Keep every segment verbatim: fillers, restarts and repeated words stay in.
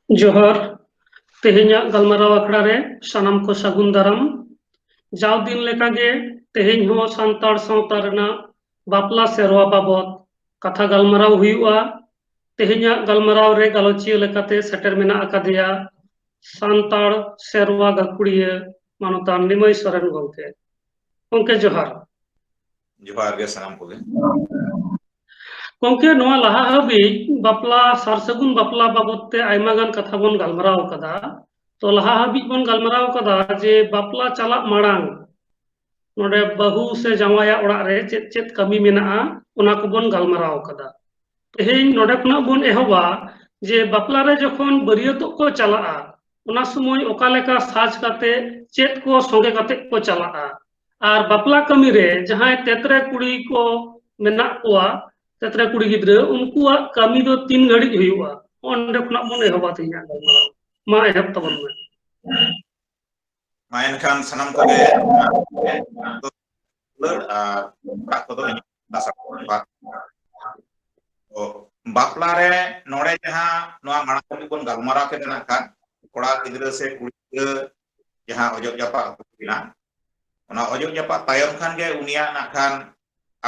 ᱡᱚᱦᱟᱨ᱾ ᱛᱮᱦᱮᱧᱟᱜ ᱜᱟᱞᱢᱟᱨᱟᱣ ᱟᱠᱷᱲᱟ ᱨᱮ ᱥᱟᱱᱟᱢ ᱠᱚ ᱥᱟᱹᱜᱩᱱ ᱫᱟᱨᱟᱢ᱾ ᱡᱟᱣ ᱫᱤᱱ ᱞᱮᱠᱟᱜᱮ ᱛᱮᱦᱮᱧ ᱦᱚᱸ ᱥᱟᱱᱛᱟᱲ ᱥᱟᱶᱛᱟ ᱨᱮᱱᱟᱜ ᱵᱟᱯᱞᱟ ᱥᱮᱨᱣᱟ ᱵᱟᱵᱚᱛ ᱠᱟᱛᱷᱟ ᱜᱟᱞᱢᱟᱨᱟᱣ ᱦᱩᱭᱩᱜᱼᱟ᱾ ᱛᱮᱦᱮᱧᱟᱜ ᱜᱟᱞᱢᱟᱨᱟᱣ ᱨᱮ ᱜᱟᱞᱚᱪᱤᱭᱟᱹ ᱞᱮᱠᱟᱛᱮ ᱥᱮᱴᱮᱨ ᱢᱮᱱᱟᱜ ᱟᱠᱟᱫᱮᱭᱟ ᱥᱟᱱᱛᱟᱲ ᱥᱮᱨᱣᱟ ᱜᱟᱹᱠᱷᱩᱲᱤᱭᱟᱹ ᱢᱟᱱᱚᱛᱟᱱ ᱱᱤᱢᱟᱹᱭ ᱥᱚᱨᱮᱱ ᱜᱚᱢᱠᱮ᱾ ᱜᱚᱢᱠᱮ ᱡᱚᱦᱟᱨ᱾ ᱡᱚᱦᱟᱨ ᱜᱮ ᱥᱟᱱᱟᱢ ᱠᱚᱜᱮ᱾ ᱜᱚᱢᱠᱮ, ᱱᱚᱣᱟ ᱞᱟᱦᱟ ᱦᱟᱹᱵᱤᱡ ᱵᱟᱯᱞᱟ, ᱥᱟᱨ ᱥᱟᱹᱜᱩᱱ ᱵᱟᱯᱞᱟ ᱵᱟᱵᱚᱛ ᱛᱮ ᱟᱭᱢᱟ ᱜᱟᱱ ᱠᱟᱛᱷᱟ ᱵᱚᱱ ᱜᱟᱞᱢᱟᱨᱟᱣ ᱟᱠᱟᱫᱟ᱾ ᱛᱚ, ᱞᱟᱦᱟ ᱦᱟᱹᱵᱤᱡ ᱵᱚᱱ ᱜᱟᱞᱢᱟᱨᱟᱣ ᱟᱠᱟᱫᱟ ᱡᱮ ᱵᱟᱯᱞᱟ ᱪᱟᱞᱟᱜ ᱢᱟᱲᱟᱝ ᱱᱚᱰᱮ ᱵᱟᱹᱦᱩ ᱥᱮ ᱡᱟᱶᱟᱭᱟᱜ ᱚᱲᱟᱜ ᱨᱮ ᱪᱮᱫ ᱪᱮᱫ ᱠᱟᱹᱢᱤ ᱢᱮᱱᱟᱜᱼᱟ, ᱚᱱᱟ ᱠᱚᱵᱚᱱ ᱜᱟᱞᱢᱟᱨᱟᱣ ᱟᱠᱟᱫᱟ᱾ ᱛᱮᱦᱮᱧ ᱱᱚᱰᱮ ᱠᱷᱚᱱᱟᱜ ᱵᱚᱱ ᱮᱦᱚᱵᱟ ᱡᱮ ᱵᱟᱯᱞᱟ ᱨᱮ ᱡᱚᱠᱷᱚᱱ ᱵᱟᱹᱨᱭᱟᱹᱛᱚᱜ ᱠᱚ ᱪᱟᱞᱟᱜᱼᱟ, ᱚᱱᱟ ᱥᱚᱢᱚᱭ ᱚᱠᱟ ᱞᱮᱠᱟ ᱥᱟᱡᱽ ᱠᱟᱛᱮ, ᱪᱮᱫ ᱠᱚ ᱥᱚᱸᱜᱮ ᱠᱟᱛᱮ ᱠᱚ ᱪᱟᱞᱟᱜᱼᱟ, ᱟᱨ ᱵᱟᱯᱞᱟ ᱠᱟᱹᱢᱤ ᱨᱮ ᱡᱟᱦᱟᱸᱭ ᱛᱮᱛᱨᱮ ᱠᱩᱲᱤ ᱠᱚ ᱢᱮᱱᱟᱜ ᱠᱚᱣᱟ, ᱛᱮᱛᱨᱮ ᱠᱩᱲᱤ ᱜᱤᱫᱽᱨᱟᱹ, ᱩᱱᱠᱩᱣᱟᱜ ᱠᱟᱹᱢᱤ ᱫᱚ ᱛᱤᱱ ᱜᱷᱟᱹᱲᱤᱡ ᱦᱩᱭᱩᱜᱼᱟ? ᱚᱸᱰᱮ ᱠᱷᱚᱱᱟᱜ ᱵᱚᱱ ᱮᱦᱚᱵᱟ ᱛᱮᱦᱮᱧᱟᱜ ᱜᱟᱞᱢᱟᱨᱟᱣ᱾ ᱢᱟ ᱮᱦᱚᱵ ᱛᱟᱵᱚᱱ ᱢᱮ᱾ ᱢᱟ ᱮᱱᱠᱷᱟᱱ ᱥᱟᱱᱟᱢ ᱠᱚᱜᱮ ᱫᱩᱞᱟᱹᱲ ᱟᱨ ᱚᱲᱟᱜ ᱠᱚᱫᱚ ᱤᱧ ᱟᱥᱟ ᱠᱚᱣᱟ᱾ ᱛᱚ, ᱵᱟᱯᱞᱟ ᱨᱮ ᱱᱚᱰᱮ ᱡᱟᱦᱟᱸ ᱱᱚᱣᱟ ᱢᱟᱲᱟᱝ ᱨᱮ ᱵᱚᱱ ᱜᱟᱞᱢᱟᱨᱟᱣ ᱠᱮᱫᱟ ᱱᱟᱜ ᱠᱷᱟᱱ, ᱠᱚᱲᱟ ᱜᱤᱫᱽᱨᱟᱹ ᱥᱮ ᱠᱩᱲᱤ ᱜᱤᱫᱽᱨᱟᱹ ᱡᱟᱦᱟᱸ ᱚᱡᱚᱜ ᱡᱟᱯᱟᱜ ᱦᱩᱭ ᱮᱱᱟ, ᱚᱱᱟ ᱚᱡᱚᱜ ᱡᱟᱯᱟᱜ ᱛᱟᱭᱚᱢ ᱠᱷᱟᱱ ᱜᱮ ᱩᱱᱤᱭᱟᱜ ᱱᱟᱜ ᱠᱷᱟᱱ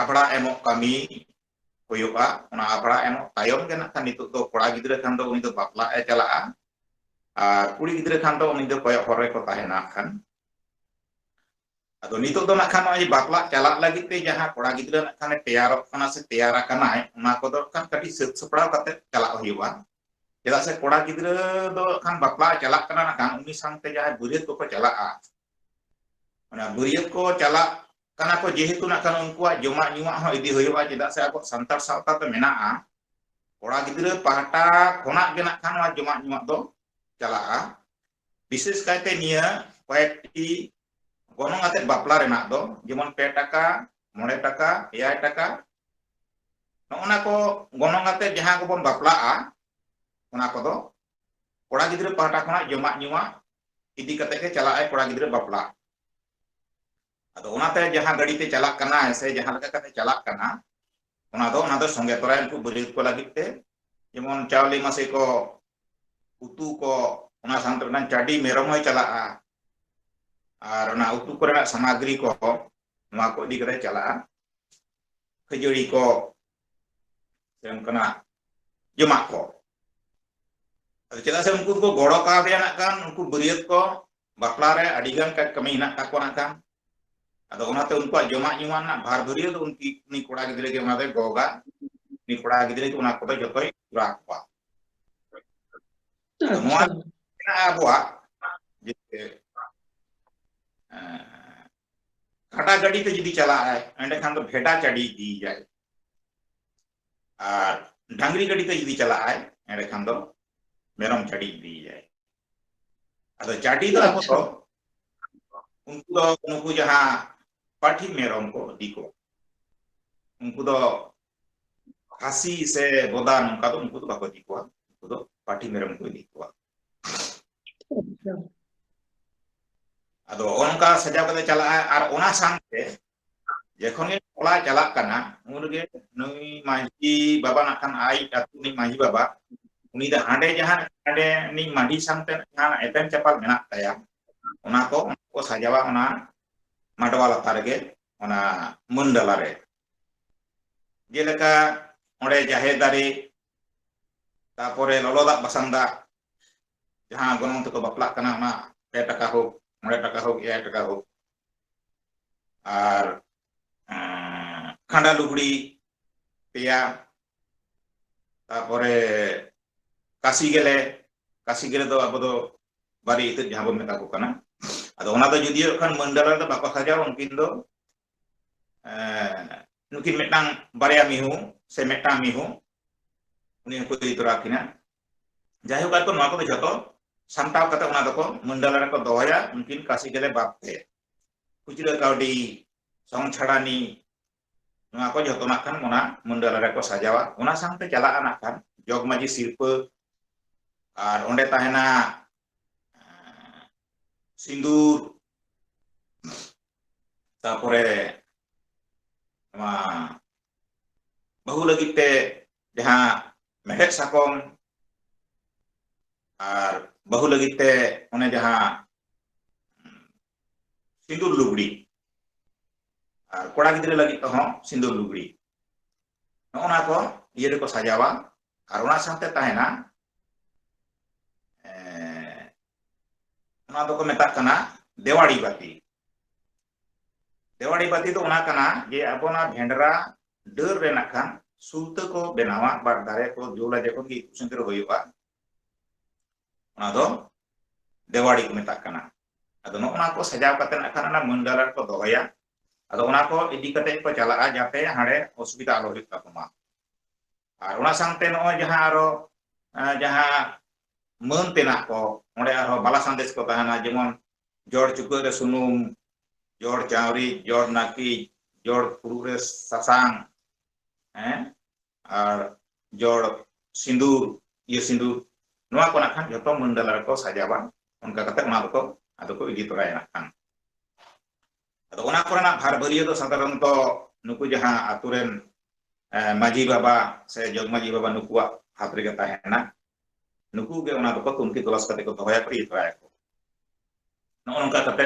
ᱟᱵᱷᱲᱟ ᱮᱢᱚᱜ ᱠᱟᱹᱢᱤ ᱦᱩᱭᱩᱜᱼᱟ᱾ ᱚᱱᱟ ᱟᱵᱷᱲᱟ ᱮᱢᱚᱜ ᱛᱟᱭᱚᱢ ᱜᱮ ᱱᱟᱜ ᱠᱷᱟᱱ ᱱᱤᱛᱚᱜ ᱫᱚ ᱠᱚᱲᱟ ᱜᱤᱫᱽᱨᱟᱹ ᱠᱷᱟᱱ ᱫᱚ ᱩᱱᱤ ᱫᱚ ᱵᱟᱯᱞᱟᱜ ᱮ ᱪᱟᱞᱟᱜᱼᱟ, ᱟᱨ ᱠᱩᱲᱤ ᱜᱤᱫᱽᱨᱟᱹ ᱠᱷᱟᱱ ᱫᱚ ᱩᱱᱤ ᱫᱚ ᱠᱚᱭᱚᱜ ᱦᱚᱨ ᱨᱮᱠᱚ ᱛᱟᱦᱮᱱᱟ ᱠᱷᱟᱱ᱾ ᱟᱫᱚ ᱱᱤᱛᱚᱜ ᱫᱚ ᱱᱟᱜ ᱠᱷᱟᱱ ᱱᱚᱜᱼᱚᱭ ᱵᱟᱯᱞᱟᱜ ᱪᱟᱞᱟᱜ ᱞᱟᱹᱜᱤᱫ ᱛᱮ ᱡᱟᱦᱟᱸ ᱠᱚᱲᱟ ᱜᱤᱫᱽᱨᱟᱹ ᱱᱟᱜ ᱠᱷᱟᱱᱮ ᱛᱮᱭᱟᱨᱚᱜ ᱠᱟᱱᱟ ᱥᱮ ᱛᱮᱭᱟᱨ ᱟᱠᱟᱱᱟᱭ, ᱚᱱᱟ ᱠᱚᱫᱚ ᱠᱷᱟᱱ ᱠᱟᱹᱴᱤᱡ ᱥᱟᱹᱛ ᱥᱟᱯᱲᱟᱣ ᱠᱟᱛᱮ ᱪᱟᱞᱟᱜ ᱦᱩᱭᱩᱜᱼᱟ᱾ ᱪᱮᱫᱟᱜ ᱥᱮ ᱠᱚᱲᱟ ᱜᱤᱫᱽᱨᱟᱹ ᱫᱚ ᱠᱷᱟᱱ ᱵᱟᱯᱞᱟ ᱪᱟᱞᱟᱜ ᱠᱟᱱᱟ, ᱱᱟᱜ ᱠᱷᱟᱱ ᱩᱱᱤ ᱥᱟᱶᱛᱮ ᱡᱟᱦᱟᱸᱭ ᱵᱟᱹᱨᱭᱟᱹᱛ ᱠᱚᱠᱚ ᱪᱟᱞᱟᱜᱼᱟ, ᱚᱱᱟ ᱵᱟᱹᱨᱭᱟᱹᱛ ᱠᱚ ᱪᱟᱞᱟᱜ ᱠᱟᱱᱟ ᱠᱚ ᱡᱮᱦᱮᱛᱩ, ᱱᱟᱜ ᱠᱷᱟᱱ ᱩᱱᱠᱩᱣᱟᱜ ᱡᱚᱢᱟᱜ ᱧᱩᱣᱟᱜ ᱦᱚᱸ ᱤᱫᱤ ᱦᱩᱭᱩᱜᱼᱟ, ᱪᱮᱫᱟᱜ ᱥᱮ ᱟᱵᱚ ᱥᱟᱱᱛᱟᱲ ᱥᱟᱶᱛᱟ ᱫᱚ ᱢᱮᱱᱟᱜᱼᱟ, ᱠᱚᱲᱟ ᱜᱤᱫᱽᱨᱟᱹ ᱯᱟᱦᱴᱟ ᱠᱷᱚᱱᱟᱜ ᱜᱮ ᱱᱟᱜ ᱠᱷᱟᱱ ᱱᱚᱣᱟ ᱡᱚᱢᱟᱜ ᱧᱩᱣᱟᱜ ᱫᱚ ᱪᱟᱞᱟᱜᱼᱟ᱾ ᱵᱤᱥᱮᱥ ᱠᱟᱭᱛᱮ ᱱᱤᱭᱟᱹ ᱠᱚᱭᱮᱠᱴᱤ ᱜᱚᱱᱚᱝ ᱟᱛᱮᱫ ᱵᱟᱯᱞᱟ ᱨᱮᱱᱟᱜ ᱫᱚ, ᱡᱮᱢᱚᱱ ᱯᱮ ᱴᱟᱠᱟ, ᱢᱚᱬᱮ ᱴᱟᱠᱟ, ᱮᱭᱟᱭ ᱴᱟᱠᱟ, ᱱᱚᱜᱼᱚ ᱱᱟ ᱠᱚ ᱜᱚᱱᱚᱝ ᱟᱛᱮᱫ ᱡᱟᱦᱟᱸ ᱠᱚᱵᱚᱱ ᱵᱟᱯᱞᱟᱜᱼᱟ, ᱚᱱᱟ ᱠᱚᱫᱚ ᱠᱚᱲᱟ ᱜᱤᱫᱽᱨᱟᱹ ᱯᱟᱦᱴᱟ ᱠᱷᱚᱱᱟᱜ ᱡᱚᱢᱟᱜ ᱧᱩᱣᱟᱜ ᱤᱫᱤ ᱠᱟᱛᱮ ᱜᱮ ᱪᱟᱞᱟᱜ ᱟᱭ ᱠᱚᱲᱟ ᱜᱤᱫᱽᱨᱟᱹ ᱵᱟᱯᱞᱟ᱾ ᱟᱫᱚ ᱚᱱᱟᱛᱮ ᱡᱟᱦᱟᱸ ᱜᱟᱹᱰᱤ ᱛᱮ ᱪᱟᱞᱟᱜ ᱠᱟᱱᱟᱭ ᱥᱮ ᱡᱟᱦᱟᱸ ᱞᱮᱠᱟ ᱠᱟᱛᱮ ᱪᱟᱞᱟᱜ ᱠᱟᱱᱟ, ᱚᱱᱟ ᱫᱚ, ᱚᱱᱟ ᱫᱚ ᱥᱚᱸᱜᱮ ᱛᱚᱨᱟᱭ ᱩᱱᱠᱩ ᱵᱟᱹᱨᱭᱟᱹᱛ ᱠᱚ ᱞᱟᱹᱜᱤᱫ ᱛᱮ, ᱡᱮᱢᱚᱱ ᱪᱟᱣᱞᱮ ᱢᱟᱥᱮ ᱠᱚ ᱩᱛᱩ ᱠᱚ, ᱚᱱᱟ ᱥᱟᱶᱛᱮ ᱢᱤᱫᱴᱟᱝ ᱪᱟᱹᱰᱤ ᱢᱮᱨᱚᱢ ᱦᱚᱸᱭ ᱪᱟᱞᱟᱜᱼᱟ᱾ ᱟᱨ ᱚᱱᱟ ᱩᱛᱩ ᱠᱚᱨᱮᱱᱟᱜ ᱥᱟᱢᱟᱜᱨᱤ ᱠᱚ, ᱱᱚᱣᱟ ᱠᱚ ᱤᱫᱤ ᱠᱟᱛᱮ ᱪᱟᱞᱟᱜᱼᱟ᱾ ᱠᱷᱟᱹᱡᱟᱹᱲᱤ ᱠᱚ, ᱥᱮ ᱚᱱᱠᱟᱱᱟᱜ ᱡᱚᱢᱟᱜ ᱠᱚ᱾ ᱟᱫᱚ ᱪᱮᱫᱟᱜ ᱥᱮ ᱩᱱᱠᱩ ᱫᱚᱠᱚ ᱜᱚᱲᱚ ᱠᱟᱣᱫᱮᱭᱟ ᱱᱟᱜ ᱠᱷᱟᱱ, ᱩᱱᱠᱩ ᱵᱟᱹᱨᱭᱟᱹᱛ ᱠᱚ ᱵᱟᱯᱞᱟ ᱨᱮ ᱟᱹᱰᱤ ᱜᱟᱱ ᱠᱟ-, ᱠᱟᱹᱢᱤ ᱦᱮᱱᱟᱜ ᱛᱟᱠᱚᱣᱟ ᱱᱟᱜ ᱠᱷᱟᱱ᱾ ᱟᱫᱚ ᱚᱱᱟᱛᱮ ᱩᱱᱠᱩᱣᱟᱜ ᱡᱚᱢᱟᱜ ᱧᱩᱣᱟᱜ ᱨᱮᱱᱟᱜ ᱵᱷᱟᱨ ᱵᱷᱟᱹᱨᱭᱟᱹ ᱫᱚ ᱩᱱᱠᱤ-, ᱩᱱᱤ ᱠᱚᱲᱟ ᱜᱤᱫᱽᱨᱟᱹ ᱜᱮ ᱚᱱᱟ ᱫᱚᱭ ᱜᱚᱜᱟ, ᱩᱱᱤ ᱠᱚᱲᱟ ᱜᱤᱫᱽᱨᱟᱹ ᱜᱮ ᱚᱱᱟ ᱠᱚᱫᱚ ᱡᱚᱛᱚᱭ ᱠᱚᱨᱟᱣ ᱠᱚᱣᱟ᱾ ᱟᱫᱚ ᱱᱚᱣᱟ ᱟᱪᱪᱷᱟ᱾ ᱢᱮᱱᱟᱜᱼᱟ ᱟᱵᱚᱣᱟᱜ ᱡᱮ, ᱮᱸ, ᱠᱟᱰᱟ ᱜᱟᱹᱰᱤ ᱛᱮ ᱡᱩᱫᱤ ᱪᱟᱞᱟᱜᱼᱟᱭ, ᱮᱸᱰᱮᱠᱷᱟᱱ ᱫᱚ ᱵᱷᱮᱰᱟ ᱪᱟᱹᱰᱤ ᱤᱫᱤᱭᱮᱭᱟᱭ᱾ ᱟᱨ ᱰᱟᱝᱨᱤ ᱜᱟᱹᱰᱤ ᱛᱮ ᱡᱩᱫᱤ ᱪᱟᱞᱟᱜᱼᱟᱭ, ᱮᱸᱰᱮᱠᱷᱟᱱ ᱫᱚ ᱢᱮᱨᱚᱢ ᱪᱟᱹᱰᱤ ᱤᱫᱤᱭᱮᱭᱟᱭ᱾ ᱟᱫᱚ ᱪᱟᱹᱰᱤ ᱫᱚ ᱟᱵᱚ ᱫᱚ, ᱟᱪᱪᱷᱟ᱾ ᱩᱱᱠᱩ ᱫᱚ ᱱᱩᱠᱩ ᱡᱟᱦᱟᱸ ᱯᱟᱹᱴᱷᱤ ᱢᱮᱨᱚᱢ ᱠᱚ ᱤᱫᱤ ᱠᱚᱣᱟ, ᱩᱱᱠᱩ ᱫᱚ ᱠᱷᱟᱥᱤ ᱥᱮ ᱵᱚᱫᱟ ᱱᱚᱝᱠᱟ ᱫᱚ ᱩᱱᱠᱩ ᱫᱚ ᱵᱟᱠᱚ ᱤᱫᱤ ᱠᱚᱣᱟ, ᱩᱱᱠᱩ ᱫᱚ ᱯᱟᱹᱴᱷᱤ ᱢᱮᱨᱚᱢ ᱠᱚ ᱤᱫᱤ ᱠᱚᱣᱟ᱾ ᱟᱪᱪᱷᱟ᱾ ᱟᱫᱚ ᱚᱱᱠᱟ ᱥᱟᱡᱟᱣ ᱠᱟᱛᱮ ᱪᱟᱞᱟᱜᱼᱟ᱾ ᱟᱨ ᱚᱱᱟ ᱥᱟᱶᱛᱮ ᱡᱚᱠᱷᱚᱱ ᱜᱮ ᱴᱚᱞᱟ ᱪᱟᱞᱟᱜ ᱠᱟᱱᱟ, ᱩᱱ ᱨᱮᱜᱮ ᱱᱩᱭ ᱢᱟᱹᱡᱷᱤ ᱵᱟᱵᱟ ᱱᱟᱜ ᱠᱷᱟᱱ ᱟᱡ ᱟᱹᱛᱩ ᱨᱤᱱᱤᱡ ᱢᱟᱹᱡᱷᱤ ᱵᱟᱵᱟ, ᱩᱱᱤ ᱫᱚ ᱦᱟᱸᱰᱮ ᱡᱟᱦᱟᱸ, ᱦᱟᱸᱰᱮ ᱨᱤᱱᱤᱡ ᱢᱟᱹᱡᱷᱤ ᱥᱟᱶᱛᱮ ᱡᱟᱦᱟᱸ ᱮᱯᱮᱢ ᱪᱟᱯᱟᱞ ᱢᱮᱱᱟᱜ ᱛᱟᱭᱟ, ᱚᱱᱟ ᱠᱚ, ᱚᱱᱟ ᱠᱚ ᱥᱟᱡᱟᱣᱟ ᱚᱱᱟ ᱢᱟᱰᱣᱟ ᱞᱟᱛᱟᱨ ᱨᱮᱜᱮ, ᱚᱱᱟ ᱢᱟᱹᱱᱰᱟᱞᱟ ᱨᱮ᱾ ᱡᱮᱞᱮᱠᱟ ᱚᱸᱰᱮ ᱡᱟᱦᱮᱨ ᱫᱟᱨᱮ, ᱛᱟᱯᱚᱨᱮ ᱞᱚᱞᱚ ᱫᱟᱜ ᱵᱟᱥᱟᱝ ᱫᱟᱜ, ᱡᱟᱦᱟᱸ ᱜᱚᱱᱚᱝ ᱛᱮᱠᱚ ᱵᱟᱯᱞᱟᱜ ᱠᱟᱱᱟ, ᱚᱱᱟ ᱯᱮ ᱴᱟᱠᱟ ᱦᱳᱠ, ᱢᱚᱬᱮ ᱴᱟᱠᱟ ᱦᱳᱠ, ᱮᱭᱟᱭ ᱴᱟᱠᱟ ᱦᱳᱠ, ᱟᱨ, ᱮᱸ, ᱠᱷᱟᱸᱰᱟ ᱞᱩᱜᱽᱲᱤ ᱯᱮᱭᱟ, ᱛᱟᱯᱚᱨᱮ ᱠᱟᱥᱤ ᱜᱮᱞᱮ, ᱠᱟᱥᱤ ᱜᱮᱞᱮ ᱫᱚ ᱟᱵᱚ ᱫᱚ ᱵᱟᱨᱮ ᱤᱛᱟᱹᱫ ᱡᱟᱦᱟᱸ ᱵᱚᱱ ᱢᱮᱛᱟ ᱠᱚ ᱠᱟᱱᱟ᱾ ᱟᱫᱚ ᱚᱱᱟ ᱫᱚ ᱡᱩᱫᱤᱭᱳ ᱠᱷᱟᱱ ᱢᱟᱹᱱᱰᱟᱞᱟ ᱨᱮᱫᱚ ᱵᱟᱠᱚ ᱥᱟᱡᱟᱣᱟ, ᱩᱱᱠᱤᱱ ᱫᱚ, ᱮᱸ, ᱱᱩᱠᱤᱱ ᱢᱤᱫᱴᱟᱝ ᱵᱟᱨᱭᱟ ᱢᱤᱦᱩ ᱥᱮ ᱢᱤᱫᱴᱟᱝ ᱢᱤᱦᱩ, ᱩᱱᱤ ᱦᱚᱸᱠᱚ ᱤᱫᱤ ᱛᱚᱨᱟ ᱠᱤᱱᱟ᱾ ᱡᱟᱭᱦᱳᱠ, ᱟᱨᱠᱚ ᱱᱚᱣᱟ ᱠᱚᱫᱚ ᱡᱷᱚᱛᱚ ᱥᱟᱢᱴᱟᱣ ᱠᱟᱛᱮ ᱚᱱᱟ ᱫᱚᱠᱚ ᱢᱟᱹᱱᱰᱟᱞᱟ ᱨᱮᱠᱚ ᱫᱚᱦᱚᱭᱟ, ᱩᱱᱠᱤᱱ ᱠᱟᱥᱤ ᱜᱮᱞᱮ ᱵᱟᱫ ᱛᱮ᱾ ᱠᱷᱩᱪᱨᱟᱹ ᱠᱟᱹᱣᱰᱤ, ᱥᱚᱝ ᱪᱷᱟᱲᱟᱱᱤ, ᱱᱚᱣᱟ ᱠᱚ ᱡᱷᱚᱛᱚ ᱱᱟᱜ ᱠᱷᱟᱱ ᱚᱱᱟ ᱢᱟᱹᱱᱰᱟᱞᱟ ᱨᱮᱠᱚ ᱥᱟᱡᱟᱣᱟ᱾ ᱚᱱᱟ ᱥᱟᱶᱛᱮ ᱪᱟᱞᱟᱜᱼᱟ ᱱᱟᱜ ᱠᱷᱟᱱ ᱡᱚᱜᱽ ᱢᱟᱹᱡᱷᱤ ᱥᱤᱨᱯᱟᱹ, ᱟᱨ ᱚᱸᱰᱮ ᱛᱟᱦᱮᱱᱟ, ᱮᱸ, ᱥᱤᱸᱫᱩᱨ, ᱛᱟᱨᱯᱚᱨᱮ ᱱᱚᱣᱟ ᱵᱟᱹᱦᱩ ᱞᱟᱹᱜᱤᱫ ᱛᱮ ᱡᱟᱦᱟᱸ ᱢᱮᱲᱦᱮᱫ ᱥᱟᱠᱚᱢ, ᱟᱨ ᱵᱟᱹᱦᱩ ᱞᱟᱹᱜᱤᱫ ᱛᱮ ᱚᱱᱮ ᱡᱟᱦᱟᱸ ᱥᱤᱸᱫᱩᱨ ᱞᱩᱜᱽᱲᱤ, ᱟᱨ ᱠᱚᱲᱟ ᱜᱤᱫᱽᱨᱟᱹ ᱞᱟᱹᱜᱤᱫ ᱛᱮᱦᱚᱸ ᱥᱤᱸᱫᱩᱨ ᱞᱩᱜᱽᱲᱤ, ᱱᱚᱜᱼᱚ ᱱᱟ ᱠᱚ ᱤᱭᱟᱹ ᱨᱮᱠᱚ ᱥᱟᱡᱟᱣᱟ᱾ ᱟᱨ ᱚᱱᱟ ᱥᱟᱶᱛᱮ ᱛᱟᱦᱮᱱᱟ, ᱮᱸ, ᱚᱱᱟ ᱫᱚᱠᱚ ᱢᱮᱛᱟᱜ ᱠᱟᱱᱟ ᱫᱮᱣᱟᱲᱤ ᱵᱟᱹᱛᱤ᱾ ᱫᱮᱣᱟᱲᱤ ᱵᱟᱹᱛᱤ ᱫᱚ ᱚᱱᱟ ᱠᱟᱱᱟ ᱡᱮ ᱟᱵᱚ ᱚᱱᱟ ᱵᱷᱮᱱᱰᱨᱟ ᱰᱟᱹᱨ ᱨᱮᱱᱟᱜ ᱠᱷᱟᱱ ᱥᱩᱞᱛᱟᱹ ᱠᱚ ᱵᱮᱱᱟᱣᱟ, ᱵᱟᱨ ᱫᱷᱟᱨᱮ ᱠᱚ ᱡᱩᱞᱟ, ᱡᱚᱠᱷᱚᱱ ᱜᱮ ᱤᱛᱩᱫ ᱥᱤᱸᱫᱩᱨ ᱦᱩᱭᱩᱜᱼᱟ, ᱚᱱᱟ ᱫᱚ ᱫᱮᱣᱟᱲᱤ ᱠᱚ ᱢᱮᱛᱟᱜ ᱠᱟᱱᱟ᱾ ᱟᱫᱚ ᱱᱚᱜᱼᱚ ᱱᱟ ᱠᱚ ᱥᱟᱡᱟᱣ ᱠᱟᱛᱮ ᱱᱟᱜ ᱠᱷᱟᱱ ᱚᱱᱟ ᱢᱟᱹᱱ ᱰᱟᱞᱟ ᱨᱮᱠᱚ ᱫᱚᱦᱚᱭᱟ᱾ ᱟᱫᱚ ᱚᱱᱟ ᱠᱚ ᱤᱫᱤ ᱠᱟᱛᱮ ᱠᱚ ᱪᱟᱞᱟᱜᱼᱟ, ᱡᱟᱛᱮ ᱦᱟᱸᱰᱮ ᱚᱥᱩᱵᱤᱫᱷᱟ ᱟᱞᱚ ᱦᱩᱭᱩᱜ ᱛᱟᱠᱚ ᱢᱟ᱾ ᱟᱨ ᱚᱱᱟ ᱥᱟᱶᱛᱮ ᱱᱚᱜᱼᱚᱭ ᱡᱟᱦᱟᱸ ᱟᱨᱚ, ᱮᱸ, ᱡᱟᱦᱟᱸ ᱢᱟᱹᱱ ᱛᱮᱱᱟᱜ ᱠᱚ, ᱚᱸᱰᱮ ᱟᱨᱦᱚᱸ ᱵᱟᱞᱟ ᱥᱟᱸᱫᱮᱥ ᱠᱚ ᱛᱟᱦᱮᱱᱟ, ᱡᱮᱢᱚᱱ ᱡᱚᱲ ᱪᱩᱠᱟᱹᱜ ᱨᱮ ᱥᱩᱱᱩᱢ, ᱡᱚᱲ ᱪᱟᱣᱨᱤ, ᱡᱚᱲ ᱱᱟᱹᱠᱤᱡ, ᱡᱚᱲ ᱯᱷᱩᱲᱩᱜ ᱨᱮ ᱥᱟᱥᱟᱝ, ᱦᱮᱸ, ᱟᱨ ᱡᱚᱲ ᱥᱤᱸᱫᱩᱨ, ᱤᱭᱟᱹ ᱥᱤᱸᱫᱩᱨ, ᱱᱚᱣᱟ ᱠᱚ ᱱᱟᱜ ᱠᱷᱟᱱ ᱡᱷᱚᱛᱚ ᱢᱟᱹᱱ ᱰᱟᱞᱟ ᱨᱮᱠᱚ ᱥᱟᱡᱟᱣᱟ᱾ ᱚᱱᱠᱟ ᱠᱟᱛᱮ ᱚᱱᱟ ᱫᱚᱠᱚ, ᱟᱫᱚ ᱠᱚ ᱤᱫᱤ ᱛᱚᱨᱟᱭᱟ ᱱᱟᱜ ᱠᱷᱟᱱ᱾ ᱟᱫᱚ ᱚᱱᱟ ᱠᱚᱨᱮᱱᱟᱜ ᱵᱷᱟᱨ ᱵᱷᱟᱹᱨᱭᱟᱹ ᱫᱚ ᱥᱟᱫᱷᱟᱨᱚᱱᱛᱚ ᱱᱩᱠᱩ ᱡᱟᱦᱟᱸ ᱟᱛᱳ ᱨᱮᱱ, ᱮ, ᱢᱟᱹᱡᱷᱤ ᱵᱟᱵᱟ ᱥᱮ ᱡᱚᱜᱽ ᱢᱟᱹᱡᱷᱤ ᱵᱟᱵᱟ, ᱱᱩᱠᱩᱣᱟᱜ ᱦᱟᱛ ᱨᱮᱜᱮ ᱛᱟᱦᱮᱱᱟ᱾ ᱱᱩᱠᱩ ᱜᱮ ᱚᱱᱟ ᱫᱚᱠᱚ ᱛᱩᱱᱠᱷᱤ ᱛᱚᱞᱟᱥ ᱠᱟᱛᱮ ᱠᱚ ᱫᱚᱦᱚᱭᱟᱠᱚ, ᱤᱫᱤ ᱛᱚᱨᱟᱭᱟᱠᱚ᱾ ᱱᱚᱜᱼᱚ ᱱᱚᱝᱠᱟ ᱠᱟᱛᱮ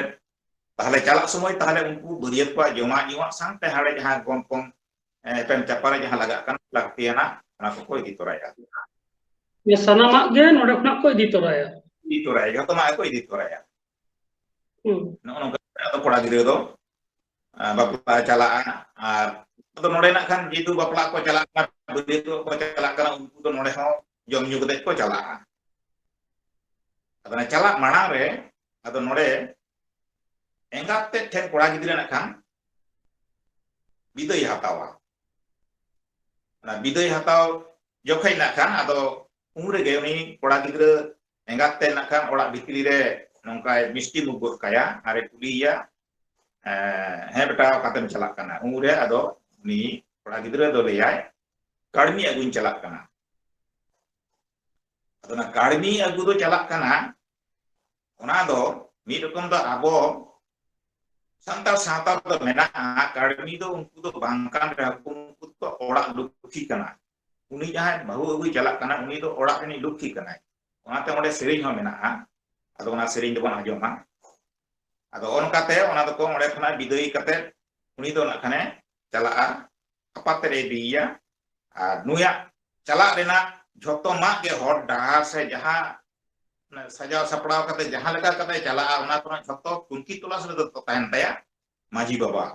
ᱛᱟᱦᱞᱮ ᱪᱟᱞᱟᱜ ᱥᱚᱢᱚᱭ ᱛᱟᱦᱞᱮ ᱩᱱᱠᱩ ᱵᱟᱹᱨᱭᱟᱹᱛ ᱠᱚᱣᱟᱜ ᱡᱚᱢᱟᱜ ᱧᱩᱣᱟᱜ ᱥᱟᱶᱛᱮ ᱦᱟᱸᱰᱮ ᱡᱟᱦᱟᱸ ᱜᱚᱱᱯᱚᱝ, ᱮ, ᱮᱯᱮᱢ ᱪᱟᱯᱟᱞ ᱨᱮ ᱡᱟᱦᱟᱸ ᱞᱟᱜᱟᱜ ᱠᱟᱱᱟ, ᱞᱟᱹᱠᱛᱤᱭᱟᱱᱟᱜ, ᱚᱱᱟ ᱠᱚᱠᱚ ᱤᱫᱤ ᱛᱚᱨᱟᱭᱟ᱾ ᱥᱟᱱᱟᱢᱟᱜ ᱜᱮ ᱱᱚᱰᱮ ᱠᱷᱚᱱᱟᱜ ᱠᱚ ᱤᱫᱤ ᱛᱚᱨᱟᱭᱟ᱾ ᱤᱫᱤ ᱛᱚᱨᱟᱭᱟ, ᱡᱚᱛᱚᱱᱟᱜ ᱜᱮᱠᱚ ᱤᱫᱤ ᱛᱚᱨᱟᱭᱟ᱾ ᱦᱩᱸ᱾ ᱱᱚᱜᱼᱚ ᱱᱚᱝᱠᱟ ᱠᱟᱛᱮ ᱟᱫᱚ ᱠᱚᱲᱟ ᱜᱤᱫᱽᱨᱟᱹ ᱫᱚ, ᱟ, ᱵᱟᱯᱞᱟ ᱪᱟᱞᱟᱜᱼᱟ᱾ ᱟᱨ ᱟᱫᱚ ᱱᱚᱰᱮ ᱱᱟᱜ ᱠᱷᱟᱱ ᱡᱮᱦᱮᱛᱩ ᱵᱟᱯᱞᱟ ᱠᱚ ᱪᱟᱞᱟᱜ ᱠᱟᱱᱟ, ᱵᱟᱹᱨᱭᱟᱹᱛᱚᱜ ᱠᱚ ᱪᱟᱞᱟᱜ ᱠᱟᱱᱟ, ᱩᱱᱠᱩ ᱫᱚ ᱱᱚᱰᱮ ᱦᱚᱸ ᱡᱚᱢ ᱧᱩ ᱠᱟᱛᱮ ᱠᱚ ᱪᱟᱞᱟᱜᱼᱟ᱾ ᱟᱫᱚ ᱚᱱᱟ ᱪᱟᱞᱟᱜ ᱢᱟᱲᱟᱝ ᱨᱮ ᱟᱫᱚ ᱱᱚᱰᱮ ᱮᱸᱜᱟᱛ ᱛᱮᱫ ᱴᱷᱮᱱ ᱠᱚᱲᱟ ᱜᱤᱫᱽᱨᱟᱹ ᱱᱟᱜ ᱠᱷᱟᱱ ᱵᱤᱫᱟᱹᱭ ᱦᱟᱛᱟᱣᱟ᱾ ᱚᱱᱟ ᱵᱤᱫᱟᱹᱭ ᱦᱟᱛᱟᱣ ᱡᱚᱠᱷᱮᱡ ᱱᱟᱜ ᱠᱷᱟᱱ ᱟᱫᱚ ᱩᱱ ᱨᱮᱜᱮ ᱩᱱᱤ ᱠᱚᱲᱟ ᱜᱤᱫᱽᱨᱟᱹ ᱮᱸᱜᱟᱛ ᱛᱮ ᱱᱟᱜ ᱠᱷᱟᱱ ᱚᱲᱟᱜ ᱵᱷᱤᱛᱨᱤ ᱨᱮ ᱱᱚᱝᱠᱟᱭ ᱢᱤᱥᱴᱤ ᱢᱩᱠ ᱜᱚᱫ ᱠᱟᱭᱟ ᱟᱨᱮ ᱠᱩᱞᱤᱭᱮᱭᱟ, "ᱮᱸ, ᱦᱮᱸ ᱵᱮᱴᱟ, ᱚᱠᱟᱛᱮᱢ ᱪᱟᱞᱟᱜ ᱠᱟᱱᱟ?" ᱩᱱᱨᱮ ᱟᱫᱚ ᱩᱱᱤ ᱠᱚᱲᱟ ᱜᱤᱫᱽᱨᱟᱹ ᱫᱚ ᱞᱟᱹᱭᱟᱭ, "ᱠᱟᱹᱲᱢᱤ ᱟᱹᱜᱩᱧ ᱪᱟᱞᱟᱜ ᱠᱟᱱᱟ᱾" ᱟᱫᱚ ᱚᱱᱟ ᱠᱟᱹᱲᱢᱤ ᱟᱹᱜᱩ ᱫᱚ ᱪᱟᱞᱟᱜ ᱠᱟᱱᱟ, ᱚᱱᱟ ᱫᱚ ᱢᱤᱫ ᱨᱚᱠᱚᱢ ᱫᱚ ᱟᱵᱚ ᱥᱟᱱᱛᱟᱲ ᱥᱟᱶᱛᱟ ᱨᱮᱫᱚ ᱢᱮᱱᱟᱜᱼᱟ, ᱠᱟᱹᱲᱢᱤ ᱫᱚ ᱩᱱᱠᱩ ᱫᱚ ᱵᱟᱝ ᱠᱟᱱ ᱨᱮᱦᱚᱸ ᱠᱚ, ᱩᱱᱠᱩ ᱫᱚ ᱚᱲᱟᱜ ᱞᱚᱠᱠᱷᱤ ᱠᱟᱱᱟ᱾ ᱩᱱᱤ ᱡᱟᱦᱟᱸᱭ ᱵᱟᱹᱦᱩ ᱟᱹᱜᱩᱭ ᱪᱟᱞᱟᱜ ᱠᱟᱱᱟ, ᱩᱱᱤ ᱫᱚ ᱚᱲᱟᱜ ᱨᱤᱱᱤᱡ ᱞᱚᱠᱠᱷᱤ ᱠᱟᱱᱟᱭ᱾ ᱚᱱᱟᱛᱮ ᱚᱸᱰᱮ ᱥᱮᱨᱮᱧ ᱦᱚᱸ ᱢᱮᱱᱟᱜᱼᱟ᱾ ᱟᱫᱚ ᱚᱱᱟ ᱥᱮᱨᱮᱧ ᱫᱚᱵᱚᱱ ᱟᱸᱡᱚᱢᱟ᱾ ᱟᱫᱚ ᱚᱱᱠᱟᱛᱮ ᱚᱱᱟ ᱫᱚᱠᱚ ᱚᱸᱰᱮ ᱠᱷᱚᱱᱟᱜ ᱵᱤᱫᱟᱹᱭ ᱠᱟᱛᱮ ᱩᱱᱤ ᱫᱚ ᱱᱟᱜ ᱠᱷᱟᱱᱮ ᱪᱟᱞᱟᱜᱼᱟ, ᱟᱯᱟᱛ ᱛᱮᱨᱮ ᱤᱫᱤᱭᱮᱭᱟ᱾ ᱟᱨ ᱱᱩᱭᱟᱜ ᱪᱟᱞᱟᱜ ᱨᱮᱱᱟᱜ ᱡᱷᱚᱛᱚ ᱢᱟᱜ ᱜᱮ ᱦᱚᱨ ᱰᱟᱦᱟᱨ ᱥᱮ ᱡᱟᱦᱟᱸ ᱥᱟᱡᱟᱣ ᱥᱟᱯᱲᱟᱣ ᱠᱟᱛᱮ ᱡᱟᱦᱟᱸ ᱞᱮᱠᱟ ᱠᱟᱛᱮ ᱪᱟᱞᱟᱜᱼᱟ, ᱚᱱᱟ ᱠᱚᱨᱮᱱᱟᱜ ᱡᱷᱚᱛᱚ ᱛᱩᱱᱠᱷᱤ ᱛᱚᱞᱟᱥ ᱨᱮᱫᱚ ᱛᱟᱦᱮᱱ ᱛᱟᱭᱟ ᱢᱟᱹᱡᱷᱤ ᱵᱟᱵᱟ᱾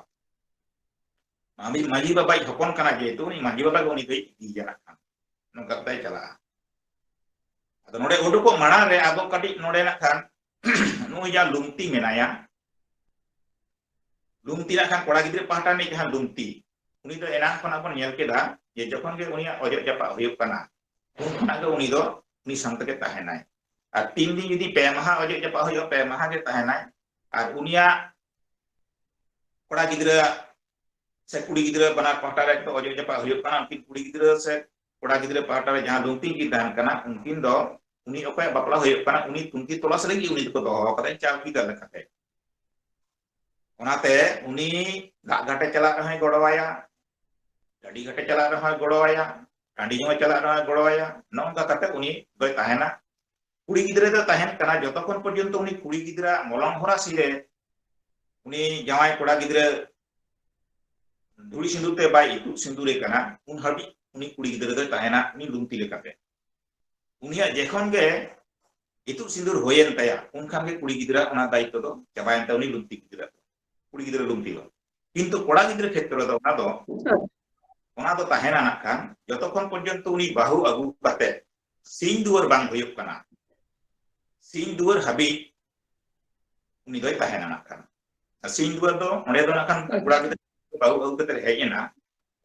ᱢᱟᱹᱡᱷᱤ, ᱢᱟᱹᱡᱷᱤ ᱵᱟᱵᱟᱭ ᱦᱚᱯᱚᱱ ᱠᱟᱱᱟ, ᱡᱮᱦᱮᱛᱩ ᱩᱱᱤ ᱢᱟᱹᱡᱷᱤ ᱵᱟᱵᱟ ᱜᱮ ᱩᱱᱤ ᱫᱚᱭ ᱤᱫᱤᱭᱮᱭᱟ ᱱᱟᱜ ᱠᱷᱟᱱ᱾ ᱱᱚᱝᱠᱟ ᱠᱟᱛᱮᱭ ᱪᱟᱞᱟᱜᱼᱟ᱾ ᱟᱫᱚ ᱱᱚᱰᱮ ᱩᱰᱩᱠᱚᱜ ᱢᱟᱲᱟᱝ ᱨᱮ ᱟᱫᱚ ᱠᱟᱹᱴᱤᱡ ᱱᱚᱰᱮ ᱱᱟᱜ ᱠᱷᱟᱱ ᱱᱩᱭ ᱡᱟᱦᱟᱸ ᱞᱩᱢᱛᱤ ᱢᱮᱱᱟᱭᱟ, ᱞᱩᱢᱛᱤ ᱱᱟᱜ ᱠᱷᱟᱱ ᱠᱚᱲᱟ ᱜᱤᱫᱽᱨᱟᱹ ᱯᱟᱦᱴᱟ ᱨᱤᱱᱤᱡ ᱡᱟᱦᱟᱸ ᱞᱩᱢᱛᱤ, ᱩᱱᱤ ᱫᱚ ᱮᱱᱟᱝ ᱠᱷᱚᱱᱟᱜ ᱵᱚᱱ ᱧᱮᱞ ᱠᱮᱫᱟ ᱡᱮ ᱡᱚᱠᱷᱚᱱ ᱜᱮ ᱩᱱᱤᱭᱟᱜ ᱚᱡᱚᱜ ᱡᱟᱯᱟᱜ ᱦᱩᱭᱩᱜ ᱠᱟᱱᱟ, ᱩᱱ ᱠᱷᱚᱱᱟᱜ ᱜᱮ ᱩᱱᱤ ᱫᱚ ᱩᱱᱤ ᱥᱟᱶ ᱛᱮᱜᱮ ᱛᱟᱦᱮᱱᱟᱭ᱾ ᱟᱨ ᱛᱤᱱ ᱫᱤᱱ ᱡᱩᱫᱤ ᱯᱮ ᱢᱟᱦᱟ ᱚᱡᱚᱜ ᱡᱟᱯᱟᱜ ᱦᱩᱭᱩᱜᱼᱟ, ᱯᱮ ᱢᱟᱦᱟ ᱜᱮ ᱛᱟᱦᱮᱱᱟᱭ᱾ ᱟᱨ ᱩᱱᱤᱭᱟᱜ ᱠᱚᱲᱟ ᱜᱤᱫᱽᱨᱟᱹ ᱥᱮ ᱠᱩᱲᱤ ᱜᱤᱫᱽᱨᱟᱹ ᱵᱟᱱᱟᱨ ᱯᱟᱦᱴᱟ ᱨᱮ ᱚᱡᱚᱜ ᱡᱟᱯᱟᱜ ᱦᱩᱭᱩᱜ ᱠᱟᱱᱟ, ᱩᱱᱠᱤᱱ ᱠᱩᱲᱤ ᱜᱤᱫᱽᱨᱟᱹ ᱥᱮ ᱠᱚᱲᱟ ᱜᱤᱫᱽᱨᱟᱹ ᱯᱟᱦᱴᱟ ᱨᱮ ᱡᱟᱦᱟᱸ ᱞᱩᱢᱛᱤ ᱠᱤᱱ ᱛᱟᱦᱮᱱ ᱠᱟᱱᱟ, ᱩᱱᱠᱤᱱ ᱫᱚ ᱩᱱᱤ ᱚᱠᱚᱭᱟᱜ ᱵᱟᱯᱞᱟ ᱦᱩᱭᱩᱜ ᱠᱟᱱᱟ, ᱩᱱᱤ ᱛᱩᱱᱠᱷᱤ ᱛᱚᱞᱟᱥ ᱞᱟᱹᱜᱤᱫ ᱩᱱᱤ ᱫᱚᱠᱚ ᱫᱚᱦᱚ ᱟᱠᱟᱫᱟ ᱪᱟᱣᱠᱤᱫᱟᱨ ᱞᱮᱠᱟᱛᱮ᱾ ᱚᱱᱟᱛᱮ ᱩᱱᱤ ᱫᱟᱜ ᱜᱷᱟᱴᱮ ᱪᱟᱞᱟᱜ ᱨᱮᱦᱚᱸᱭ ᱜᱚᱲᱚᱣᱟᱭᱟ, ᱰᱟᱹᱰᱤ ᱜᱷᱟᱴᱮ ᱪᱟᱞᱟᱜ ᱨᱮᱦᱚᱸᱭ ᱜᱚᱲᱚᱣᱟᱭᱟ, ᱴᱟᱺᱰᱤ ᱡᱚᱝ ᱪᱟᱞᱟᱜ ᱨᱮᱦᱚᱸᱭ ᱜᱚᱲᱚᱣᱟᱭᱟ᱾ ᱱᱚᱜᱼᱚ ᱱᱚᱝᱠᱟ ᱠᱟᱛᱮ ᱩᱱᱤ ᱫᱚᱭ ᱛᱟᱦᱮᱱᱟ᱾ ᱠᱩᱲᱤ ᱜᱤᱫᱽᱨᱟᱹ ᱫᱚ ᱛᱟᱦᱮᱱ ᱠᱟᱱᱟ ᱡᱚᱛᱚ ᱠᱷᱚᱱ ᱯᱚᱨᱡᱚᱱᱛᱚ ᱩᱱᱤ ᱠᱩᱲᱤ ᱜᱤᱫᱽᱨᱟᱹ ᱢᱚᱞᱚᱝ ᱦᱚᱨᱟ ᱥᱤᱨᱮ ᱩᱱᱤ ᱡᱟᱶᱟᱭ ᱠᱚᱲᱟ ᱜᱤᱫᱽᱨᱟᱹ ᱫᱷᱩᱲᱤ ᱥᱤᱸᱫᱩᱨ ᱛᱮ ᱵᱟᱭ ᱤᱛᱩᱫ ᱥᱤᱸᱫᱩᱨᱮ ᱠᱟᱱᱟ, ᱩᱱ ᱦᱟᱹᱵᱤᱡ ᱩᱱᱤ ᱠᱩᱲᱤ ᱜᱤᱫᱽᱨᱟᱹ ᱫᱚᱭ ᱛᱟᱦᱮᱱᱟ ᱩᱱᱤ ᱞᱩᱢᱛᱤ ᱞᱮᱠᱟᱛᱮ᱾ ᱩᱱᱤᱭᱟᱜ ᱡᱮᱠᱷᱚᱱ ᱜᱮ ᱤᱛᱩᱫ ᱥᱤᱸᱫᱩᱨ ᱦᱩᱭᱮᱱ ᱛᱟᱭᱟ, ᱩᱱᱠᱷᱟᱱ ᱜᱮ ᱠᱩᱲᱤ ᱜᱤᱫᱽᱨᱟᱹ ᱚᱱᱟ ᱫᱟᱭᱤᱛᱛᱚ ᱫᱚ ᱪᱟᱵᱟᱭᱮᱱ ᱛᱟᱭᱟ, ᱩᱱᱤ ᱞᱩᱢᱛᱤ ᱜᱤᱫᱽᱨᱟᱹ, ᱠᱩᱲᱤ ᱜᱤᱫᱽᱨᱟᱹ ᱞᱩᱢᱛᱤ ᱫᱚ᱾ ᱠᱤᱱᱛᱩ ᱠᱚᱲᱟ ᱜᱤᱫᱽᱨᱟᱹ ᱠᱷᱮᱛᱨᱚ ᱫᱚ ᱚᱱᱟ ᱫᱚ, ᱚᱱᱟ ᱫᱚ ᱛᱟᱦᱮᱱᱟ ᱱᱟᱜ ᱠᱷᱟᱱ ᱡᱚᱛᱚ ᱠᱷᱚᱱ ᱯᱚᱨᱡᱚᱱᱛᱚ ᱩᱱᱤ ᱵᱟᱹᱦᱩ ᱟᱹᱜᱩ ᱠᱟᱛᱮ ᱥᱤᱧ ᱫᱩᱣᱟᱹᱨ ᱵᱟᱝ ᱦᱩᱭᱩᱜ ᱠᱟᱱᱟ, ᱥᱤᱧ ᱫᱩᱣᱟᱹᱨ ᱦᱟᱹᱵᱤᱡ ᱩᱱᱤ ᱫᱚᱭ ᱛᱟᱦᱮᱱᱟ ᱱᱟᱜ ᱠᱷᱟᱱ᱾ ᱟᱨ ᱥᱤᱧ ᱫᱩᱣᱟᱹᱨ ᱫᱚ ᱚᱸᱰᱮ ᱫᱚ ᱱᱟᱜ ᱠᱷᱟᱱ ᱠᱚᱲᱟ ᱜᱤᱫᱽᱨᱟᱹ ᱵᱟᱹᱦᱩ ᱟᱹᱜᱩ ᱠᱟᱛᱮ ᱦᱮᱡ ᱮᱱᱟ,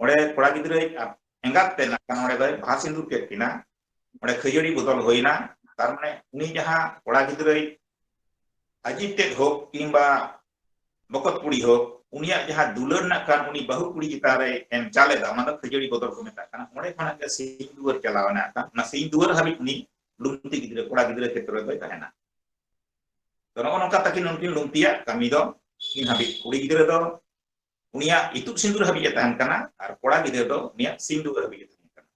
ᱚᱸᱰᱮ ᱠᱚᱲᱟ ᱜᱤᱫᱽᱨᱟᱹ ᱮᱸᱜᱟᱛ ᱛᱮ ᱱᱟᱜ ᱠᱷᱟᱱ ᱚᱸᱰᱮ ᱫᱚᱭ ᱵᱟᱦᱟ ᱥᱤᱸᱫᱩᱨ ᱠᱮᱫ ᱠᱤᱱᱟ, ᱚᱸᱰᱮ ᱠᱷᱟᱹᱡᱟᱹᱲᱤ ᱵᱚᱫᱚᱞ ᱦᱩᱭᱱᱟ᱾ ᱛᱟᱨ ᱢᱟᱱᱮ ᱩᱱᱤ ᱡᱟᱦᱟᱸ ᱠᱚᱲᱟ ᱜᱤᱫᱽᱨᱟᱹᱭ ᱟᱹᱡᱤᱨ ᱛᱮᱫ ᱦᱳᱠ ᱠᱤᱝᱵᱟ ᱵᱚᱠᱚᱛ ᱠᱩᱲᱤ ᱦᱳᱠ, ᱩᱱᱤᱭᱟᱜ ᱡᱟᱦᱟᱸ ᱫᱩᱞᱟᱹᱲ ᱨᱮᱱᱟᱜ ᱠᱟᱱ ᱩᱱᱤ ᱵᱟᱹᱦᱩ ᱠᱩᱲᱤ ᱪᱮᱛᱟᱱ ᱨᱮ ᱮᱢ ᱪᱟᱞ ᱮᱫᱟ, ᱚᱱᱟ ᱫᱚ ᱠᱷᱟᱹᱡᱟᱹᱲᱤ ᱵᱚᱫᱚᱞ ᱠᱚ ᱢᱮᱛᱟᱜ ᱠᱟᱱᱟ᱾ ᱚᱸᱰᱮ ᱠᱷᱚᱱᱟᱜ ᱜᱮ ᱥᱤᱧ ᱫᱩᱣᱟᱹᱨ ᱪᱟᱞᱟᱣ ᱮᱱᱟ᱾ ᱚᱱᱟ ᱥᱤᱧ ᱫᱩᱣᱟᱹᱨ ᱦᱟᱹᱵᱤᱡ ᱩᱱᱤ ᱞᱩᱢᱛᱤ ᱜᱤᱫᱽᱨᱟᱹ, ᱠᱚᱲᱟ ᱜᱤᱫᱽᱨᱟᱹ ᱠᱷᱮᱛᱨᱚ ᱨᱮᱫᱚᱭ ᱛᱟᱦᱮᱱᱟ᱾ ᱛᱚ, ᱱᱚᱜᱼᱚ ᱱᱚᱝᱠᱟ ᱛᱟᱹᱠᱤᱱ ᱩᱱᱠᱤᱱ ᱞᱩᱢᱛᱤᱭᱟᱜ ᱠᱟᱹᱢᱤ ᱫᱚ ᱛᱤᱱ ᱦᱟᱹᱵᱤᱡ, ᱠᱩᱲᱤ ᱜᱤᱫᱽᱨᱟᱹ ᱫᱚ ᱩᱱᱤᱭᱟᱜ ᱤᱛᱩᱫ ᱥᱤᱸᱫᱩᱨ ᱦᱟᱹᱵᱤᱡ ᱮ ᱛᱟᱦᱮᱱ ᱠᱟᱱᱟ ᱟᱨ ᱠᱚᱲᱟ ᱜᱤᱫᱽᱨᱟᱹ ᱫᱚ ᱩᱱᱤᱭᱟᱜ ᱥᱤᱧ ᱫᱩᱣᱟᱹᱨ ᱦᱟᱹᱵᱤᱡ ᱮ ᱛᱟᱦᱮᱱ ᱠᱟᱱᱟ᱾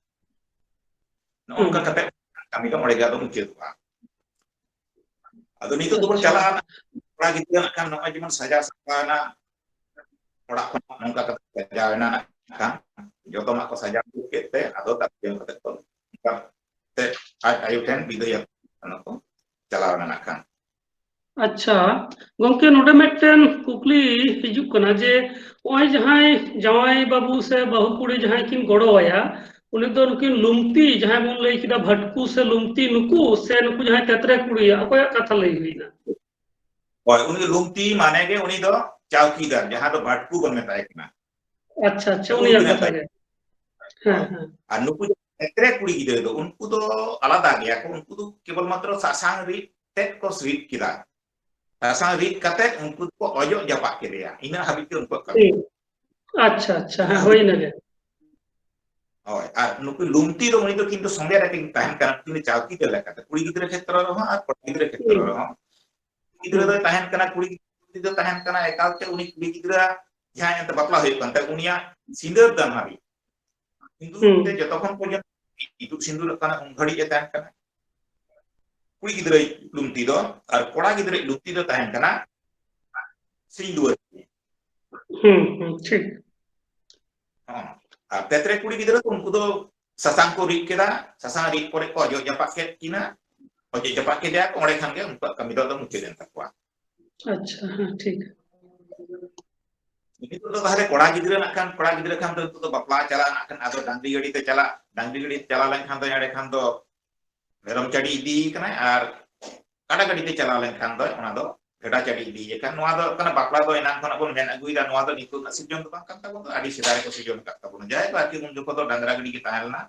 ᱱᱚᱜᱼᱚ ᱱᱚᱝᱠᱟ ᱦᱩᱸ᱾ ᱠᱟᱛᱮ ᱠᱟᱹᱢᱤ ᱫᱚ ᱚᱸᱰᱮ ᱜᱮ ᱟᱫᱚ ᱢᱩᱪᱟᱹᱫᱚᱜᱼᱟ᱾ ᱟᱫᱚ ᱱᱤᱛᱚᱜ ᱫᱚᱵᱚᱱ ᱟᱪᱪᱷᱟ᱾ ᱪᱟᱞᱟᱜᱼᱟ ᱱᱟᱜ, ᱠᱚᱲᱟ ᱜᱤᱫᱽᱨᱟᱹ ᱱᱟᱜ ᱠᱷᱟᱱ ᱱᱚᱜᱼᱚᱭ ᱡᱮᱢᱚᱱ ᱥᱟᱡᱟᱣ ᱥᱟᱯᱲᱟᱣ ᱮᱱᱟ, ᱚᱲᱟᱜ ᱠᱷᱚᱱ ᱱᱚᱝᱠᱟ ᱠᱟᱛᱮ ᱥᱟᱡᱟᱣ ᱮᱱᱟ ᱱᱟᱜ ᱠᱷᱟᱱ, ᱡᱚᱛᱚᱱᱟᱜ ᱠᱚ ᱥᱟᱡᱟᱣ ᱠᱮᱫ ᱛᱮ ᱟᱫᱚ ᱫᱟᱜ ᱡᱚᱢ ᱠᱟᱛᱮ ᱠᱚ ᱚᱱᱠᱟ ᱛᱮ ᱟᱡ ᱟᱭᱳ ᱴᱷᱮᱱ ᱵᱤᱫᱟᱹᱭ ᱟᱠᱚ ᱠᱚ ᱪᱟᱞᱟᱣ ᱮᱱᱟ ᱱᱟᱜ ᱠᱷᱟᱱ᱾ ᱟᱪᱪᱷᱟ ᱜᱚᱝᱠᱮ, ᱱᱚᱰᱮ ᱢᱤᱫᱴᱮᱱ ᱠᱩᱠᱞᱤ ᱦᱤᱡᱩᱜ ᱠᱟᱱᱟ ᱡᱮ ᱱᱚᱜᱼᱚᱭ ᱡᱟᱦᱟᱸᱭ ᱡᱟᱶᱟᱭ ᱵᱟᱹᱵᱩ ᱥᱮ ᱵᱟᱹᱦᱩ ᱠᱩᱲᱤ ᱡᱟᱦᱟᱸᱭ ᱠᱤᱱ ᱜᱚᱲᱚ ᱟᱭᱟ, ᱩᱱᱤ ᱫᱚ ᱱᱩᱠᱤᱱ ᱞᱩᱢᱛᱤ ᱡᱟᱦᱟᱸᱭ ᱵᱚᱱ ᱞᱟᱹᱭ ᱠᱮᱫᱟ, ᱵᱷᱟᱴᱠᱩ ᱥᱮ ᱞᱩᱢᱛᱤ, ᱱᱩᱠᱩ ᱥᱮ ᱱᱩᱠᱩ ᱡᱟᱦᱟᱸᱭ ᱛᱮᱛᱨᱮ ᱠᱩᱲᱤᱭᱟᱜ, ᱚᱠᱚᱭᱟᱜ ᱠᱟᱛᱷᱟ ᱞᱟᱹᱭ ᱦᱩᱭᱱᱟ? ᱦᱳᱭ, ᱩᱱᱤ ᱞᱩᱢᱛᱤ ᱢᱟᱱᱮ ᱜᱮ ᱩᱱᱤ ᱫᱚ ᱪᱟᱣᱠᱤᱫᱟᱨ, ᱡᱟᱦᱟᱸ ᱫᱚ ᱵᱷᱟᱴᱠᱩ ᱵᱚᱱ ᱢᱮᱛᱟᱭ ᱠᱟᱱᱟ᱾ ᱟᱪᱪᱷᱟ, ᱟᱪᱪᱷᱟ, ᱩᱱᱠᱩ ᱩᱱᱤᱭᱟᱜ ᱵᱮᱱᱟᱣ ᱠᱟᱛᱷᱟ ᱛᱟᱭ ᱜᱮ᱾ ᱦᱮᱸ, ᱦᱳᱭ᱾ ᱦᱮᱸ᱾ ᱟᱨ ᱱᱩᱠᱩ ᱡᱟᱦᱟᱸ ᱛᱮᱛᱨᱮ ᱠᱩᱲᱤ ᱜᱤᱫᱽᱨᱟᱹ ᱫᱚ, ᱩᱱᱠᱩ ᱫᱚ ᱟᱞᱟᱫᱟ ᱜᱮᱭᱟ ᱠᱚ᱾ ᱩᱱᱠᱩ ᱫᱚ ᱠᱮᱵᱚᱞ ᱢᱟᱛᱨᱚ ᱥᱟᱥᱟᱝ ᱨᱤᱫ ᱛᱮᱫ ᱠᱚ ᱨᱤᱫ ᱠᱮᱫᱟ᱾ ᱥᱟᱥᱟᱝ ᱨᱤᱫ ᱠᱟᱛᱮ ᱩᱱᱠᱩ ᱫᱚᱠᱚ ᱚᱡᱚᱜ ᱡᱟᱯᱟᱜ ᱠᱮᱫᱮᱭᱟ᱾ ᱤᱱᱟᱹ ᱦᱟᱹᱵᱤᱡ ᱜᱮ ᱩᱱᱠᱩᱣᱟᱜ ᱠᱟᱹᱢᱤ᱾ ᱦᱩᱸ᱾ ᱟᱪᱪᱷᱟ, ᱟᱪᱪᱷᱟ, ᱦᱮᱸ, ᱦᱳᱭ, ᱤᱱᱟᱹ ᱜᱮ᱾ ᱦᱳᱭ, ᱟᱨ ᱱᱩᱠᱩ ᱞᱩᱢᱛᱤ ᱫᱚ ᱩᱱᱤ ᱫᱚ ᱠᱤᱱᱛᱩ ᱥᱚᱸᱜᱮ ᱨᱮ ᱠᱤᱱ ᱛᱟᱦᱮᱱ ᱠᱟᱱᱟ, ᱩᱱᱤ ᱪᱟᱣᱠᱤᱫᱟᱨ ᱞᱮᱠᱟᱛᱮ, ᱠᱩᱲᱤ ᱜᱤᱫᱽᱨᱟᱹ ᱠᱷᱮᱛᱨᱚ ᱨᱮᱦᱚᱸ ᱟᱨ ᱠᱚᱲᱟ ᱜᱤᱫᱽᱨᱟᱹ ᱠᱷᱮᱛᱨᱚ ᱦᱩᱸ᱾ ᱨᱮᱦᱚᱸ᱾ ᱜᱤᱫᱽᱨᱟᱹ ᱦᱩᱸ᱾ ᱫᱚᱭ ᱛᱟᱦᱮᱱ ᱠᱟᱱᱟ, ᱠᱩᱲᱤ ᱜᱤᱫᱽᱨᱟᱹ ᱫᱚ ᱛᱟᱦᱮᱱ ᱠᱟᱱᱟ, ᱮᱠᱟᱞᱛᱮ ᱩᱱᱤ ᱠᱩᱲᱤ ᱜᱤᱫᱽᱨᱟᱹ ᱡᱟᱦᱟᱸᱭ ᱮᱱᱛᱮ ᱵᱟᱯᱞᱟ ᱦᱩᱭᱩᱜ ᱠᱟᱱ ᱛᱟᱭ, ᱩᱱᱤᱭᱟᱜ ᱥᱤᱸᱫᱟᱹᱨ ᱫᱟᱱ ᱦᱟᱹᱵᱤᱡ᱾ ᱦᱤᱸᱫᱩ ᱦᱩᱸ᱾ ᱛᱮ ᱡᱚᱛᱚ ᱠᱷᱚᱱ ᱯᱚᱨᱡᱚᱱᱛᱚ ᱤᱛᱩᱫ ᱥᱤᱸᱫᱩᱨᱚᱜ ᱠᱟᱱᱟ, ᱩᱱ ᱜᱷᱟᱹᱲᱤᱡ ᱮ ᱛᱟᱦᱮᱱ ᱠᱟᱱᱟ᱾ ᱠᱩᱲᱤ ᱜᱤᱫᱽᱨᱟᱹ ᱞᱩᱢᱛᱤ ᱫᱚ, ᱟᱨ ᱠᱚᱲᱟ ᱜᱤᱫᱽᱨᱟᱹ ᱞᱩᱢᱛᱤ ᱫᱚ ᱛᱟᱦᱮᱱ ᱠᱟᱱᱟ ᱥᱤᱧ ᱫᱩᱣᱟᱹᱨ᱾ ᱦᱩᱸ, ᱦᱩᱸ, ᱴᱷᱤᱠ᱾ ᱦᱚᱸ᱾ ᱟᱨ ᱛᱮᱛᱨᱮ ᱠᱩᱲᱤ ᱜᱤᱫᱽᱨᱟᱹ ᱫᱚ ᱩᱱᱠᱩ ᱫᱚ ᱥᱟᱥᱟᱝ ᱠᱚ ᱨᱤᱫ ᱠᱮᱫᱟ, ᱥᱟᱥᱟᱝ ᱨᱤᱫ ᱯᱚᱨᱮ ᱠᱚ ᱚᱡᱚᱜ ᱡᱟᱯᱟᱜ ᱠᱮᱫ ᱠᱤᱱᱟ, ᱚᱡᱚᱜ ᱡᱟᱯᱟᱜ ᱠᱮᱫᱮᱭᱟ ᱠᱚ, ᱚᱸᱰᱮ ᱠᱷᱟᱱ ᱜᱮ ᱩᱱᱠᱩᱣᱟᱜ ᱠᱟᱹᱢᱤ ᱫᱚ ᱟᱫᱚ ᱢᱩᱪᱟᱹᱫ ᱮᱱ ᱛᱟᱠᱚᱣᱟ᱾ ᱟᱪᱪᱷᱟ, ᱦᱮᱸ, ᱴᱷᱤᱠ᱾ ᱱᱤᱛᱚᱜ ᱫᱚ ᱛᱟᱦᱞᱮ ᱠᱚᱲᱟ ᱜᱤᱫᱽᱨᱟᱹ ᱱᱟᱜ ᱠᱷᱟᱱ, ᱠᱚᱲᱟ ᱜᱤᱫᱽᱨᱟᱹ ᱠᱷᱟᱱ ᱫᱚ ᱱᱤᱛᱚᱜ ᱫᱚ ᱵᱟᱯᱞᱟ ᱪᱟᱞᱟᱜ ᱱᱟᱜ ᱠᱷᱟᱱ, ᱟᱫᱚ ᱰᱟᱝᱨᱤ ᱜᱟᱹᱰᱤ ᱛᱮ ᱪᱟᱞᱟᱜ, ᱰᱟᱝᱨᱤ ᱜᱟᱹᱰᱤ ᱛᱮ ᱪᱟᱞᱟᱣ ᱞᱮᱱᱠᱷᱟᱱ ᱫᱚ ᱮᱸᱰᱮ ᱠᱷᱟᱱ ᱫᱚ ᱢᱮᱨᱚᱢ ᱪᱟᱹᱰᱤ ᱤᱫᱤ ᱠᱟᱱᱟᱭ, ᱟᱨ ᱠᱟᱰᱟ ᱜᱟᱹᱰᱤ ᱛᱮ ᱪᱟᱞᱟᱣ ᱞᱮᱱᱠᱷᱟᱱ ᱫᱚ ᱚᱱᱟ ᱫᱚ ᱵᱷᱮᱰᱟ ᱪᱟᱹᱰᱤ ᱤᱫᱤ ᱟᱠᱟᱱ᱾ ᱱᱚᱣᱟ ᱫᱚ ᱦᱩᱭᱩᱜ ᱠᱟᱱᱟ ᱵᱟᱯᱞᱟ ᱫᱚ ᱮᱱᱟᱝ ᱠᱷᱚᱱᱟᱜ ᱵᱚᱱ ᱢᱮᱱ ᱟᱹᱜᱩᱭᱮᱫᱟ, ᱱᱚᱣᱟ ᱫᱚ ᱱᱤᱛᱚᱜ ᱨᱮᱱᱟᱜ ᱥᱤᱨᱡᱚᱱ ᱫᱚ ᱵᱟᱝ ᱠᱟᱱ ᱛᱟᱵᱚᱱᱟ, ᱟᱹᱰᱤ ᱥᱮᱫᱟᱭ ᱨᱮᱠᱚ ᱥᱤᱨᱡᱚᱱ ᱟᱠᱟᱫ ᱛᱟᱵᱚᱱᱟ᱾ ᱡᱟᱭᱦᱳᱠ, ᱟᱨᱠᱤ ᱩᱱ ᱡᱚᱠᱷᱚᱱ ᱫᱚ ᱰᱟᱝᱨᱟ ᱜᱟᱹᱰᱤ ᱜᱮ ᱛᱟᱦᱮᱸ ᱞᱮᱱᱟ,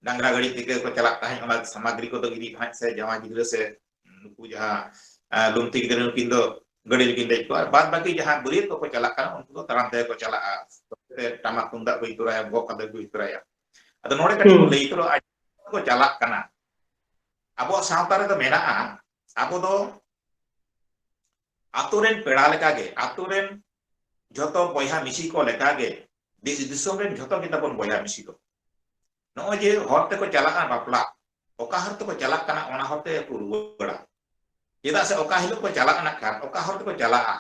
ᱰᱟᱝᱨᱟ ᱜᱟᱹᱰᱤ ᱛᱮᱜᱮ ᱠᱚ ᱪᱟᱞᱟᱜ ᱛᱟᱦᱮᱸᱫ, ᱚᱱᱟ ᱥᱟᱢᱟᱜᱨᱤ ᱠᱚᱫᱚ ᱤᱫᱤ ᱛᱟᱦᱮᱸᱫ ᱥᱮ ᱡᱟᱶᱟᱭ ᱜᱤᱫᱽᱨᱟᱹ ᱥᱮ ᱱᱩᱠᱩ ᱡᱟᱦᱟᱸ, ᱮ, ᱞᱩᱢᱛᱤ ᱜᱤᱫᱽᱨᱟᱹ ᱱᱩᱠᱤᱱ ᱫᱚ ᱜᱟᱹᱰᱤ ᱨᱮᱠᱤᱱ ᱫᱮᱡ ᱠᱚᱜᱼᱟ, ᱟᱨ ᱵᱟᱫ ᱵᱟᱹᱠᱤ ᱡᱟᱦᱟᱸ ᱵᱟᱹᱨᱭᱟᱹᱛ ᱠᱚᱠᱚ ᱪᱟᱞᱟᱜ ᱠᱟᱱᱟ ᱩᱱᱠᱩ ᱫᱚ ᱛᱟᱲᱟᱢ ᱛᱮᱜᱮ ᱠᱚ ᱪᱟᱞᱟᱜᱼᱟ᱾ ᱴᱟᱢᱟᱠ ᱛᱩᱢᱫᱟᱜ ᱠᱚ ᱤᱫᱤ ᱛᱚᱨᱟᱭᱟ, ᱜᱚᱜ ᱠᱟᱛᱮ ᱠᱚ ᱤᱫᱤ ᱛᱚᱨᱟᱭᱟ᱾ ᱟᱫᱚ ᱱᱚᱰᱮ ᱠᱟᱹᱴᱤᱡ ᱵᱚᱱ ᱦᱩᱸ᱾ ᱞᱟᱹᱭ ᱛᱚᱨᱟ ᱠᱚ ᱪᱟᱞᱟᱜ ᱠᱟᱱᱟ᱾ ᱟᱵᱚᱣᱟᱜ ᱥᱟᱶᱛᱟ ᱨᱮᱫᱚ ᱢᱮᱱᱟᱜᱼᱟ, ᱟᱵᱚ ᱫᱚ ᱟᱛᱳ ᱨᱮᱱ ᱯᱮᱲᱟ ᱞᱮᱠᱟᱜᱮ, ᱟᱛᱳ ᱨᱮᱱ ᱡᱷᱚᱛᱚ ᱵᱚᱭᱦᱟ ᱢᱤᱥᱤ ᱠᱚ ᱞᱮᱠᱟᱜᱮ, ᱫᱮᱥ ᱫᱤᱥᱚᱢ ᱨᱮᱱ ᱡᱷᱚᱛᱚ ᱜᱮ ᱛᱟᱵᱚᱱ ᱵᱚᱭᱦᱟ ᱢᱤᱥᱤ ᱫᱚ᱾ ᱱᱚᱜᱼᱚᱭ ᱡᱮ ᱦᱚᱨ ᱛᱮᱠᱚ ᱪᱟᱞᱟᱜᱼᱟ ᱵᱟᱯᱞᱟ, ᱚᱠᱟ ᱦᱚᱨ ᱛᱮᱠᱚ ᱪᱟᱞᱟᱜ ᱠᱟᱱᱟ, ᱚᱱᱟ ᱦᱚᱨ ᱛᱮ ᱠᱚ ᱨᱩᱣᱟᱹᱲᱟ᱾ ᱪᱮᱫᱟᱜ ᱥᱮ ᱚᱠᱟ ᱦᱤᱞᱳᱜ ᱠᱚ ᱪᱟᱞᱟᱜ ᱠᱟᱱᱟ ᱠᱷᱟᱱ, ᱚᱠᱟ ᱦᱚᱨ ᱛᱮᱠᱚ ᱪᱟᱞᱟᱜᱼᱟ,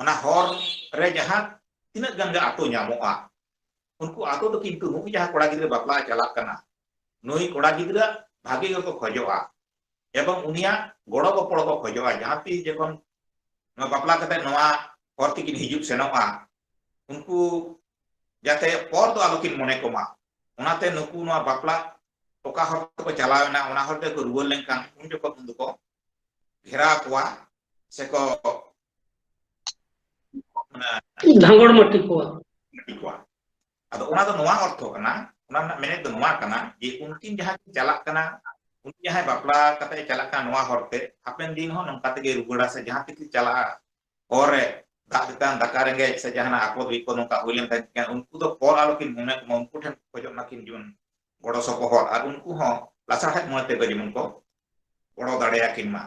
ᱚᱱᱟ ᱦᱚᱨ ᱨᱮ ᱡᱟᱦᱟᱸ ᱛᱤᱱᱟᱹᱜ ᱜᱟᱱ ᱜᱮ ᱟᱛᱳ ᱧᱟᱢᱚᱜᱼᱟ, ᱩᱱᱠᱩ ᱟᱛᱳ ᱫᱚ ᱠᱤᱱᱛᱩ ᱱᱩᱭ ᱡᱟᱦᱟᱸ ᱠᱚᱲᱟ ᱜᱤᱫᱽᱨᱟᱹ ᱵᱟᱯᱞᱟ ᱪᱟᱞᱟᱜ ᱠᱟᱱᱟ, ᱱᱩᱭ ᱠᱚᱲᱟ ᱜᱤᱫᱽᱨᱟᱹ ᱵᱷᱟᱜᱮ ᱜᱮᱠᱚ ᱠᱷᱚᱡᱚᱜᱼᱟ ᱮᱵᱚᱝ ᱩᱱᱤᱭᱟᱜ ᱜᱚᱲᱚ ᱜᱚᱯᱚᱲᱚ ᱠᱚ ᱠᱷᱚᱡᱚᱜᱼᱟ᱾ ᱡᱟᱦᱟᱸ ᱛᱤᱥ ᱡᱚᱠᱷᱚᱱ ᱱᱚᱣᱟ ᱵᱟᱯᱞᱟ ᱠᱟᱛᱮ ᱱᱚᱣᱟ ᱦᱚᱨ ᱛᱮᱠᱤᱱ ᱦᱤᱡᱩᱜ ᱥᱮᱱᱚᱜᱼᱟ, ᱩᱱᱠᱩ ᱡᱟᱛᱮ ᱯᱚᱨ ᱫᱚ ᱟᱞᱚᱠᱤᱱ ᱢᱚᱱᱮ ᱠᱚᱢᱟ᱾ ᱚᱱᱟᱛᱮ ᱱᱩᱠᱩ ᱱᱚᱣᱟ ᱵᱟᱯᱞᱟ ᱚᱠᱟ ᱦᱚᱨ ᱛᱮᱠᱚ ᱪᱟᱞᱟᱣ ᱮᱱᱟ, ᱚᱱᱟ ᱦᱚᱨ ᱛᱮᱠᱚ ᱨᱩᱣᱟᱹᱲ ᱞᱮᱱᱠᱷᱟᱱ ᱩᱱ ᱡᱚᱠᱷᱚᱱ ᱩᱱ ᱫᱚᱠᱚ ᱜᱷᱮᱨᱟᱣ ᱠᱚᱣᱟ ᱥᱮᱠᱚ, ᱢᱟᱱᱮ, ᱫᱷᱟᱸᱜᱚᱲ ᱢᱟᱹᱴᱤ ᱠᱚᱣᱟ᱾ ᱢᱟᱹᱴᱤ ᱠᱚᱣᱟ᱾ ᱟᱫᱚ ᱚᱱᱟ ᱫᱚ ᱱᱚᱣᱟ ᱚᱨᱛᱷᱚ ᱠᱟᱱᱟ, ᱚᱱᱟ ᱨᱮᱱᱟᱜ ᱢᱮᱱᱮᱫ ᱫᱚ ᱱᱚᱣᱟ ᱠᱟᱱᱟ ᱡᱮ ᱩᱱᱠᱤᱱ ᱡᱟᱦᱟᱸ ᱠᱤᱱ ᱪᱟᱞᱟᱜ ᱠᱟᱱᱟ, ᱩᱱᱤ ᱡᱟᱦᱟᱸᱭ ᱵᱟᱯᱞᱟ ᱠᱟᱛᱮ ᱪᱟᱞᱟᱜ ᱠᱟᱱᱟ ᱱᱚᱣᱟ ᱦᱚᱨ ᱛᱮ, ᱦᱟᱯᱮᱱ ᱫᱤᱱ ᱦᱚᱸ ᱱᱚᱝᱠᱟ ᱛᱮᱜᱮ ᱨᱩᱣᱟᱹᱲᱟ ᱥᱮ ᱡᱟᱦᱟᱸ ᱛᱮᱠᱤᱱ ᱪᱟᱞᱟᱜᱼᱟ, ᱦᱚᱨ ᱨᱮ ᱫᱟᱜ ᱛᱮᱛᱟᱝ, ᱫᱟᱠᱟ ᱨᱮᱸᱜᱮᱡ ᱥᱮ ᱡᱟᱦᱟᱱᱟᱜ ᱟᱯᱚᱫ ᱵᱤᱯᱚᱫ ᱱᱚᱝᱠᱟ ᱦᱩᱭ ᱞᱮᱱᱠᱷᱟᱱ, ᱩᱱᱠᱩ ᱫᱚ ᱯᱚᱨ ᱟᱞᱚᱠᱤᱱ ᱢᱚᱱᱮ ᱠᱚᱢᱟ, ᱩᱱᱠᱩ ᱴᱷᱮᱱ ᱠᱷᱚᱡᱚᱜ ᱢᱟᱠᱤᱱ ᱡᱮᱢᱚᱱ ᱜᱚᱲᱚ ᱥᱚᱯᱚᱦᱚᱫ, ᱟᱨ ᱩᱱᱠᱩ ᱦᱚᱸ ᱞᱟᱥᱟᱲᱦᱮᱫ ᱢᱚᱱᱮ ᱛᱮᱜᱮ ᱡᱮᱢᱚᱱ ᱠᱚ ᱜᱚᱲᱚ ᱫᱟᱲᱮᱭᱟᱠᱤᱱ ᱢᱟ᱾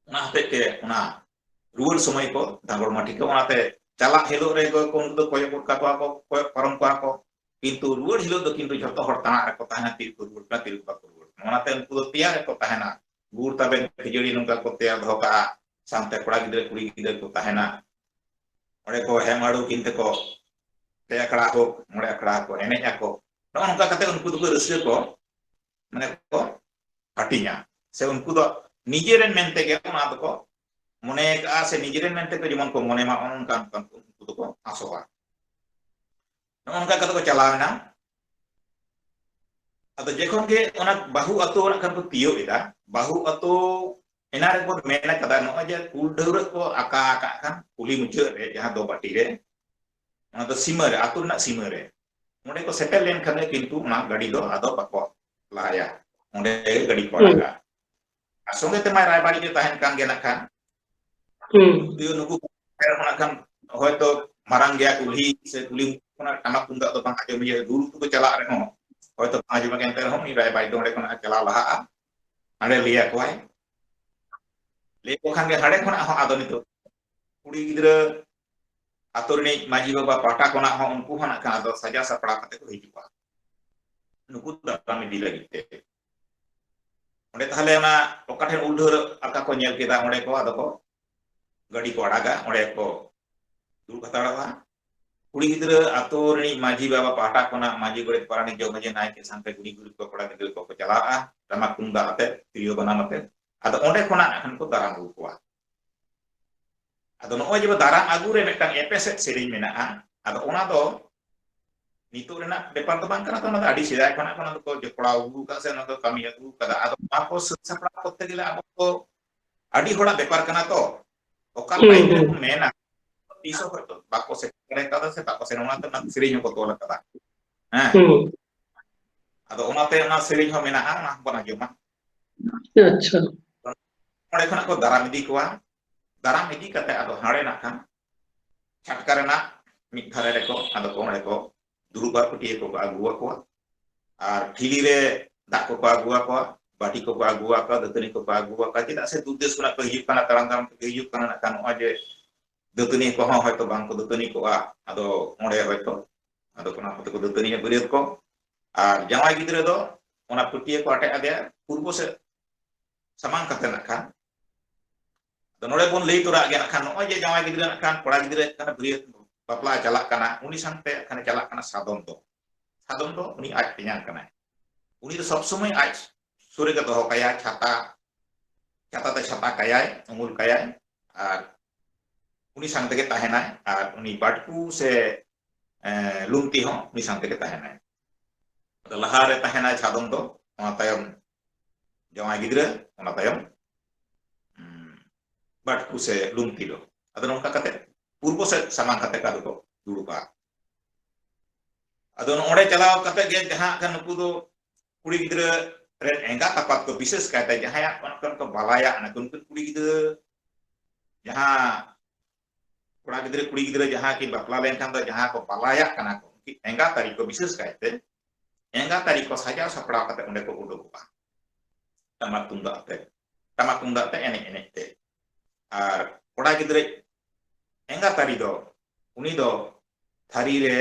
ᱚᱱᱟ ᱦᱚᱛᱮᱡ ᱛᱮ ᱚᱱᱟ ᱨᱩᱣᱟᱹᱲ ᱥᱚᱢᱚᱭ ᱠᱚ ᱫᱷᱟᱸᱜᱚᱲ ᱢᱟᱹᱴᱤ ᱠᱚ, ᱚᱱᱟᱛᱮ ᱪᱟᱞᱟᱜ ᱦᱤᱞᱳᱜ ᱨᱮ ᱠᱚ ᱩᱱᱠᱩ ᱫᱚ ᱠᱚᱭᱚᱜ ᱜᱚᱫ ᱠᱟᱠᱚᱣᱟ ᱠᱚ, ᱠᱚᱭᱚᱜ ᱯᱟᱨᱚᱢ ᱠᱚᱣᱟ ᱠᱚ, ᱠᱤᱱᱛᱩ ᱨᱩᱣᱟᱹᱲ ᱦᱤᱞᱳᱜ ᱫᱚ ᱠᱤᱱᱛᱩ ᱡᱷᱚᱛᱚ ᱦᱚᱲ ᱛᱟᱲᱟᱜ ᱨᱮᱠᱚ ᱛᱟᱦᱮᱱᱟ, ᱛᱤᱨᱮ ᱠᱚ ᱨᱩᱣᱟᱹᱲ ᱠᱟᱱᱟ, ᱛᱤᱨᱮ ᱵᱟᱠᱚ ᱨᱩᱣᱟᱹᱲ ᱠᱟᱱᱟ᱾ ᱚᱱᱟᱛᱮ ᱩᱱᱠᱩ ᱫᱚ ᱛᱮᱭᱟᱨ ᱨᱮᱠᱚ ᱛᱟᱦᱮᱱᱟ, ᱜᱩᱲ ᱛᱟᱵᱮᱱ ᱠᱷᱟᱹᱡᱟᱹᱲᱤ ᱱᱚᱝᱠᱟ ᱠᱚ ᱛᱮᱭᱟᱨ ᱫᱚᱦᱚ ᱠᱟᱜᱼᱟ, ᱥᱟᱶᱛᱮ ᱠᱚᱲᱟ ᱜᱤᱫᱽᱨᱟᱹ ᱠᱩᱲᱤ ᱜᱤᱫᱽᱨᱟᱹ ᱠᱚ ᱛᱟᱦᱮᱱᱟ᱾ ᱚᱸᱰᱮ ᱠᱚ ᱦᱮᱢ ᱟᱹᱨᱩ ᱠᱤᱱ ᱛᱮᱠᱚ ᱯᱮ ᱟᱠᱷᱲᱟ ᱦᱳᱠ, ᱢᱚᱬᱮ ᱟᱠᱷᱲᱟ ᱠᱚ ᱮᱱᱮᱡ ᱟᱠᱚ᱾ ᱱᱚᱜᱼᱚ ᱱᱚᱝᱠᱟ ᱠᱟᱛᱮ ᱩᱱᱠᱩ ᱫᱚᱠᱚ ᱨᱟᱹᱥᱠᱟᱹ ᱠᱚ, ᱢᱟᱱᱮ ᱠᱚ ᱦᱟᱹᱴᱤᱧᱟ, ᱥᱮ ᱩᱱᱠᱩ ᱫᱚ ᱱᱤᱡᱮᱨᱮᱱ ᱢᱮᱱᱛᱮ ᱜᱮ ᱚᱱᱟ ᱫᱚᱠᱚ ᱢᱚᱱᱮ ᱠᱟᱜᱼᱟ, ᱥᱮ ᱱᱤᱡᱮᱨᱮᱱ ᱢᱮᱱᱛᱮ ᱠᱚ ᱡᱮᱢᱚᱱ ᱠᱚ ᱢᱚᱱᱮ ᱢᱟ, ᱚᱱᱮ ᱚᱱᱠᱟ ᱩᱱᱠᱩ ᱫᱚᱠᱚ ᱟᱥᱚᱜᱼᱟ᱾ ᱱᱚᱜᱼᱚ ᱱᱚᱝᱠᱟ ᱠᱟᱛᱮ ᱠᱚ ᱪᱟᱞᱟᱣ ᱮᱱᱟ᱾ ᱟᱫᱚ ᱡᱚᱠᱷᱚᱱ ᱜᱮ ᱚᱱᱟ ᱵᱟᱹᱦᱩ ᱟᱛᱳ ᱚᱲᱟᱜ ᱠᱷᱚᱱ ᱠᱚ ᱛᱤᱭᱳᱜ ᱮᱫᱟ, ᱵᱟᱹᱦᱩ ᱟᱛᱳ ᱮᱱᱟ ᱨᱮᱠᱚ ᱢᱮᱱ ᱟᱠᱟᱫᱟ, ᱱᱚᱜᱼᱚᱭ ᱡᱮ ᱩᱞ ᱰᱷᱟᱹᱣᱨᱟᱹᱜ ᱠᱚ ᱟᱠᱟ ᱟᱠᱟᱫ ᱠᱷᱟᱱ ᱠᱩᱞᱦᱤ ᱢᱩᱪᱟᱹᱫ ᱨᱮ ᱡᱟᱦᱟᱸ ᱫᱚ ᱵᱟᱹᱴᱤ ᱨᱮ, ᱚᱱᱟ ᱫᱚ ᱥᱤᱢᱟᱹ ᱨᱮ, ᱟᱹᱛᱩ ᱨᱮᱱᱟᱜ ᱥᱤᱢᱟᱹ ᱨᱮ, ᱚᱸᱰᱮ ᱠᱚ ᱥᱮᱴᱮᱨ ᱞᱮᱱᱠᱷᱟᱱ ᱜᱮ ᱠᱤᱱᱛᱩ ᱚᱱᱟ ᱜᱟᱹᱰᱤ ᱫᱚ ᱟᱫᱚ ᱵᱟᱠᱚ ᱞᱟᱦᱟᱭᱟ, ᱚᱸᱰᱮ ᱜᱮ ᱜᱟᱹᱰᱤ ᱠᱚ ᱦᱩᱸ᱾ ᱟᱲᱟᱜᱟ᱾ ᱟᱨ ᱥᱚᱸᱜᱮ ᱛᱮᱢᱟ ᱨᱟᱭᱵᱟᱨᱤᱡ ᱫᱚ ᱛᱟᱦᱮᱱ ᱠᱟᱱ ᱜᱮ ᱱᱟᱜ ᱠᱷᱟᱱ᱾ ᱦᱩᱸ᱾ ᱱᱩᱠᱩ ᱠᱷᱚᱱᱟᱜ ᱠᱷᱟᱱ ᱦᱚᱭᱛᱚ ᱢᱟᱨᱟᱝ ᱜᱮᱭᱟ ᱠᱩᱞᱦᱤ ᱥᱮ ᱠᱩᱞᱦᱤ ᱠᱷᱚᱱᱟᱜ ᱴᱟᱢᱟᱠ ᱛᱩᱢᱫᱟᱜ ᱫᱚ ᱵᱟᱝ ᱟᱸᱡᱚᱢ ᱦᱩᱭᱩᱜᱼᱟ, ᱨᱩ ᱨᱩ ᱛᱮᱠᱚ ᱪᱟᱞᱟᱜ ᱨᱮᱦᱚᱸ ᱦᱚᱭᱛᱚ ᱵᱟᱝ ᱟᱸᱡᱚᱢ ᱮᱱᱛᱮ ᱨᱮᱦᱚᱸ ᱩᱱᱤ ᱨᱟᱭᱵᱟᱨᱤᱡ ᱫᱚ ᱚᱸᱰᱮ ᱠᱷᱚᱱᱟᱜ ᱪᱟᱞᱟᱣ ᱞᱟᱦᱟᱜᱼᱟ, ᱦᱟᱸᱰᱮ ᱞᱟᱹᱭ ᱟᱠᱚᱣᱟᱭ᱾ ᱞᱟᱹᱭ ᱟᱠᱚ ᱠᱷᱟᱱ ᱜᱮ ᱦᱟᱸᱰᱮ ᱠᱷᱚᱱᱟᱜ ᱦᱚᱸ ᱟᱫᱚ ᱱᱤᱛᱚᱜ ᱠᱩᱲᱤ ᱜᱤᱫᱽᱨᱟᱹ ᱟᱛᱳ ᱨᱤᱱᱤᱡ ᱢᱟᱹᱡᱷᱤ ᱵᱟᱵᱟ ᱯᱟᱦᱴᱟ ᱠᱷᱚᱱᱟᱜ ᱦᱚᱸ ᱩᱱᱠᱩ ᱦᱚᱸ ᱱᱟᱜ ᱠᱷᱟᱱ ᱟᱫᱚ ᱥᱟᱡᱟᱣ ᱥᱟᱯᱲᱟᱣ ᱠᱟᱛᱮ ᱠᱚ ᱦᱤᱡᱩᱜᱼᱟ ᱱᱩᱠᱩ ᱫᱟᱨᱟᱢ ᱤᱫᱤ ᱞᱟᱹᱜᱤᱫ ᱛᱮ᱾ ᱚᱸᱰᱮ ᱛᱟᱦᱞᱮ ᱚᱱᱟ ᱚᱠᱟ ᱴᱷᱮᱱ ᱩᱞ ᱰᱷᱟᱹᱣᱨᱟᱹᱜ ᱟᱠᱟ ᱠᱚ ᱧᱮᱞ ᱠᱮᱫᱟ, ᱚᱸᱰᱮ ᱠᱚ ᱟᱫᱚ ᱠᱚ ᱜᱟᱹᱰᱤ ᱠᱚ ᱟᱲᱟᱜᱟ, ᱚᱸᱰᱮ ᱠᱚ ᱫᱩᱲᱩᱵ ᱦᱟᱛᱟᱲᱚᱜᱼᱟ᱾ ᱠᱩᱲᱤ ᱜᱤᱫᱽᱨᱟᱹ ᱟᱛᱳ ᱨᱤᱱᱤᱡ ᱢᱟᱹᱡᱷᱤ ᱵᱟᱵᱟ ᱯᱟᱦᱴᱟ ᱠᱷᱚᱱᱟᱜ ᱢᱟᱹᱡᱷᱤ, ᱜᱚᱰᱮᱛ, ᱯᱟᱨᱟᱱᱤᱠ, ᱡᱚᱜᱽ ᱢᱟᱹᱡᱷᱤ, ᱱᱟᱭᱠᱮ ᱥᱟᱶᱛᱮ ᱠᱩᱲᱤ ᱜᱤᱫᱽᱨᱟᱹ ᱠᱚ, ᱠᱚᱲᱟ ᱜᱤᱫᱽᱨᱟᱹ ᱠᱚᱠᱚ ᱪᱟᱞᱟᱜᱼᱟ ᱴᱟᱢᱟᱠ ᱛᱩᱢᱫᱟᱜ ᱟᱛᱮ, ᱛᱤᱨᱭᱳ ᱵᱟᱱᱟᱢ ᱟᱛᱮ᱾ ᱟᱫᱚ ᱚᱸᱰᱮ ᱠᱷᱚᱱᱟᱜ ᱠᱷᱟᱱ ᱠᱚ ᱫᱟᱨᱟᱢ ᱟᱹᱜᱩ ᱠᱚᱣᱟ᱾ ᱟᱫᱚ ᱱᱚᱜᱼᱚᱭ ᱡᱮ ᱫᱟᱨᱟᱢ ᱟᱹᱜᱩ ᱨᱮ ᱢᱤᱫᱴᱟᱝ ᱮᱯᱮᱥᱮᱫ ᱥᱮᱨᱮᱧ ᱢᱮᱱᱟᱜᱼᱟ, ᱟᱫᱚ ᱚᱱᱟ ᱫᱚ ᱱᱤᱛᱚᱜ ᱨᱮᱱᱟᱜ ᱵᱮᱯᱟᱨ ᱫᱚ ᱵᱟᱝ ᱠᱟᱱᱟ ᱛᱚ, ᱚᱱᱟ ᱫᱚ ᱟᱹᱰᱤ ᱥᱮᱫᱟᱭ ᱠᱷᱚᱱᱟᱜ ᱠᱚ ᱚᱱᱟ ᱫᱚᱠᱚ ᱡᱚᱯᱲᱟᱣ ᱟᱹᱜᱩ ᱟᱠᱟᱫ ᱥᱮ ᱚᱱᱟ ᱫᱚ ᱠᱟᱹᱢᱤ ᱟᱹᱜᱩ ᱟᱠᱟᱫᱟ᱾ ᱟᱫᱚ ᱚᱱᱟ ᱠᱚ ᱥᱟᱹᱛ ᱥᱟᱯᱲᱟᱣ ᱠᱚᱨᱛᱮ ᱜᱮᱞᱮ ᱟᱵᱚ ᱫᱚ ᱟᱹᱰᱤ ᱦᱚᱲᱟᱜ ᱵᱮᱯᱟᱨ ᱠᱟᱱᱟ ᱛᱚ, ᱚᱠᱟ ᱦᱩᱸ, ᱞᱟᱭᱤᱱ ᱦᱩᱸ᱾ ᱨᱮᱵᱚᱱ ᱢᱮᱱᱟ, ᱛᱤᱥ ᱦᱚᱸ ᱦᱚᱭᱛᱚ ᱵᱟᱠᱚ ᱥᱮᱴᱮᱨ ᱫᱟᱲᱮ ᱠᱟᱣᱫᱟ ᱥᱮ ᱵᱟᱠᱚ ᱥᱮᱱ, ᱚᱱᱟᱛᱮ ᱚᱱᱟ ᱥᱮᱨᱮᱧ ᱦᱚᱸᱠᱚ ᱛᱚᱞ ᱟᱠᱟᱫᱟ᱾ ᱦᱮᱸ, ᱦᱩᱸ᱾ ᱟᱫᱚ ᱚᱱᱟᱛᱮ ᱚᱱᱟ ᱥᱮᱨᱮᱧ ᱦᱚᱸ ᱢᱮᱱᱟᱜᱼᱟ, ᱚᱱᱟ ᱦᱚᱸᱵᱚᱱ ᱟᱸᱡᱚᱢᱟ᱾ ᱟᱪᱪᱷᱟ᱾ ᱚᱸᱰᱮ ᱠᱷᱚᱱᱟᱜ ᱠᱚ ᱫᱟᱨᱟᱢ ᱤᱫᱤ ᱠᱚᱣᱟ, ᱫᱟᱨᱟᱢ ᱤᱫᱤ ᱠᱟᱛᱮ ᱟᱫᱚ ᱦᱟᱸᱰᱮ ᱱᱟᱜ ᱠᱷᱟᱱ ᱪᱷᱟᱴᱠᱟ ᱨᱮᱱᱟᱜ ᱢᱤᱫ ᱫᱷᱟᱨᱮ ᱨᱮᱠᱚ ᱟᱫᱚ ᱠᱚ ᱚᱸᱰᱮ ᱠᱚ ᱫᱩᱲᱩᱵᱼᱟ, ᱯᱟᱹᱴᱭᱟᱹ ᱠᱚᱠᱚ ᱟᱹᱜᱩ ᱟᱠᱚᱣᱟ, ᱟᱨ ᱴᱷᱤᱞᱤ ᱨᱮ ᱫᱟᱜ ᱠᱚᱠᱚ ᱟᱹᱜᱩ ᱟᱠᱚᱣᱟ, ᱵᱟᱹᱴᱤ ᱠᱚᱠᱚ ᱟᱹᱜᱩ ᱟᱠᱚᱣᱟ, ᱫᱟᱹᱛᱟᱹᱱᱤ ᱠᱚᱠᱚ ᱟᱹᱜᱩ ᱟᱠᱚᱣᱟ᱾ ᱪᱮᱫᱟᱜ ᱥᱮ ᱫᱩᱨ ᱫᱮᱥ ᱠᱷᱚᱱᱟᱜ ᱠᱚ ᱦᱤᱡᱩᱜ ᱠᱟᱱᱟ, ᱛᱟᱲᱟᱢ ᱛᱟᱲᱟᱢ ᱛᱮᱠᱚ ᱦᱤᱡᱩᱜ ᱠᱟᱱᱟ, ᱱᱟᱜ ᱠᱷᱟᱱ ᱱᱚᱜᱼᱚᱭ ᱡᱮ ᱫᱟᱹᱛᱟᱹᱱᱤ ᱠᱚᱦᱚᱸ ᱦᱚᱭᱛᱚ ᱵᱟᱝ ᱠᱚ ᱫᱟᱹᱛᱟᱹᱱᱤ ᱠᱚᱜᱼᱟ, ᱟᱫᱚ ᱚᱸᱰᱮ ᱦᱚᱭᱛᱚ ᱟᱫᱚ ᱚᱱᱟ ᱠᱚᱛᱮ ᱠᱚ ᱫᱟᱹᱛᱟᱹᱱᱤᱭᱟ ᱵᱟᱹᱨᱭᱟᱹᱛ ᱠᱚ᱾ ᱟᱨ ᱡᱟᱶᱟᱭ ᱜᱤᱫᱽᱨᱟᱹ ᱫᱚ ᱚᱱᱟ ᱯᱟᱹᱴᱭᱟᱹ ᱠᱚ ᱟᱴᱮᱫ ᱟᱫᱮᱭᱟ ᱯᱩᱨᱵᱚ ᱥᱮᱫ ᱥᱟᱢᱟᱝ ᱠᱟᱛᱮ ᱱᱟᱜ ᱠᱷᱟᱱ᱾ ᱟᱫᱚ ᱱᱚᱰᱮ ᱵᱚᱱ ᱞᱟᱹᱭ ᱛᱚᱨᱟ ᱜᱮᱭᱟ ᱱᱟᱜ ᱠᱷᱟᱱ, ᱱᱚᱜᱼᱚᱭ ᱡᱮ ᱡᱟᱶᱟᱭ ᱜᱤᱫᱽᱨᱟᱹ ᱱᱟᱜ ᱠᱷᱟᱱ ᱠᱚᱲᱟ ᱜᱤᱫᱽᱨᱟᱹ ᱠᱟᱱᱟ, ᱵᱟᱹᱨᱭᱟᱹᱛ ᱵᱟᱯᱞᱟ ᱪᱟᱞᱟᱜ ᱠᱟᱱᱟ, ᱩᱱᱤ ᱥᱟᱶᱛᱮ ᱠᱷᱟᱱ ᱪᱟᱞᱟᱜ ᱠᱟᱱᱟ ᱥᱟᱫᱚᱢ ᱫᱚ᱾ ᱥᱟᱫᱚᱢ ᱫᱚ ᱩᱱᱤ ᱟᱡ ᱛᱮᱧᱟᱝ ᱠᱟᱱᱟᱭ, ᱩᱱᱤ ᱫᱚ ᱥᱚᱵ ᱥᱚᱢᱚᱭ ᱟᱡ ᱥᱩᱨ ᱨᱮᱜᱮ ᱫᱚᱦᱚ ᱠᱟᱭᱟ, ᱪᱷᱟᱛᱟ, ᱪᱷᱟᱛᱟ ᱛᱮ ᱪᱷᱟᱛᱟ ᱠᱟᱭᱟᱭ, ᱩᱢᱩᱞ ᱠᱟᱭᱟᱭ, ᱟᱨ ᱩᱱᱤ ᱥᱟᱶ ᱛᱮᱜᱮ ᱛᱟᱦᱮᱱᱟᱭ, ᱟᱨ ᱩᱱᱤ ᱵᱟᱴᱠᱩ ᱥᱮ, ᱮ, ᱞᱩᱝᱛᱤ ᱦᱚᱸ ᱩᱱᱤ ᱥᱟᱶ ᱛᱮᱜᱮ ᱛᱟᱦᱮᱱᱟᱭ᱾ ᱟᱫᱚ ᱞᱟᱦᱟᱨᱮ ᱛᱟᱦᱮᱱᱟᱭ ᱥᱟᱫᱚᱢ ᱫᱚ, ᱚᱱᱟ ᱛᱟᱭᱚᱢ ᱡᱟᱶᱟᱭ ᱜᱤᱫᱽᱨᱟᱹ, ᱚᱱᱟ ᱛᱟᱭᱚᱢ, ᱩᱢ, ᱵᱟᱴᱠᱩ ᱥᱮ ᱞᱩᱝᱛᱤ ᱫᱚ᱾ ᱟᱫᱚ ᱱᱚᱝᱠᱟ ᱠᱟᱛᱮ ᱯᱩᱨᱵᱚ ᱥᱮᱫ ᱥᱟᱢᱟᱝ ᱠᱟᱛᱮ ᱠᱚ ᱟᱫᱚ ᱠᱚ ᱫᱩᱲᱩᱵᱼᱟ᱾ ᱟᱫᱚ ᱱᱚᱰᱮ ᱪᱟᱞᱟᱣ ᱠᱟᱛᱮ ᱜᱮ ᱡᱟᱦᱟᱸ ᱠᱷᱟᱱ ᱱᱩᱠᱩ ᱫᱚ ᱠᱩᱲᱤ ᱜᱤᱫᱽᱨᱟᱹ ᱨᱮᱱ ᱮᱸᱜᱟᱛ ᱟᱯᱟᱛ ᱠᱚ, ᱵᱤᱥᱮᱥ ᱠᱟᱭᱛᱮ ᱡᱟᱦᱟᱸᱭᱟᱜ ᱚᱱᱠᱟᱱ ᱠᱚ ᱵᱟᱞᱟᱭᱟ, ᱚᱱᱟ ᱠᱩᱱ ᱠᱩᱱ ᱠᱩᱲᱤ ᱜᱤᱫᱽᱨᱟᱹ, ᱡᱟᱦᱟᱸ ᱠᱚᱲᱟ ᱜᱤᱫᱽᱨᱟᱹ ᱠᱩᱲᱤ ᱜᱤᱫᱽᱨᱟᱹ ᱡᱟᱦᱟᱸ ᱠᱤᱱ ᱵᱟᱯᱞᱟ ᱞᱮᱱᱠᱷᱟᱱ ᱫᱚ ᱡᱟᱦᱟᱸ ᱠᱚ ᱵᱟᱞᱟᱭᱟᱜ ᱠᱟᱱᱟ ᱠᱚ, ᱩᱱᱠᱤᱱ ᱮᱸᱜᱟᱛ ᱟᱹᱨᱤ ᱠᱚ ᱵᱤᱥᱮᱥ ᱠᱟᱭᱛᱮ ᱮᱸᱜᱟᱛ ᱟᱹᱨᱤ ᱠᱚ ᱥᱟᱡᱟᱣ ᱥᱟᱯᱲᱟᱣ ᱠᱟᱛᱮ ᱚᱸᱰᱮ ᱠᱚ ᱩᱰᱩᱠᱚᱜᱼᱟ ᱴᱟᱢᱟᱠ ᱛᱩᱢᱫᱟᱜ ᱟᱛᱮ, ᱴᱟᱢᱟᱠ ᱛᱩᱢᱫᱟᱜ ᱟᱛᱮ ᱮᱱᱮᱡ ᱮᱱᱮᱡ ᱛᱮ᱾ ᱟᱨ ᱠᱚᱲᱟ ᱜᱤᱫᱽᱨᱟᱹ ᱮᱸᱜᱟᱛ ᱟᱹᱨᱤ ᱫᱚ, ᱩᱱᱤ ᱫᱚ ᱛᱷᱟᱹᱨᱤ ᱨᱮ,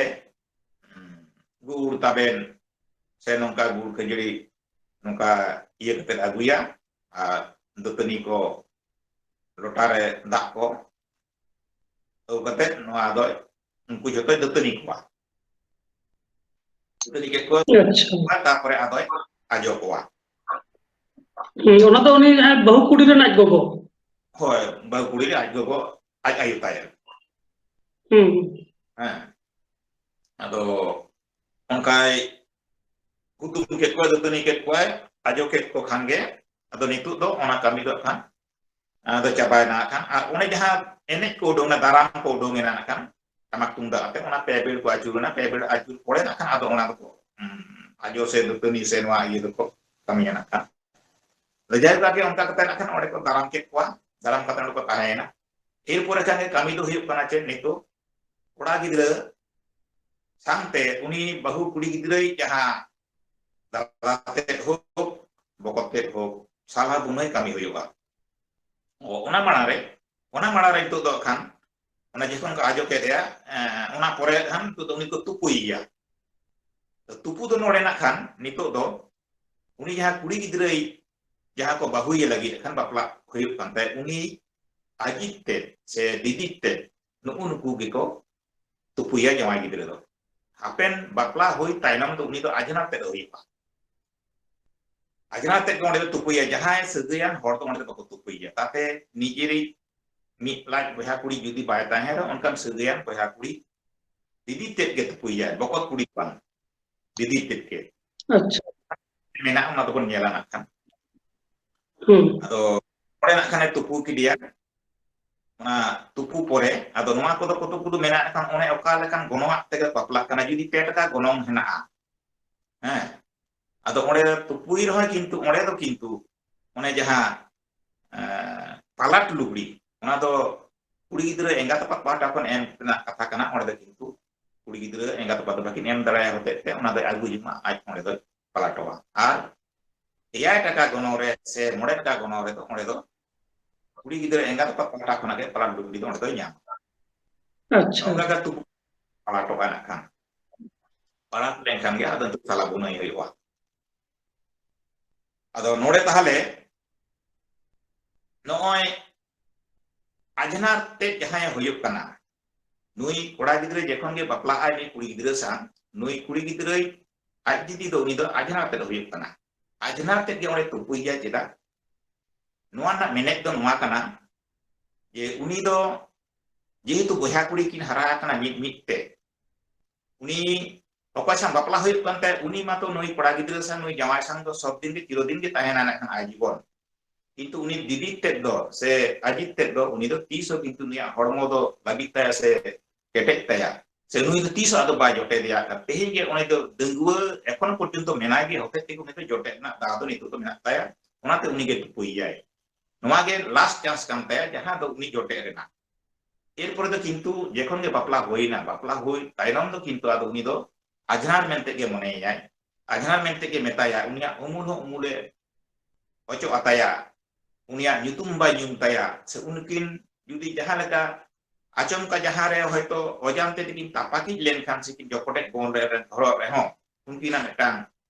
ᱩᱸ, ᱜᱩᱲ ᱛᱟᱵᱮᱱ ᱥᱮ ᱱᱚᱝᱠᱟ ᱜᱩᱲ ᱠᱷᱟᱹᱡᱟᱹᱲᱤ ᱱᱚᱝᱠᱟ ᱤᱭᱟᱹ ᱠᱟᱛᱮ ᱟᱹᱜᱩᱭᱟ, ᱟᱨ ᱫᱟᱹᱛᱟᱹᱱᱤ ᱠᱚ, ᱞᱚᱴᱟ ᱨᱮ ᱫᱟᱜ ᱠᱚ ᱟᱹᱜᱩ ᱠᱟᱛᱮ ᱱᱚᱣᱟ ᱫᱚ ᱩᱱᱠᱩ ᱡᱚᱛᱚᱭ ᱫᱟᱹᱛᱟᱹᱱᱤ ᱠᱚᱣᱟ᱾ ᱫᱟᱹᱛᱟᱹᱱᱤ ᱠᱮᱫ ᱠᱚᱣᱟ, ᱟᱪᱪᱷᱟ᱾ ᱛᱟᱨᱯᱚᱨᱮ ᱟᱫᱚᱭ ᱟᱡᱚ ᱠᱚᱣᱟ᱾ ᱦᱩᱸ, ᱚᱱᱟ ᱫᱚ ᱩᱱᱤ ᱡᱟᱦᱟᱸᱭ ᱵᱟᱹᱦᱩ ᱠᱩᱲᱤ ᱨᱮᱱ ᱟᱡ ᱜᱚᱜᱚ? ᱦᱳᱭ, ᱵᱟᱹᱦᱩ ᱠᱩᱲᱤ ᱨᱮᱱ ᱟᱡ ᱜᱚᱜᱚ, ᱟᱡ ᱟᱭᱳ ᱛᱟᱭ᱾ ᱦᱩᱸ᱾ ᱦᱮᱸ, ᱟᱫᱚ ᱚᱱᱠᱟᱭ ᱦᱩᱛᱩᱢ ᱠᱮᱫ ᱠᱚᱣᱟᱭ, ᱫᱟᱹᱛᱟᱹᱱᱤ ᱠᱮᱫ ᱠᱚᱣᱟᱭ, ᱟᱡᱚ ᱠᱮᱫ ᱠᱚ ᱠᱷᱟᱱ ᱜᱮ, ᱟᱫᱚ ᱱᱤᱛᱚᱜ ᱫᱚ ᱚᱱᱟ ᱠᱟᱹᱢᱤ ᱫᱚ ᱠᱷᱟᱱ ᱟᱫᱚ ᱪᱟᱵᱟᱭᱮᱱᱟ ᱠᱷᱟᱱ᱾ ᱟᱨ ᱚᱱᱮ ᱡᱟᱦᱟᱸ ᱮᱱᱮᱡ ᱠᱚ ᱩᱰᱩᱝ ᱮᱱᱟ, ᱫᱟᱨᱟᱢ ᱠᱚ ᱩᱰᱩᱝ ᱮᱱᱟ ᱠᱷᱟᱱ, ᱴᱟᱢᱟᱠ ᱛᱩᱢᱫᱟᱜ ᱟᱛᱮ ᱚᱱᱟ ᱯᱮ ᱵᱮᱲ ᱠᱚ ᱟᱹᱪᱩᱨᱮᱱᱟ, ᱯᱮ ᱵᱮᱲ ᱟᱹᱪᱩᱨ ᱯᱚᱨᱮ ᱱᱟᱜ ᱠᱷᱟᱱ ᱟᱫᱚ ᱚᱱᱟ ᱫᱚᱠᱚ, ᱦᱩᱸ, ᱟᱡᱚ ᱥᱮ ᱫᱟᱹᱛᱟᱹᱱᱤ ᱥᱮ ᱱᱚᱣᱟ ᱤᱭᱟᱹ ᱫᱚᱠᱚ ᱠᱟᱹᱢᱤᱭᱟ ᱱᱟᱜ ᱠᱷᱟᱱ᱾ ᱟᱫᱚ ᱡᱟᱭᱦᱳᱠ, ᱟᱨᱠᱤ ᱚᱱᱠᱟ ᱠᱟᱛᱮ ᱱᱟᱜ ᱠᱷᱟᱱ ᱚᱸᱰᱮ ᱠᱚ ᱫᱟᱨᱟᱢ ᱠᱮᱫ ᱠᱚᱣᱟ, ᱫᱟᱨᱟᱢ ᱠᱟᱛᱮ ᱚᱸᱰᱮ ᱠᱚ ᱛᱟᱦᱮᱸᱭᱮᱱᱟ᱾ ᱮᱨᱯᱚᱨᱮ ᱠᱷᱟᱱ ᱜᱮ ᱠᱟᱹᱢᱤ ᱫᱚ ᱦᱩᱭᱩᱜ ᱠᱟᱱᱟ ᱪᱮᱫ, ᱱᱤᱛᱚᱜ ᱠᱚᱲᱟ ᱜᱤᱫᱽᱨᱟᱹ ᱥᱟᱶᱛᱮ ᱩᱱᱤ ᱵᱟᱹᱦᱩ ᱠᱩᱲᱤ ᱜᱤᱫᱽᱨᱟᱹᱭ ᱡᱟᱦᱟᱸ ᱫᱟᱫᱟ ᱛᱮᱫ ᱦᱳᱠ, ᱵᱚᱠᱚᱛ ᱛᱮᱫ ᱦᱳᱠ, ᱥᱟᱞᱦᱟ ᱵᱩᱱᱟᱹᱭ ᱠᱟᱹᱢᱤ ᱦᱩᱭᱩᱜᱼᱟ᱾ ᱚ, ᱚᱱᱟ ᱢᱟᱲᱟᱝ ᱨᱮ, ᱚᱱᱟ ᱢᱟᱲᱟᱝ ᱨᱮ ᱱᱤᱛᱚᱜ ᱫᱚ ᱠᱷᱟᱱ, ᱚᱱᱟ ᱡᱚᱠᱷᱚᱱ ᱠᱚ ᱟᱡᱚ ᱠᱮᱫᱮᱭᱟ, ᱮᱸ, ᱚᱱᱟ ᱯᱚᱨᱮ ᱠᱷᱟᱱ ᱱᱤᱛᱚᱜ ᱫᱚ ᱩᱱᱤ ᱠᱚ ᱛᱩᱯᱩᱭᱮᱭᱟ᱾ ᱛᱩᱯᱩ ᱫᱚ ᱱᱚᱰᱮ ᱱᱟᱜ ᱠᱷᱟᱱ ᱱᱤᱛᱚᱜ ᱫᱚ ᱩᱱᱤ ᱡᱟᱦᱟᱸ ᱠᱩᱲᱤ ᱜᱤᱫᱽᱨᱟᱹᱭ, ᱡᱟᱦᱟᱸ ᱠᱚ ᱵᱟᱹᱦᱩᱭᱮ ᱞᱟᱹᱜᱤᱫ ᱠᱷᱟᱱ ᱵᱟᱯᱞᱟ ᱦᱩᱭᱩᱜ ᱠᱟᱱ ᱛᱟᱭ, ᱩᱱᱤ ᱟᱡᱤᱡ ᱛᱮᱫ ᱥᱮ ᱫᱤᱫᱤ ᱛᱮᱫ ᱱᱩᱜᱼᱩ ᱱᱩᱠᱩ ᱜᱮᱠᱚ ᱛᱩᱯᱩᱭᱟ ᱡᱟᱶᱟᱭ ᱜᱤᱫᱽᱨᱟᱹ ᱫᱚ᱾ ᱦᱟᱯᱮᱱ ᱵᱟᱯᱞᱟ ᱦᱩᱭ ᱛᱟᱭᱱᱚᱢ ᱫᱚ ᱩᱱᱤ ᱫᱚ ᱟᱡᱷᱱᱟᱨ ᱛᱮᱫ ᱦᱩᱭᱩᱜᱼᱟ᱾ ᱟᱡᱷᱱᱟᱨ ᱛᱮᱫ ᱜᱮ ᱚᱸᱰᱮ ᱫᱚ ᱛᱩᱯᱩᱭᱟ, ᱡᱟᱦᱟᱸᱭ ᱥᱟᱹᱜᱟᱹᱭᱟᱱ ᱦᱚᱲ ᱫᱚ ᱚᱸᱰᱮ ᱫᱚ ᱵᱟᱠᱚ ᱛᱩᱯᱩᱭᱟ᱾ ᱛᱟᱛᱮ ᱱᱤᱡᱮᱨᱤᱡ ᱢᱤᱫ ᱞᱟᱡ ᱵᱚᱭᱦᱟ ᱠᱩᱲᱤ ᱡᱩᱫᱤ ᱵᱟᱭ ᱛᱟᱦᱮᱸᱱ ᱨᱮᱦᱚᱸ, ᱚᱱᱠᱟᱱ ᱥᱟᱹᱜᱟᱹᱭᱟᱱ ᱵᱚᱭᱦᱟ ᱠᱩᱲᱤ ᱫᱤᱫᱤ ᱛᱮᱫ ᱜᱮ ᱛᱩᱯᱩᱭᱟᱭ, ᱵᱚᱠᱚᱛ ᱠᱩᱲᱤ ᱵᱟᱝ, ᱫᱤᱫᱤ ᱛᱮᱫ ᱜᱮ᱾ ᱟᱪᱪᱷᱟ᱾ ᱢᱮᱱᱟᱜᱼᱟ, ᱚᱱᱟ ᱫᱚᱵᱚᱱ ᱧᱮᱞᱟ ᱱᱟᱜ ᱠᱷᱟᱱ᱾ ᱦᱩᱸ᱾ ᱟᱫᱚ ᱚᱸᱰᱮ ᱱᱟᱜ ᱠᱷᱟᱱᱮ ᱛᱩᱯᱩ ᱠᱮᱫᱮᱭᱟ᱾ ᱚᱱᱟ ᱛᱩᱯᱩ ᱯᱚᱨᱮ, ᱟᱫᱚ ᱱᱚᱣᱟ ᱠᱚᱫᱚ ᱠᱚᱛᱚᱠ ᱠᱚᱫᱚ ᱢᱮᱱᱟᱜ ᱠᱷᱟᱱ, ᱚᱱᱮ ᱚᱠᱟ ᱞᱮᱠᱟᱱ ᱜᱚᱱᱚᱝ ᱟᱜ ᱛᱮᱜᱮ ᱵᱟᱯᱞᱟᱜ ᱠᱟᱱᱟ, ᱡᱩᱫᱤ ᱯᱮ ᱴᱟᱠᱟ ᱜᱚᱱᱚᱝ ᱦᱮᱱᱟᱜᱼᱟ, ᱦᱮᱸ, ᱟᱫᱚ ᱚᱸᱰᱮ ᱛᱩᱯᱩᱭ ᱨᱮᱦᱚᱸᱭ, ᱠᱤᱱᱛᱩ ᱚᱸᱰᱮ ᱫᱚ ᱠᱤᱱᱛᱩ ᱚᱱᱮ ᱡᱟᱦᱟᱸ, ᱮᱸ, ᱯᱟᱞᱟᱴ ᱞᱩᱜᱽᱲᱤ, ᱚᱱᱟ ᱫᱚ ᱠᱩᱲᱤ ᱜᱤᱫᱽᱨᱟᱹ ᱮᱸᱜᱟᱛ ᱟᱯᱟᱛ ᱯᱟᱦᱴᱟ ᱠᱷᱚᱱ ᱮᱢ ᱨᱮᱱᱟᱜ ᱠᱟᱛᱷᱟ ᱠᱟᱱᱟ᱾ ᱚᱸᱰᱮ ᱫᱚ ᱠᱤᱱᱛᱩ ᱠᱩᱲᱤ ᱜᱤᱫᱽᱨᱟᱹ ᱮᱸᱜᱟᱛ ᱟᱯᱟᱛ ᱫᱚ ᱵᱟᱹᱠᱤᱱ ᱮᱢ ᱫᱟᱲᱮᱭᱟᱭ ᱦᱚᱛᱮᱡ ᱛᱮ ᱚᱱᱟ ᱫᱚᱭ ᱟᱹᱜᱩ ᱡᱚᱝᱟ, ᱟᱡ ᱚᱸᱰᱮ ᱫᱚᱭ ᱯᱟᱞᱟᱴᱚᱜᱼᱟ᱾ ᱟᱨ ᱮᱭᱟᱭ ᱴᱟᱠᱟ ᱜᱚᱱᱚᱝ ᱨᱮ ᱥᱮ ᱢᱚᱬᱮ ᱴᱟᱠᱟ ᱜᱚᱱᱚᱝ ᱨᱮᱫᱚ ᱚᱸᱰᱮ ᱫᱚ ᱠᱩᱲᱤ ᱜᱤᱫᱽᱨᱟᱹ ᱮᱸᱜᱟᱛ ᱟᱯᱟᱛ ᱯᱟᱦᱴᱟ ᱠᱷᱚᱱᱟᱜ ᱜᱮ ᱯᱟᱞᱟᱴ ᱞᱩᱜᱽᱲᱤ ᱫᱚ ᱚᱸᱰᱮ ᱫᱚᱭ ᱧᱟᱢᱟ᱾ ᱟᱪᱪᱷᱟ᱾ ᱚᱱᱠᱟ ᱜᱮ ᱛᱩᱯᱩ ᱯᱟᱞᱟᱴᱚᱜᱼᱟ ᱱᱟᱜ ᱠᱷᱟᱱ᱾ ᱯᱟᱞᱟᱴ ᱞᱮᱱᱠᱷᱟᱱ ᱜᱮ ᱟᱫᱚ ᱱᱤᱛᱚᱜ ᱥᱟᱞᱟ ᱵᱩᱱᱟᱹᱭ ᱦᱩᱭᱩᱜᱼᱟ᱾ ᱟᱫᱚ ᱱᱚᱰᱮ ᱛᱟᱦᱚᱞᱮ ᱱᱚᱜᱼᱚᱭ ᱟᱡᱷᱱᱟᱨ ᱛᱮᱫ ᱡᱟᱦᱟᱸᱭ ᱦᱩᱭᱩᱜ ᱠᱟᱱᱟ, ᱱᱩᱭ ᱠᱚᱲᱟ ᱜᱤᱫᱽᱨᱟᱹ ᱡᱚᱠᱷᱚᱱ ᱜᱮ ᱵᱟᱯᱞᱟᱜ ᱟᱭ ᱱᱩᱭ ᱠᱩᱲᱤ ᱜᱤᱫᱽᱨᱟᱹ ᱥᱟᱶ, ᱱᱩᱭ ᱠᱩᱲᱤ ᱜᱤᱫᱽᱨᱟᱹᱭ ᱟᱡ ᱫᱤᱫᱤ ᱫᱚ ᱩᱱᱤ ᱫᱚ ᱟᱡᱷᱱᱟᱨ ᱛᱮᱫ ᱦᱩᱭᱩᱜ ᱠᱟᱱᱟ᱾ ᱟᱡᱷᱱᱟᱨ ᱛᱮᱫ ᱜᱮ ᱚᱸᱰᱮ ᱛᱩᱯᱩᱭᱮᱭᱟ᱾ ᱪᱮᱫᱟᱜ? ᱱᱚᱣᱟ ᱨᱮᱱᱟᱜ ᱢᱮᱱᱮᱫ ᱫᱚ ᱱᱚᱣᱟ ᱠᱟᱱᱟ ᱡᱮ ᱩᱱᱤ ᱫᱚ ᱡᱮᱦᱮᱛᱩ ᱵᱚᱭᱦᱟ ᱠᱩᱲᱤ ᱠᱤᱱ ᱦᱟᱨᱟ ᱟᱠᱟᱱᱟ ᱢᱤᱫ ᱢᱤᱫ ᱛᱮ, ᱩᱱᱤ ᱚᱠᱚᱭ ᱥᱟᱶ ᱵᱟᱯᱞᱟ ᱦᱩᱭᱩᱜ ᱠᱟᱱ ᱛᱟᱭ, ᱩᱱᱤ ᱢᱟᱛᱚ ᱱᱩᱭ ᱠᱚᱲᱟ ᱜᱤᱫᱽᱨᱟᱹ ᱥᱟᱶ ᱱᱩᱭ ᱡᱟᱶᱟᱭ ᱥᱟᱶ ᱫᱚ ᱥᱚᱵ ᱫᱤᱱ ᱜᱮ ᱪᱤᱨᱚᱫᱤᱱ ᱜᱮ ᱛᱟᱦᱮᱱᱟ ᱱᱟᱜ ᱠᱷᱟᱱ ᱟᱡᱤᱵᱚᱱ᱾ ᱠᱤᱱᱛᱩ ᱩᱱᱤ ᱫᱤᱫᱤ ᱛᱮᱫ ᱫᱚ ᱥᱮ ᱟᱡᱤᱛ ᱛᱮᱫ ᱫᱚ ᱩᱱᱤ ᱫᱚ ᱛᱤᱥ ᱦᱚᱸ ᱠᱤᱱᱛᱩ ᱱᱩᱭᱟᱜ ᱦᱚᱲᱢᱚ ᱫᱚ ᱞᱟᱹᱵᱤᱫ ᱛᱟᱭᱟ ᱥᱮ ᱠᱮᱴᱮᱡ ᱛᱟᱭᱟ, ᱥᱮ ᱱᱩᱭ ᱫᱚ ᱛᱤᱥ ᱦᱚᱸ ᱟᱫᱚ ᱵᱟᱭ ᱡᱚᱴᱮᱫᱮᱭᱟ᱾ ᱟᱨ ᱛᱮᱦᱮᱧ ᱜᱮ ᱩᱱᱤ ᱫᱚ ᱰᱟᱺᱜᱩᱣᱟᱹ ᱮᱠᱷᱚᱱ ᱯᱚᱨᱡᱚᱱᱛᱚ ᱢᱮᱱᱟᱭ ᱜᱮ ᱦᱚᱛᱮᱡ ᱛᱮᱜᱮ ᱩᱱᱤ ᱫᱚ ᱡᱚᱴᱮᱫ ᱨᱮᱱᱟᱜ ᱫᱟᱣ ᱫᱚ ᱱᱤᱛᱚᱜ ᱫᱚ ᱢᱮᱱᱟᱜ ᱛᱟᱭᱟ᱾ ᱚᱱᱟᱛᱮ ᱩᱱᱤ ᱜᱮ ᱛᱩᱯᱩᱭᱮᱭᱟᱭ᱾ ᱱᱚᱣᱟ ᱜᱮ ᱞᱟᱥᱴ ᱪᱟᱱᱥ ᱠᱟᱱ ᱛᱟᱭᱟ ᱡᱟᱦᱟᱸ ᱫᱚ ᱩᱱᱤ ᱡᱚᱴᱮᱫ ᱨᱮᱱᱟᱜ᱾ ᱮᱨᱯᱚᱨᱮ ᱫᱚ ᱠᱤᱱᱛᱩ ᱡᱚᱠᱷᱚᱱ ᱜᱮ ᱵᱟᱯᱞᱟ ᱦᱩᱭᱱᱟ, ᱵᱟᱯᱞᱟ ᱦᱩᱭ ᱛᱟᱭᱱᱚᱢ ᱫᱚ ᱠᱤᱱᱛᱩ ᱟᱫᱚ ᱩᱱᱤ ᱫᱚ ᱟᱡᱷᱱᱟᱨ ᱢᱮᱱᱛᱮ ᱜᱮ ᱢᱚᱱᱮᱭᱮᱭᱟᱭ, ᱟᱡᱷᱱᱟᱨ ᱢᱮᱱᱛᱮ ᱜᱮ ᱢᱮᱛᱟᱭᱟ, ᱩᱱᱤᱭᱟᱜ ᱩᱢᱩᱞ ᱦᱚᱸ ᱩᱢᱩᱞᱮ ᱚᱪᱚᱜ ᱟᱛᱟᱭᱟ, ᱩᱱᱤᱭᱟᱜ ᱧᱩᱛᱩᱢ ᱵᱟᱭ ᱧᱩᱢ ᱛᱟᱭᱟ, ᱥᱮ ᱩᱱᱠᱤᱱ ᱡᱩᱫᱤ ᱡᱟᱦᱟᱸ ᱞᱮᱠᱟ ᱟᱪᱚᱢᱠᱟ ᱡᱟᱦᱟᱸ ᱨᱮ ᱦᱚᱭᱛᱳ ᱚᱡᱟᱱᱛᱮ ᱛᱮᱠᱤᱱ ᱛᱟᱯᱟᱠᱤᱡ ᱞᱮᱱᱠᱷᱟᱱ ᱥᱮ ᱠᱤᱱ ᱡᱚᱯᱚᱴᱮᱫ ᱜᱚᱱᱰᱮ ᱨᱮ ᱫᱷᱚᱨᱚᱜ ᱨᱮᱦᱚᱸ ᱩᱱᱠᱤᱱᱟᱜ ᱢᱤᱫᱴᱟᱝ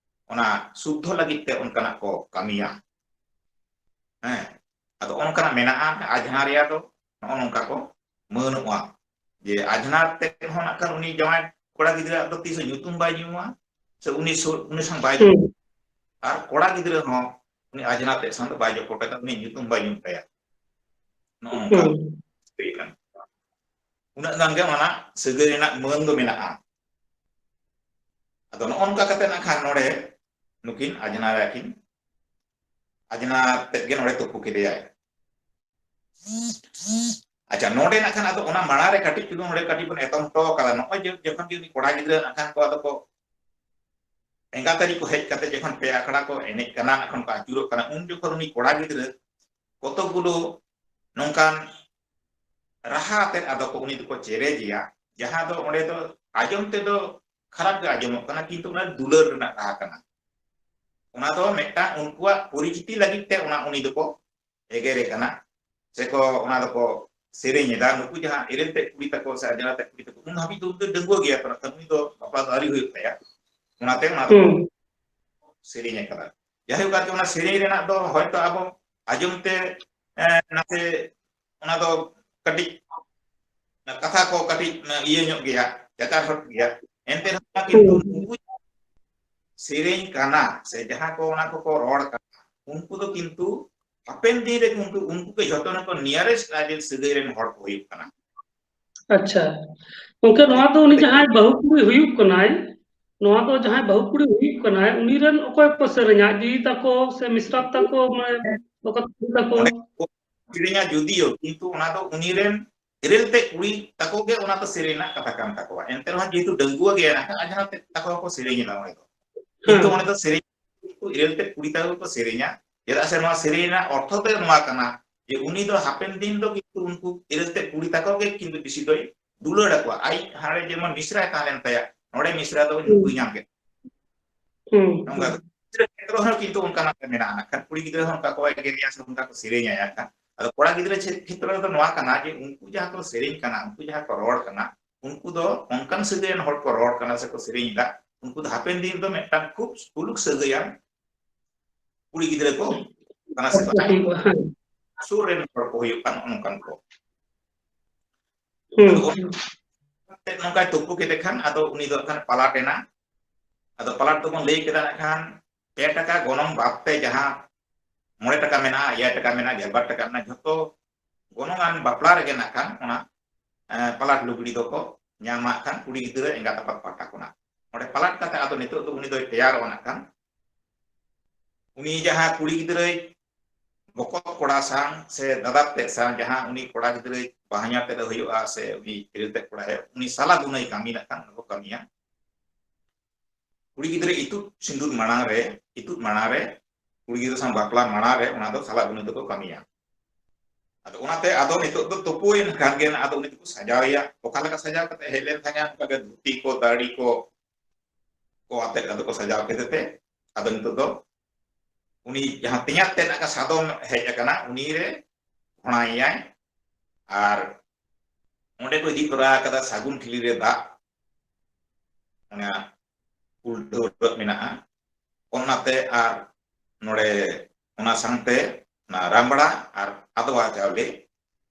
ᱚᱱᱟ ᱥᱩᱫᱽᱫᱷᱚ ᱞᱟᱹᱜᱤᱫ ᱛᱮ ᱚᱱᱠᱟᱱᱟᱜ ᱠᱚ ᱠᱟᱹᱢᱤᱭᱟ᱾ ᱦᱮᱸ, ᱟᱫᱚ ᱚᱱᱠᱟᱱᱟᱜ ᱢᱮᱱᱟᱜᱼᱟ ᱟᱡᱷᱱᱟᱨ ᱨᱮᱭᱟᱜ ᱫᱚ ᱱᱚᱜᱼᱚ ᱱᱚᱝᱠᱟ ᱠᱚ ᱢᱟᱹᱱᱚᱜᱼᱟ ᱡᱮ ᱟᱡᱷᱱᱟᱨ ᱛᱮ ᱦᱚᱸ ᱱᱟᱜ ᱠᱷᱟᱱ ᱩᱱᱤ ᱡᱟᱶᱟᱭ ᱠᱚᱲᱟ ᱜᱤᱫᱽᱨᱟᱹ ᱫᱚ ᱛᱤᱥ ᱦᱚᱸ ᱧᱩᱛᱩᱢ ᱵᱟᱭ ᱧᱩᱢᱟ, ᱥᱮ ᱩᱱᱤ ᱥᱩᱨ, ᱩᱱᱤ ᱥᱟᱶ ᱵᱟᱭ ᱦᱩᱸ᱾ ᱟᱨ ᱠᱚᱲᱟ ᱜᱤᱫᱽᱨᱟᱹ ᱦᱚᱸ ᱩᱱᱤ ᱟᱡᱷᱱᱟᱨ ᱛᱮ ᱥᱟᱶ ᱫᱚ ᱵᱟᱭ ᱡᱚᱯᱚᱴᱮᱫᱟ, ᱩᱱᱤ ᱧᱩᱛᱩᱢ ᱵᱟᱭ ᱧᱩᱢ ᱛᱟᱭᱟ᱾ ᱱᱚᱜᱼᱚ ᱱᱚᱝᱠᱟ ᱦᱩᱸ᱾ ᱦᱩᱭ ᱠᱟᱱᱟ᱾ ᱩᱱᱟᱹᱜ ᱜᱟᱱ ᱜᱮ ᱚᱱᱟ ᱥᱟᱹᱜᱟᱹᱭ ᱨᱮᱱᱟᱜ ᱢᱟᱹᱱ ᱫᱚ ᱢᱮᱱᱟᱜᱼᱟ᱾ ᱟᱫᱚ ᱱᱚᱜᱼᱚ ᱱᱚᱝᱠᱟ ᱠᱟᱛᱮ ᱱᱟᱜ ᱠᱷᱟᱱ ᱱᱚᱰᱮ ᱱᱩᱠᱤᱱ ᱟᱡᱷᱱᱟᱨ ᱟᱹᱠᱤᱱ, ᱟᱡᱷᱱᱟᱨ ᱛᱮᱫ ᱜᱮ ᱱᱚᱰᱮ ᱛᱩᱯᱩ ᱠᱮᱫᱮᱭᱟᱭ᱾ ᱟᱪᱪᱷᱟ, ᱱᱚᱰᱮ ᱱᱟᱜ ᱠᱷᱟᱱ ᱟᱫᱚ ᱚᱱᱟ ᱢᱟᱲᱟᱝ ᱨᱮ ᱠᱟᱹᱴᱤᱡ ᱪᱩᱞᱩᱝ ᱱᱚᱰᱮ ᱠᱟᱹᱴᱤᱡ ᱵᱚᱱ ᱮᱛᱚᱢ ᱦᱚᱴᱚ ᱠᱟᱫᱟ᱾ ᱱᱚᱜᱼᱚᱭ ᱡᱮ ᱡᱚᱠᱷᱚᱱ ᱜᱮ ᱩᱱᱤ ᱠᱚᱲᱟ ᱜᱤᱫᱽᱨᱟᱹ ᱱᱟᱜ ᱠᱷᱟᱱ ᱠᱚ ᱟᱫᱚ ᱠᱚ ᱮᱸᱜᱟᱛ ᱟᱹᱨᱤ ᱠᱚ ᱦᱮᱡ ᱠᱟᱛᱮ ᱡᱚᱠᱷᱚᱱ ᱯᱮ ᱟᱠᱷᱲᱟ ᱠᱚ ᱮᱱᱮᱡ ᱠᱟᱱᱟ, ᱱᱟᱜ ᱠᱷᱟᱱ ᱠᱚ ᱟᱹᱪᱩᱨᱚᱜ ᱠᱟᱱᱟ, ᱩᱱ ᱡᱚᱠᱷᱚᱱ ᱩᱱᱤ ᱠᱚᱲᱟ ᱜᱤᱫᱽᱨᱟᱹ ᱠᱚᱛᱚᱠ ᱜᱩᱞᱳ ᱱᱚᱝᱠᱟᱱ ᱨᱟᱦᱟ ᱟᱛᱮᱫ ᱟᱫᱚ ᱠᱚ ᱩᱱᱤ ᱫᱚᱠᱚ ᱪᱮᱨᱮᱡᱮᱭᱟ, ᱡᱟᱦᱟᱸ ᱫᱚ ᱚᱸᱰᱮ ᱫᱚ ᱟᱸᱡᱚᱢ ᱛᱮᱫᱚ ᱠᱷᱟᱨᱟᱯ ᱜᱮ ᱟᱸᱡᱚᱢᱚᱜ ᱠᱟᱱᱟ, ᱠᱤᱱᱛᱩ ᱚᱱᱟ ᱫᱩᱞᱟᱹᱲ ᱨᱮᱱᱟᱜ ᱨᱟᱦᱟ ᱠᱟᱱᱟ᱾ ᱚᱱᱟ ᱫᱚ ᱢᱤᱫᱴᱟᱝ ᱩᱱᱠᱩᱣᱟᱜ ᱯᱚᱨᱤᱪᱤᱛᱤ ᱞᱟᱹᱜᱤᱫ ᱛᱮ ᱚᱱᱟ ᱩᱱᱤ ᱫᱚᱠᱚ ᱮᱜᱮᱨᱮ ᱠᱟᱱᱟ, ᱥᱮᱠᱚ ᱚᱱᱟ ᱫᱚᱠᱚ ᱥᱮᱨᱮᱧ ᱮᱫᱟ᱾ ᱱᱩᱠᱩ ᱡᱟᱦᱟᱸ ᱮᱨᱮᱞ ᱛᱮᱫ ᱠᱩᱲᱤ ᱛᱟᱠᱚ ᱥᱮ ᱟᱡᱽᱱᱟᱨ ᱛᱮᱫ ᱠᱩᱲᱤ ᱛᱟᱠᱚ ᱩᱱ ᱦᱟᱹᱵᱤᱡ ᱫᱚ ᱩᱱᱠᱩ ᱫᱚ ᱰᱟᱺᱜᱩᱣᱟᱹ ᱜᱮᱭᱟ ᱠᱚ, ᱱᱟᱜ ᱠᱷᱟᱱ ᱩᱱᱤ ᱫᱚ ᱵᱟᱯᱞᱟ ᱫᱚ ᱟᱹᱣᱨᱤ ᱦᱩᱭᱩᱜ ᱛᱟᱭᱟ, ᱚᱱᱟᱛᱮ ᱚᱱᱟ ᱫᱚᱠᱚ ᱦᱩᱸ᱾ ᱥᱮᱨᱮᱧ ᱟᱠᱟᱫᱟ᱾ ᱡᱟᱭᱦᱳᱠ, ᱟᱨᱠᱤ ᱚᱱᱟ ᱥᱮᱨᱮᱧ ᱨᱮᱱᱟᱜ ᱫᱚ ᱦᱚᱭᱛᱚ ᱟᱵᱚ ᱟᱸᱡᱚᱢ ᱛᱮ, ᱮ, ᱱᱟᱥᱮ ᱚᱱᱟ ᱫᱚ ᱠᱟᱹᱴᱤᱡ, ᱠᱟᱛᱷᱟ ᱠᱚ ᱠᱟᱹᱴᱤᱡ ᱤᱭᱟᱹ ᱧᱚᱜ ᱜᱮᱭᱟ, ᱪᱟᱪᱟᱨ ᱦᱚᱴ ᱜᱮᱭᱟ᱾ ᱮᱱᱛᱮ ᱨᱮᱦᱚᱸ ᱠᱤᱱᱛᱩ ᱦᱩᱸ᱾ ᱩᱱᱠᱩ ᱥᱮᱨᱮᱧ ᱠᱟᱱᱟ ᱥᱮ ᱡᱟᱦᱟᱸ ᱠᱚ ᱚᱱᱟ ᱠᱚᱠᱚ ᱨᱚᱲ ᱠᱟᱱᱟ, ᱩᱱᱠᱩ ᱫᱚ ᱠᱤᱱᱛᱩ ᱦᱟᱯᱮᱱ ᱫᱤᱱ ᱨᱮ ᱩᱱᱠᱩ, ᱩᱱᱠᱩ ᱜᱮ ᱡᱷᱚᱛᱚ ᱠᱷᱚᱱ nearest tribal ᱥᱟᱹᱜᱟᱹᱭ ᱨᱮᱱ ᱦᱚᱲ ᱠᱚ ᱦᱩᱭᱩᱜ ᱠᱟᱱᱟ᱾ ᱟᱪᱪᱷᱟ ᱜᱚᱝᱠᱮ, ᱱᱚᱣᱟ ᱫᱚ ᱩᱱᱤ ᱡᱟᱦᱟᱸᱭ ᱵᱟᱹᱦᱩ ᱠᱩᱲᱤ ᱦᱩᱭᱩᱜ ᱠᱟᱱᱟᱭ, ᱱᱚᱣᱟ ᱫᱚ ᱡᱟᱦᱟᱸᱭ ᱵᱟᱹᱦᱩ ᱠᱩᱲᱤ ᱦᱩᱭᱩᱜ ᱠᱟᱱᱟᱭ, ᱩᱱᱤ ᱨᱮᱱ ᱚᱠᱚᱭ ᱠᱚ ᱥᱮᱨᱮᱧᱟ? ᱟᱡ ᱫᱤᱫᱤ ᱛᱟᱠᱚ ᱥᱮ ᱢᱤᱥᱨᱟᱛ ᱛᱟᱠᱚ, ᱢᱟᱱᱮ ᱵᱚᱠᱚᱛ ᱠᱩᱲᱤ ᱛᱟᱠᱚ? ᱚᱸᱰᱮ ᱠᱚ ᱥᱮᱨᱮᱧᱟ ᱡᱩᱫᱤᱭᱳ, ᱠᱤᱱᱛᱩ ᱚᱱᱟ ᱫᱚ ᱩᱱᱤ ᱨᱮᱱ ᱤᱨᱤᱞ ᱛᱮᱫ ᱠᱩᱲᱤ ᱛᱟᱠᱚ ᱜᱮ ᱚᱱᱟ ᱫᱚ ᱥᱮᱨᱮᱧ ᱨᱮᱱᱟᱜ ᱠᱟᱛᱷᱟ ᱠᱟᱱ ᱛᱟᱠᱚᱣᱟ᱾ ᱮᱱᱛᱮ ᱨᱮᱦᱚᱸ ᱡᱮᱦᱮᱛᱩ ᱰᱟᱺᱜᱩᱣᱟᱹ ᱜᱮ ᱢᱮᱱᱟᱜ ᱠᱚᱣᱟ, ᱟᱡ ᱦᱚᱸ ᱛᱮᱫ ᱛᱟᱠᱚ ᱦᱚᱸᱠᱚ ᱥᱮᱨᱮᱧ ᱮᱫᱟ ᱚᱸᱰᱮ ᱫᱚ᱾ ᱠᱤᱱᱛᱩ ᱦᱮᱸ᱾ ᱚᱸᱰᱮ ᱫᱚ ᱥᱮᱨᱮᱧ ᱠᱤᱱᱛᱩ ᱤᱨᱤᱞ ᱛᱮᱫ ᱠᱩᱲᱤ ᱛᱟᱠᱚ ᱜᱮᱠᱚ ᱥᱮᱨᱮᱧᱟ᱾ ᱪᱮᱫᱟᱜ ᱥᱮ ᱱᱚᱣᱟ ᱥᱮᱨᱮᱧ ᱨᱮᱱᱟᱜ ᱚᱨᱛᱷᱚ ᱫᱚ ᱱᱚᱣᱟ ᱠᱟᱱᱟ ᱡᱮ ᱩᱱᱤ ᱫᱚ ᱦᱟᱯᱮᱱ ᱫᱤᱱ ᱫᱚ ᱠᱤᱱᱛᱩ ᱩᱱᱠᱩ ᱤᱨᱤᱞ ᱛᱮᱫ ᱠᱩᱲᱤ ᱛᱟᱠᱚ ᱜᱮ ᱠᱤᱱᱛᱩ ᱵᱮᱥᱤ ᱫᱚᱭ ᱫᱩᱞᱟᱹᱲ ᱟᱠᱚᱣᱟ᱾ ᱟᱡ ᱦᱟᱸᱰᱮ ᱡᱮᱢᱚᱱ ᱢᱤᱥᱨᱟᱭ ᱛᱟᱦᱮᱸ ᱞᱮᱱ ᱛᱟᱭᱟ, ᱱᱚᱰᱮ ᱢᱤᱥᱨᱟ ᱫᱚ ᱦᱩᱸ᱾ ᱱᱩᱠᱩᱭ ᱧᱟᱢ ᱠᱮᱫ᱾ ᱦᱩᱸ᱾ ᱱᱚᱝᱠᱟ ᱦᱩᱸ᱾ ᱜᱤᱫᱽᱨᱟᱹ ᱠᱷᱮᱛᱨᱚ ᱦᱚᱸ ᱠᱤᱱᱛᱩ ᱚᱱᱠᱟᱱᱟᱜ ᱢᱮᱱᱟᱜᱼᱟ᱾ ᱱᱟᱜ ᱠᱷᱟᱱ ᱠᱩᱲᱤ ᱜᱤᱫᱽᱨᱟᱹ ᱦᱚᱸ ᱚᱱᱠᱟ ᱠᱚ ᱮᱜᱮᱨᱮᱭᱟ ᱥᱮ ᱚᱱᱠᱟ ᱠᱚ ᱥᱮᱨᱮᱧ ᱟᱭᱟ᱾ ᱠᱷᱟᱱ ᱟᱫᱚ ᱠᱚᱲᱟ ᱜᱤᱫᱽᱨᱟᱹ ᱪᱷᱮ-, ᱠᱷᱮᱛᱨᱚ ᱨᱮᱫᱚ ᱱᱚᱣᱟ ᱠᱟᱱᱟ ᱡᱮ ᱩᱱᱠᱩ ᱡᱟᱦᱟᱸ ᱠᱚ ᱥᱮᱨᱮᱧ ᱠᱟᱱᱟ, ᱩᱱᱠᱩ ᱡᱟᱦᱟᱸ ᱠᱚ ᱨᱚᱲ ᱠᱟᱱᱟ, ᱩᱱᱠᱩ ᱫᱚ ᱚᱱᱠᱟᱱ ᱥᱟᱹᱜᱟᱹᱭᱟᱱ ᱦᱚᱲ ᱠᱚ ᱨᱚᱲ ᱠᱟᱱᱟ ᱥᱮᱠᱚ ᱥᱮᱨᱮᱧ ᱮᱫᱟ, ᱩᱱᱠᱩ ᱫᱚ ᱦᱟᱯᱮᱱ ᱫᱤᱱ ᱨᱮᱫᱚ ᱢᱤᱫᱴᱟᱝ ᱠᱷᱩᱵ ᱥᱩᱞᱩᱠ ᱥᱟᱹᱜᱟᱹᱭᱟᱱ ᱠᱩᱲᱤ ᱜᱤᱫᱽᱨᱟᱹ ᱠᱚ ᱠᱟᱱᱟ ᱥᱮ ᱠᱚ ᱦᱩᱭᱩᱜᱼᱟ, ᱦᱮᱸ᱾ ᱥᱩᱨ ᱨᱮᱱ ᱦᱚᱲ ᱠᱚ ᱦᱩᱭᱩᱜ ᱠᱟᱱ ᱚᱱᱠᱟᱱ ᱠᱚ᱾ ᱦᱩᱸ᱾ ᱟᱫᱚ ᱚᱱᱟ ᱛᱮ ᱱᱚᱝᱠᱟᱭ ᱛᱩᱯᱩ ᱠᱮᱫᱮ ᱠᱷᱟᱱ ᱟᱫᱚ ᱩᱱᱤ ᱫᱚ ᱠᱷᱟᱱ ᱯᱟᱞᱟᱴ ᱮᱱᱟ᱾ ᱟᱫᱚ ᱯᱟᱞᱟᱴ ᱫᱚᱵᱚᱱ ᱞᱟᱹᱭ ᱠᱮᱫᱟ ᱱᱟᱜ ᱠᱷᱟᱱ ᱯᱮ ᱴᱟᱠᱟ ᱜᱚᱱᱚᱝ ᱵᱟᱫ ᱛᱮ ᱡᱟᱦᱟᱸ ᱢᱚᱬᱮ ᱴᱟᱠᱟ ᱢᱮᱱᱟᱜᱼᱟ, ᱮᱭᱟᱭ ᱴᱟᱠᱟ ᱢᱮᱱᱟᱜᱼᱟ, ᱜᱮᱞᱵᱟᱨ ᱴᱟᱠᱟ ᱢᱮᱱᱟᱜᱼᱟ, ᱡᱷᱚᱛᱚ ᱜᱚᱱᱚᱝ ᱟᱱ ᱵᱟᱯᱞᱟ ᱨᱮᱜᱮ ᱱᱟᱜ ᱠᱷᱟᱱ ᱚᱱᱟ, ᱮ, ᱯᱟᱞᱟᱴ ᱞᱩᱜᱽᱲᱤ ᱫᱚᱠᱚ ᱧᱟᱢᱟ ᱠᱷᱟᱱ ᱠᱩᱲᱤ ᱜᱤᱫᱽᱨᱟᱹ ᱮᱸᱜᱟᱛ ᱟᱯᱟᱛ ᱯᱟᱦᱴᱟ ᱠᱷᱚᱱᱟᱜ᱾ ᱚᱸᱰᱮ ᱯᱟᱞᱟᱴ ᱠᱟᱛᱮ ᱟᱫᱚ ᱱᱤᱛᱚᱜ ᱫᱚ ᱩᱱᱤ ᱫᱚᱭ ᱛᱮᱭᱟᱨᱚᱜᱼᱟ ᱱᱟᱜ ᱠᱷᱟᱱ᱾ ᱩᱱᱤ ᱡᱟᱦᱟᱸ ᱠᱩᱲᱤ ᱜᱤᱫᱽᱨᱟᱹᱭ ᱵᱚᱠᱚᱛ ᱠᱚᱲᱟ ᱥᱟᱶ ᱥᱮ ᱫᱟᱫᱟ ᱛᱮᱫ ᱥᱟᱶ ᱡᱟᱦᱟᱸ ᱩᱱᱤ ᱠᱚᱲᱟ ᱜᱤᱫᱽᱨᱟᱹᱭ ᱵᱟᱦᱧᱟᱨ ᱛᱮᱫ ᱦᱩᱭᱩᱜᱼᱟ ᱥᱮ ᱩᱱᱤ ᱛᱤᱨᱤᱞ ᱛᱮᱫ ᱠᱚᱲᱟ ᱦᱩᱭᱩᱜᱼᱟ, ᱩᱱᱤ ᱥᱟᱞᱟ ᱫᱩᱱᱟᱹᱭ ᱠᱟᱹᱢᱤ ᱱᱟᱜ ᱠᱷᱟᱱ ᱠᱚ ᱠᱟᱹᱢᱤᱭᱟ᱾ ᱠᱩᱲᱤ ᱜᱤᱫᱽᱨᱟᱹ ᱤᱛᱩᱫ ᱥᱤᱸᱫᱩᱨ ᱢᱟᱲᱟᱝ ᱨᱮ, ᱤᱛᱩᱫ ᱢᱟᱲᱟᱝ ᱨᱮ, ᱠᱩᱲᱤ ᱜᱤᱫᱽᱨᱟᱹ ᱥᱟᱶ ᱵᱟᱯᱞᱟ ᱢᱟᱲᱟᱝ ᱨᱮ ᱚᱱᱟ ᱫᱚ ᱥᱟᱞᱟ ᱫᱩᱱᱟᱹᱭ ᱫᱚᱠᱚ ᱠᱟᱹᱢᱤᱭᱟ᱾ ᱟᱫᱚ ᱚᱱᱟᱛᱮ ᱟᱫᱚ ᱱᱤᱛᱚᱜ ᱫᱚ ᱛᱩᱯᱩᱭᱮᱱ ᱠᱷᱟᱱ ᱜᱮ ᱟᱫᱚ ᱩᱱᱤ ᱫᱚᱠᱚ ᱥᱟᱡᱟᱣᱮᱭᱟ᱾ ᱚᱠᱟ ᱞᱮᱠᱟ ᱥᱟᱡᱟᱣ ᱠᱟᱛᱮ ᱦᱮᱡ ᱞᱮᱱ ᱛᱟᱦᱮᱸᱫ, ᱚᱱᱠᱟ ᱜᱮ ᱫᱷᱩᱛᱤ ᱠᱚ, ᱫᱟᱲᱤ ᱠᱚ, ᱠᱚ ᱟᱛᱮᱫ ᱟᱫᱚ ᱠᱚ ᱥᱟᱡᱟᱣ ᱠᱮᱫᱮ ᱛᱮ ᱟᱫᱚ ᱱᱤᱛᱚᱜ ᱫᱚ ᱩᱱᱤ ᱡᱟᱦᱟᱸ ᱛᱮᱧᱟᱝ ᱛᱮᱫ ᱱᱟᱜ ᱥᱟᱫᱚᱢ ᱦᱮᱡ ᱟᱠᱟᱱᱟ, ᱩᱱᱤ ᱨᱮ ᱜᱷᱚᱲᱟᱭᱮᱭᱟᱭ᱾ ᱟᱨ ᱚᱸᱰᱮ ᱠᱚ ᱤᱫᱤ ᱛᱚᱨᱟ ᱟᱠᱟᱫᱟ ᱥᱟᱹᱜᱩᱱ ᱴᱷᱤᱞᱤ ᱨᱮ ᱫᱟᱜ, ᱚᱱᱟ ᱩᱞ ᱰᱷᱟᱹᱣᱨᱟᱹᱜ ᱢᱮᱱᱟᱜᱼᱟ, ᱚᱱᱟᱛᱮ ᱟᱨ ᱱᱚᱰᱮ ᱚᱱᱟ ᱥᱟᱶᱛᱮ ᱚᱱᱟ ᱨᱟᱢᱵᱲᱟ ᱟᱨ ᱟᱫᱣᱟ ᱪᱟᱣᱞᱮ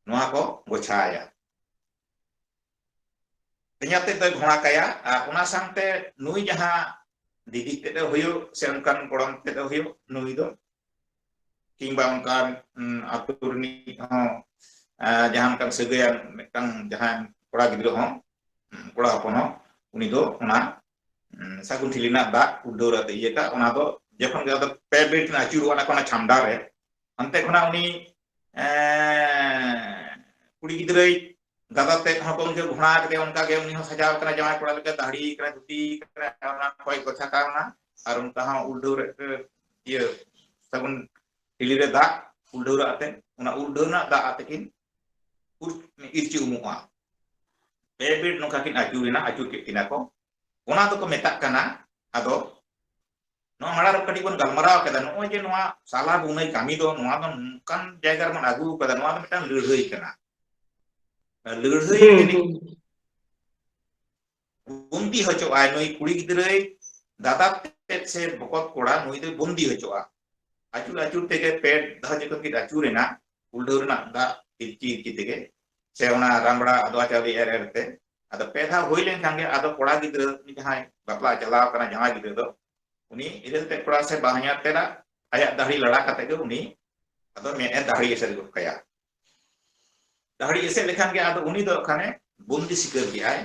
ᱱᱚᱣᱟ ᱠᱚ ᱜᱚᱪᱷᱟᱭᱟ᱾ ᱛᱮᱧᱟ ᱛᱮᱫ ᱫᱚᱭ ᱜᱷᱚᱲᱟ ᱠᱟᱭᱟ, ᱟᱨ ᱚᱱᱟ ᱥᱟᱶᱛᱮ ᱱᱩᱭ ᱡᱟᱦᱟᱸ ᱫᱤᱫᱤ ᱛᱮᱫ ᱮ ᱦᱩᱭᱩᱜ ᱥᱮ ᱚᱱᱠᱟᱱ ᱜᱚᱲᱚᱢ ᱛᱮᱫ ᱮ ᱦᱩᱭᱩᱜ, ᱱᱩᱭ ᱫᱚ ᱠᱤᱝᱵᱟ ᱚᱱᱠᱟᱱ, ᱩᱸ, ᱟᱹᱛᱩ ᱨᱤᱱᱤᱡ ᱦᱚᱸ, ᱮ, ᱡᱟᱦᱟᱸ ᱞᱮᱠᱟᱱ ᱥᱟᱹᱜᱟᱹᱭᱟᱱ ᱢᱤᱫᱴᱟᱝ ᱡᱟᱦᱟᱸᱭ ᱠᱚᱲᱟ ᱜᱤᱫᱽᱨᱟᱹ ᱦᱚᱸ, ᱩᱸ, ᱠᱚᱲᱟ ᱦᱚᱯᱚᱱ ᱦᱚᱸ, ᱩᱱᱤ ᱫᱚ ᱚᱱᱟ, ᱩᱸ, ᱥᱟᱹᱜᱩᱱ ᱴᱷᱤᱞᱤ ᱨᱮᱱᱟᱜ ᱫᱟᱜ ᱩᱞᱰᱟᱹᱣ ᱨᱮ ᱤᱭᱟᱹ ᱠᱟᱜ, ᱚᱱᱟ ᱫᱚ ᱡᱚᱠᱷᱚᱱ ᱜᱮ ᱟᱫᱚ ᱯᱮ ᱵᱮᱲ ᱠᱤᱱ ᱟᱹᱪᱩᱨᱚᱜᱼᱟ, ᱚᱱᱟ ᱠᱚ, ᱚᱱᱟ ᱪᱷᱟᱢᱰᱟ ᱨᱮ, ᱚᱱᱛᱮ ᱠᱷᱚᱱᱟᱜ ᱩᱱᱤ, ᱮ, ᱠᱩᱲᱤ ᱜᱤᱫᱽᱨᱟᱹᱭ ᱫᱟᱫᱟ ᱛᱮᱫ ᱦᱚᱸ ᱠᱚ ᱩᱱᱤ ᱜᱷᱚᱲᱟ ᱠᱮᱫᱮᱭᱟ, ᱚᱱᱠᱟ ᱜᱮ ᱩᱱᱤ ᱦᱚᱸ ᱥᱟᱡᱟᱣ ᱠᱟᱱᱟ ᱡᱟᱶᱟᱭ ᱠᱚᱲᱟ ᱞᱮᱠᱟ, ᱫᱟᱦᱲᱤ ᱠᱟᱱᱟ, ᱫᱷᱩᱛᱤ ᱠᱟᱱᱟ, ᱚᱱᱟ ᱠᱚᱭ ᱜᱚᱪᱷᱟ ᱠᱟᱣᱱᱟ᱾ ᱟᱨ ᱚᱱᱠᱟ ᱦᱚᱸ ᱩᱞᱰᱟᱹᱣ ᱨᱮ, ᱤᱭᱟᱹ, ᱥᱟᱹᱜᱩᱱ ᱴᱷᱤᱞᱤ ᱨᱮ ᱫᱟᱜ ᱩᱞᱰᱟᱹᱣ ᱨᱮ ᱟᱛᱮ, ᱚᱱᱟ ᱩᱞᱰᱟᱹᱣ ᱨᱮᱱᱟᱜ ᱫᱟᱜ ᱟᱛᱮ ᱠᱤᱱ ᱩᱨ-, ᱤᱨᱪᱤ ᱩᱢᱩᱜᱼᱟ᱾ ᱯᱮ ᱵᱮᱲ ᱱᱚᱝᱠᱟ ᱠᱤᱱ ᱟᱹᱪᱩᱨ ᱮᱱᱟ, ᱟᱹᱪᱩᱨ ᱠᱮᱫ ᱠᱤᱱᱟ ᱠᱚ᱾ ᱚᱱᱟ ᱫᱚᱠᱚ ᱢᱮᱛᱟᱜ ᱠᱟᱱᱟ, ᱟᱫᱚ ᱱᱚᱣᱟ ᱢᱟᱲᱟᱝ ᱨᱮ ᱠᱟᱹᱴᱤᱡ ᱵᱚᱱ ᱜᱟᱞᱢᱟᱨᱟᱣ ᱠᱮᱫᱟ, ᱱᱚᱜᱼᱚᱭ ᱡᱮ ᱱᱚᱣᱟ ᱥᱟᱞᱟ ᱵᱩᱱᱟᱹᱭ ᱠᱟᱹᱢᱤ ᱫᱚ, ᱱᱚᱣᱟ ᱫᱚ ᱱᱚᱝᱠᱟᱱ ᱡᱟᱭᱜᱟ ᱨᱮᱵᱚᱱ ᱟᱹᱜᱩ ᱠᱟᱫᱟ, ᱱᱚᱣᱟ ᱫᱚ ᱢᱤᱫᱴᱟᱝ ᱞᱟᱹᱲᱦᱟᱹᱭ ᱠᱟᱱᱟ᱾ ᱞᱟᱹᱲᱦᱟᱹᱭ ᱦᱩᱸ, ᱛᱮ ᱦᱩᱸ᱾ ᱵᱚᱱᱫᱤ ᱦᱚᱪᱚᱜᱼᱟᱭ ᱱᱩᱭ ᱠᱩᱲᱤ ᱜᱤᱫᱽᱨᱟᱹᱭ, ᱫᱟᱫᱟ ᱛᱮᱫ ᱥᱮ ᱵᱚᱠᱚᱛ ᱠᱚᱲᱟ ᱱᱩᱭ ᱫᱚᱭ ᱵᱚᱱᱫᱤ ᱦᱚᱪᱚᱜᱼᱟ᱾ ᱟᱹᱪᱩᱨ ᱟᱹᱪᱩᱨ ᱛᱮᱜᱮ ᱯᱮ ᱫᱷᱟᱣ ᱡᱚᱠᱷᱚᱱ ᱠᱤᱱ ᱟᱹᱪᱩᱨ ᱮᱱᱟ, ᱩᱞᱰᱟᱹᱣ ᱨᱮᱱᱟᱜ ᱫᱟᱜ ᱤᱨᱪᱤ ᱤᱨᱪᱤ ᱛᱮᱜᱮ, ᱥᱮ ᱚᱱᱟ ᱨᱟᱢᱵᱲᱟ ᱟᱫᱣᱟ ᱪᱟᱣᱞᱮ ᱮᱨ ᱮᱨ ᱛᱮ, ᱟᱫᱚ ᱯᱮ ᱫᱷᱟᱣ ᱦᱩᱭ ᱞᱮᱱᱠᱷᱟᱱ ᱜᱮ ᱟᱫᱚ ᱠᱚᱲᱟ ᱜᱤᱫᱽᱨᱟᱹ, ᱩᱱᱤ ᱡᱟᱦᱟᱸᱭ ᱵᱟᱯᱞᱟ ᱪᱟᱞᱟᱣ ᱠᱟᱱᱟ ᱡᱟᱶᱟᱭ ᱜᱤᱫᱽᱨᱟᱹ ᱫᱚ, ᱩᱱᱤ ᱤᱨᱟᱹᱞ ᱛᱮᱫ ᱠᱚᱲᱟ ᱥᱮ ᱵᱟᱦᱚᱧᱦᱟᱨ ᱛᱮᱫᱟᱜ ᱟᱭᱟᱜ ᱫᱟᱹᱦᱲᱤ ᱞᱟᱲᱟ ᱠᱟᱛᱮ ᱜᱮ ᱩᱱᱤ ᱟᱫᱚ ᱢᱮᱫ ᱮ ᱫᱟᱹᱦᱲᱤ ᱮᱥᱮᱫ ᱜᱚᱫ ᱠᱟᱭᱟ᱾ ᱫᱟᱹᱦᱲᱤ ᱮᱥᱮᱫ ᱞᱮᱠᱷᱟᱱ ᱜᱮ ᱟᱫᱚ ᱩᱱᱤ ᱫᱚ ᱠᱷᱟᱱᱮ ᱵᱚᱱᱫᱤ ᱥᱤᱠᱟᱹᱨ ᱠᱮᱜᱼᱟᱭ,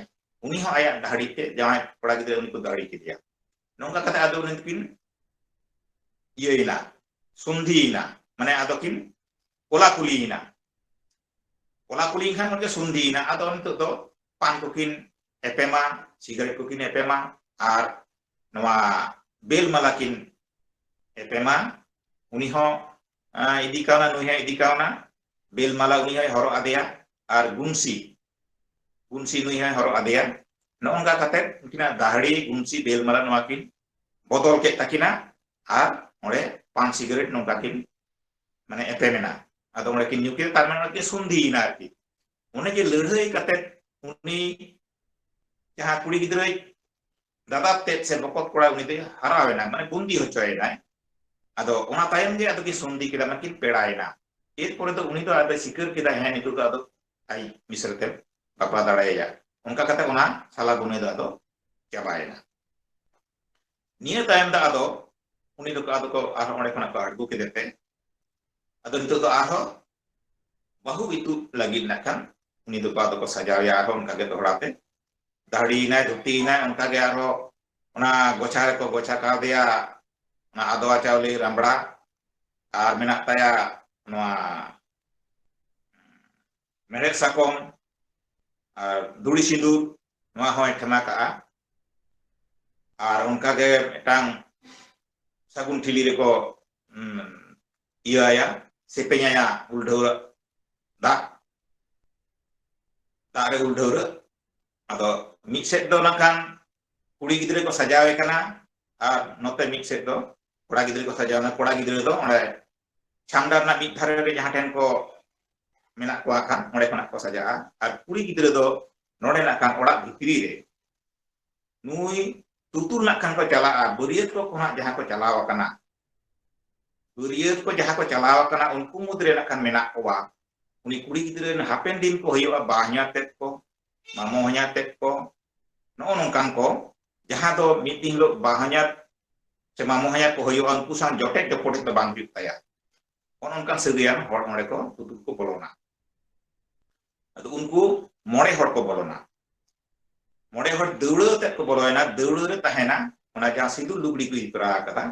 ᱩᱱᱤ ᱦᱚᱸ ᱟᱭᱟᱜ ᱫᱟᱹᱦᱲᱤ ᱛᱮ ᱡᱟᱶᱟᱭ ᱠᱚᱲᱟ ᱜᱤᱫᱽᱨᱟᱹ ᱩᱱᱤ ᱠᱚ ᱫᱟᱹᱦᱲᱤ ᱠᱮᱫᱮᱭᱟ᱾ ᱱᱚᱝᱠᱟ ᱠᱟᱛᱮ ᱟᱫᱚ ᱩᱱᱤ ᱫᱚᱠᱤᱱ ᱤᱭᱟᱹᱭᱮᱱᱟ, ᱥᱚᱱᱫᱷᱤᱭᱮᱱᱟ, ᱢᱟᱱᱮ ᱟᱫᱚ ᱠᱤᱱ ᱠᱚᱞᱟᱠᱩᱞᱤᱭᱮᱱᱟ᱾ ᱠᱚᱞᱟᱠᱩᱞᱤᱭᱮᱱ ᱠᱷᱟᱱ ᱜᱮ ᱥᱚᱱᱫᱷᱤᱭᱮᱱᱟ᱾ ᱟᱫᱚ ᱱᱤᱛᱚᱜ ᱫᱚ ᱯᱟᱱ ᱠᱚᱠᱤᱱ ᱮᱯᱮᱢᱟ, ᱥᱤᱜᱟᱨᱮᱴ ᱠᱚᱠᱤᱱ ᱮᱯᱮᱢᱟ, ᱟᱨ ᱱᱚᱣᱟ ᱵᱮᱞ ᱢᱟᱞᱟ ᱠᱤᱱ ᱮᱯᱮᱢᱟ᱾ ᱩᱱᱤ ᱦᱚᱸ, ᱟᱸ, ᱤᱫᱤ ᱠᱟᱣᱱᱟ, ᱱᱩᱭ ᱦᱚᱸ ᱤᱫᱤ ᱠᱟᱣᱱᱟ᱾ ᱵᱮᱞ ᱢᱟᱞᱟ ᱩᱱᱤ ᱦᱚᱸᱭ ᱦᱚᱨᱚᱜ ᱟᱫᱮᱭᱟ, ᱟᱨ ᱜᱩᱱᱥᱤ, ᱜᱩᱱᱥᱤ ᱱᱩᱭ ᱦᱚᱸᱭ ᱦᱚᱨᱚᱜ ᱟᱫᱮᱭᱟ᱾ ᱱᱚᱜᱼᱚ ᱱᱚᱝᱠᱟ ᱠᱟᱛᱮ ᱩᱱᱠᱤᱱᱟᱜ ᱫᱟᱦᱲᱤ, ᱜᱩᱱᱥᱤ, ᱵᱮᱞ ᱢᱟᱞᱟ ᱱᱚᱣᱟ ᱠᱤᱱ ᱵᱚᱫᱚᱞ ᱠᱮᱫ ᱛᱟᱹᱠᱤᱱᱟ, ᱟᱨ ᱚᱸᱰᱮ ᱯᱟᱱ ᱥᱤᱜᱟᱨᱮᱴ ᱱᱚᱝᱠᱟ ᱠᱤᱱ, ᱢᱟᱱᱮ, ᱮᱯᱮᱢ ᱮᱱᱟ᱾ ᱟᱫᱚ ᱚᱸᱰᱮ ᱠᱤᱱ ᱧᱩ ᱠᱮᱫᱟ, ᱛᱟᱨ ᱢᱟᱱᱮ ᱚᱸᱰᱮ ᱠᱤᱱ ᱥᱚᱱᱫᱷᱤᱭᱮᱱᱟ ᱟᱨᱠᱤ᱾ ᱚᱱᱮ ᱡᱮ ᱞᱟᱹᱲᱦᱟᱹᱭ ᱠᱟᱛᱮ ᱩᱱᱤ ᱡᱟᱦᱟᱸ ᱠᱩᱲᱤ ᱜᱤᱫᱽᱨᱟᱹᱭ ᱫᱟᱫᱟ ᱛᱮᱫ ᱥᱮ ᱵᱚᱠᱚᱛ ᱠᱚᱲᱟ ᱩᱱᱤ ᱫᱚᱭ ᱦᱟᱨᱟᱣ ᱮᱱᱟ, ᱢᱟᱱᱮ ᱵᱩᱱᱫᱤ ᱦᱚᱪᱚᱭᱮᱱᱟᱭ᱾ ᱟᱫᱚ ᱚᱱᱟ ᱛᱟᱭᱚᱢ ᱜᱮ ᱟᱫᱚ ᱠᱤᱱ ᱥᱚᱱᱫᱷᱤ ᱠᱮᱫᱟ, ᱢᱟᱱᱮ ᱠᱤᱱ ᱯᱮᱲᱟᱭᱮᱱᱟ᱾ ᱮᱨᱯᱚᱨᱮ ᱫᱚ ᱩᱱᱤ ᱫᱚ ᱟᱫᱚᱭ ᱥᱤᱠᱟᱹᱨ ᱠᱮᱫᱟ, ᱦᱮᱸ, ᱱᱤᱛᱚᱜ ᱫᱚ ᱟᱫᱚ ᱟᱡ ᱢᱤᱥᱨᱟ ᱛᱮᱢ ᱵᱟᱯᱞᱟ ᱫᱟᱲᱮᱭᱟᱭᱟ᱾ ᱚᱱᱠᱟ ᱠᱟᱛᱮ ᱚᱱᱟ ᱥᱟᱞᱟ ᱵᱩᱱᱟᱹᱭ ᱫᱚ ᱟᱫᱚ ᱪᱟᱵᱟᱭᱮᱱᱟ᱾ ᱱᱤᱭᱟᱹ ᱛᱟᱭᱚᱢ ᱫᱚ ᱟᱫᱚ ᱩᱱᱤ ᱫᱚᱠᱚ ᱟᱫᱚ ᱠᱚ ᱟᱨᱦᱚᱸ ᱚᱸᱰᱮ ᱠᱷᱚᱱᱟᱜ ᱠᱚ ᱟᱬᱜᱚ ᱠᱮᱫᱮ ᱛᱮ, ᱟᱫᱚ ᱱᱤᱛᱚᱜ ᱫᱚ ᱟᱨᱦᱚᱸ ᱵᱟᱹᱦᱩ ᱤᱛᱩᱫ ᱞᱟᱹᱜᱤᱫ ᱱᱟᱜ ᱠᱷᱟᱱ ᱩᱱᱤ ᱫᱚᱠᱚ ᱟᱫᱚ ᱠᱚ ᱥᱟᱡᱟᱣᱮᱭᱟ ᱟᱨᱦᱚᱸ ᱚᱱᱠᱟ ᱜᱮ ᱫᱚᱦᱲᱟ ᱛᱮ᱾ ᱫᱟᱦᱲᱤᱭᱮᱱᱟᱭ, ᱫᱷᱩᱛᱤᱭᱮᱱᱟᱭ, ᱚᱱᱠᱟ ᱜᱮ ᱟᱨᱦᱚᱸ ᱚᱱᱟ ᱜᱚᱪᱷᱟ ᱨᱮᱠᱚ ᱜᱚᱪᱷᱟ ᱠᱟᱣᱫᱮᱭᱟ, ᱚᱱᱟ ᱟᱫᱣᱟ ᱪᱟᱣᱞᱮ ᱨᱟᱢᱵᱲᱟ, ᱟᱨ ᱢᱮᱱᱟᱜ ᱛᱟᱭᱟ ᱱᱚᱣᱟ ᱢᱮᱲᱦᱮᱫ ᱥᱟᱠᱚᱢ ᱟᱨ ᱫᱩᱲᱤ ᱥᱤᱸᱫᱩᱨ, ᱱᱚᱣᱟ ᱦᱚᱸᱭ ᱴᱷᱮᱢᱟ ᱠᱟᱜᱼᱟ᱾ ᱟᱨ ᱚᱱᱠᱟ ᱜᱮ ᱢᱤᱫᱴᱟᱝ ᱥᱟᱹᱜᱩᱱ ᱴᱷᱤᱞᱤ ᱨᱮᱠᱚ, ᱩᱢ, ᱤᱭᱟᱹ ᱟᱭᱟ, ᱥᱮᱯᱮᱧ ᱟᱭᱟ ᱩᱞᱰᱷᱟᱹᱣ ᱫᱟᱜ, ᱫᱟᱜ ᱨᱮ ᱩᱞᱰᱷᱟᱹᱣ ᱨᱮ᱾ ᱟᱫᱚ ᱢᱤᱫ ᱥᱮᱫ ᱫᱚ ᱱᱟᱜ ᱠᱷᱟᱱ ᱠᱩᱲᱤ ᱜᱤᱫᱽᱨᱟᱹ ᱠᱚ ᱥᱟᱡᱟᱣᱮ ᱠᱟᱱᱟ, ᱟᱨ ᱱᱚᱛᱮ ᱢᱤᱫ ᱥᱮᱫ ᱫᱚ ᱠᱚᱲᱟ ᱜᱤᱫᱽᱨᱟᱹ ᱠᱚ ᱥᱟᱡᱟᱣ ᱮᱱᱟ᱾ ᱠᱚᱲᱟ ᱜᱤᱫᱽᱨᱟᱹ ᱫᱚ ᱚᱸᱰᱮ ᱪᱷᱟᱢᱰᱟ ᱨᱮᱱᱟᱜ ᱢᱤᱫ ᱫᱷᱟᱨᱮ ᱨᱮ ᱡᱟᱦᱟᱸ ᱴᱷᱮᱱ ᱠᱚ ᱢᱮᱱᱟᱜ ᱠᱚᱣᱟ ᱠᱷᱟᱱ, ᱚᱸᱰᱮ ᱠᱷᱚᱱᱟᱜ ᱠᱚ ᱥᱟᱡᱟᱜᱼᱟ᱾ ᱟᱨ ᱠᱩᱲᱤ ᱜᱤᱫᱽᱨᱟᱹ ᱫᱚ ᱱᱚᱰᱮ ᱱᱟᱜ ᱠᱷᱟᱱ ᱚᱲᱟᱜ ᱵᱷᱤᱛᱨᱤ ᱨᱮ ᱱᱩᱭ ᱛᱩᱛᱩᱞ ᱱᱟᱜ ᱠᱷᱟᱱ ᱠᱚ ᱪᱟᱞᱟᱜᱼᱟ, ᱵᱟᱹᱨᱭᱟᱹᱛ ᱠᱚ ᱠᱷᱚᱱᱟᱜ ᱡᱟᱦᱟᱸ ᱠᱚ ᱪᱟᱞᱟᱣ ᱟᱠᱟᱱᱟ, ᱵᱟᱹᱨᱭᱟᱹᱛ ᱠᱚ ᱡᱟᱦᱟᱸ ᱠᱚ ᱪᱟᱞᱟᱣ ᱟᱠᱟᱱᱟ, ᱩᱱᱠᱩ ᱢᱩᱫᱽᱨᱮ ᱱᱟᱜ ᱠᱷᱟᱱ ᱢᱮᱱᱟᱜ ᱠᱚᱣᱟ ᱩᱱᱤ ᱠᱩᱲᱤ ᱜᱤᱫᱽᱨᱟᱹ ᱨᱮᱱ ᱦᱟᱯᱮᱱ ᱫᱤᱱ ᱠᱚ ᱦᱩᱭᱩᱜᱼᱟ ᱵᱟᱦᱧᱟᱨ ᱛᱮᱫ ᱠᱚ, ᱢᱟᱢᱚ ᱦᱚᱧᱦᱟᱨ ᱛᱮᱫ ᱠᱚ, ᱱᱚᱜᱼᱚ ᱱᱚᱝᱠᱟᱱ ᱠᱚ, ᱡᱟᱦᱟᱸ ᱫᱚ ᱢᱤᱫ ᱫᱤᱱ ᱦᱤᱞᱳᱜ ᱵᱟᱦᱧᱟᱨ ᱥᱮ ᱢᱟᱢᱚ ᱦᱚᱧᱦᱟᱨ ᱠᱚ ᱦᱩᱭᱩᱜᱼᱟ, ᱩᱱᱠᱩ ᱥᱟᱶ ᱡᱚᱴᱮᱫ ᱡᱚᱯᱚᱴᱮᱫ ᱫᱚ ᱵᱟᱝ ᱦᱩᱭᱩᱜ ᱛᱟᱭᱟ᱾ ᱚᱱᱮ ᱚᱱᱠᱟᱱ ᱥᱟᱹᱜᱟᱹᱭᱟᱱ ᱦᱚᱲ ᱚᱸᱰᱮ ᱠᱚ ᱛᱩᱛᱩᱞ ᱠᱚ ᱵᱚᱞᱚᱱᱟ᱾ ᱟᱫᱚ ᱩᱱᱠᱩ ᱢᱚᱬᱮ ᱦᱚᱲ ᱠᱚ ᱵᱚᱞᱚᱱᱟ᱾ ᱢᱚᱬᱮ ᱦᱚᱲ ᱫᱟᱹᱣᱲᱟᱹ ᱟᱛᱮᱫ ᱠᱚ ᱵᱚᱞᱚᱭᱮᱱᱟ᱾ ᱫᱟᱹᱣᱲᱟᱹ ᱨᱮ ᱛᱟᱦᱮᱱᱟ ᱚᱱᱟ ᱡᱟᱦᱟᱸ ᱥᱤᱸᱫᱩᱨ ᱞᱩᱜᱽᱲᱤ ᱠᱚ ᱤᱫᱤ ᱛᱚᱨᱟ ᱟᱠᱟᱫᱟ,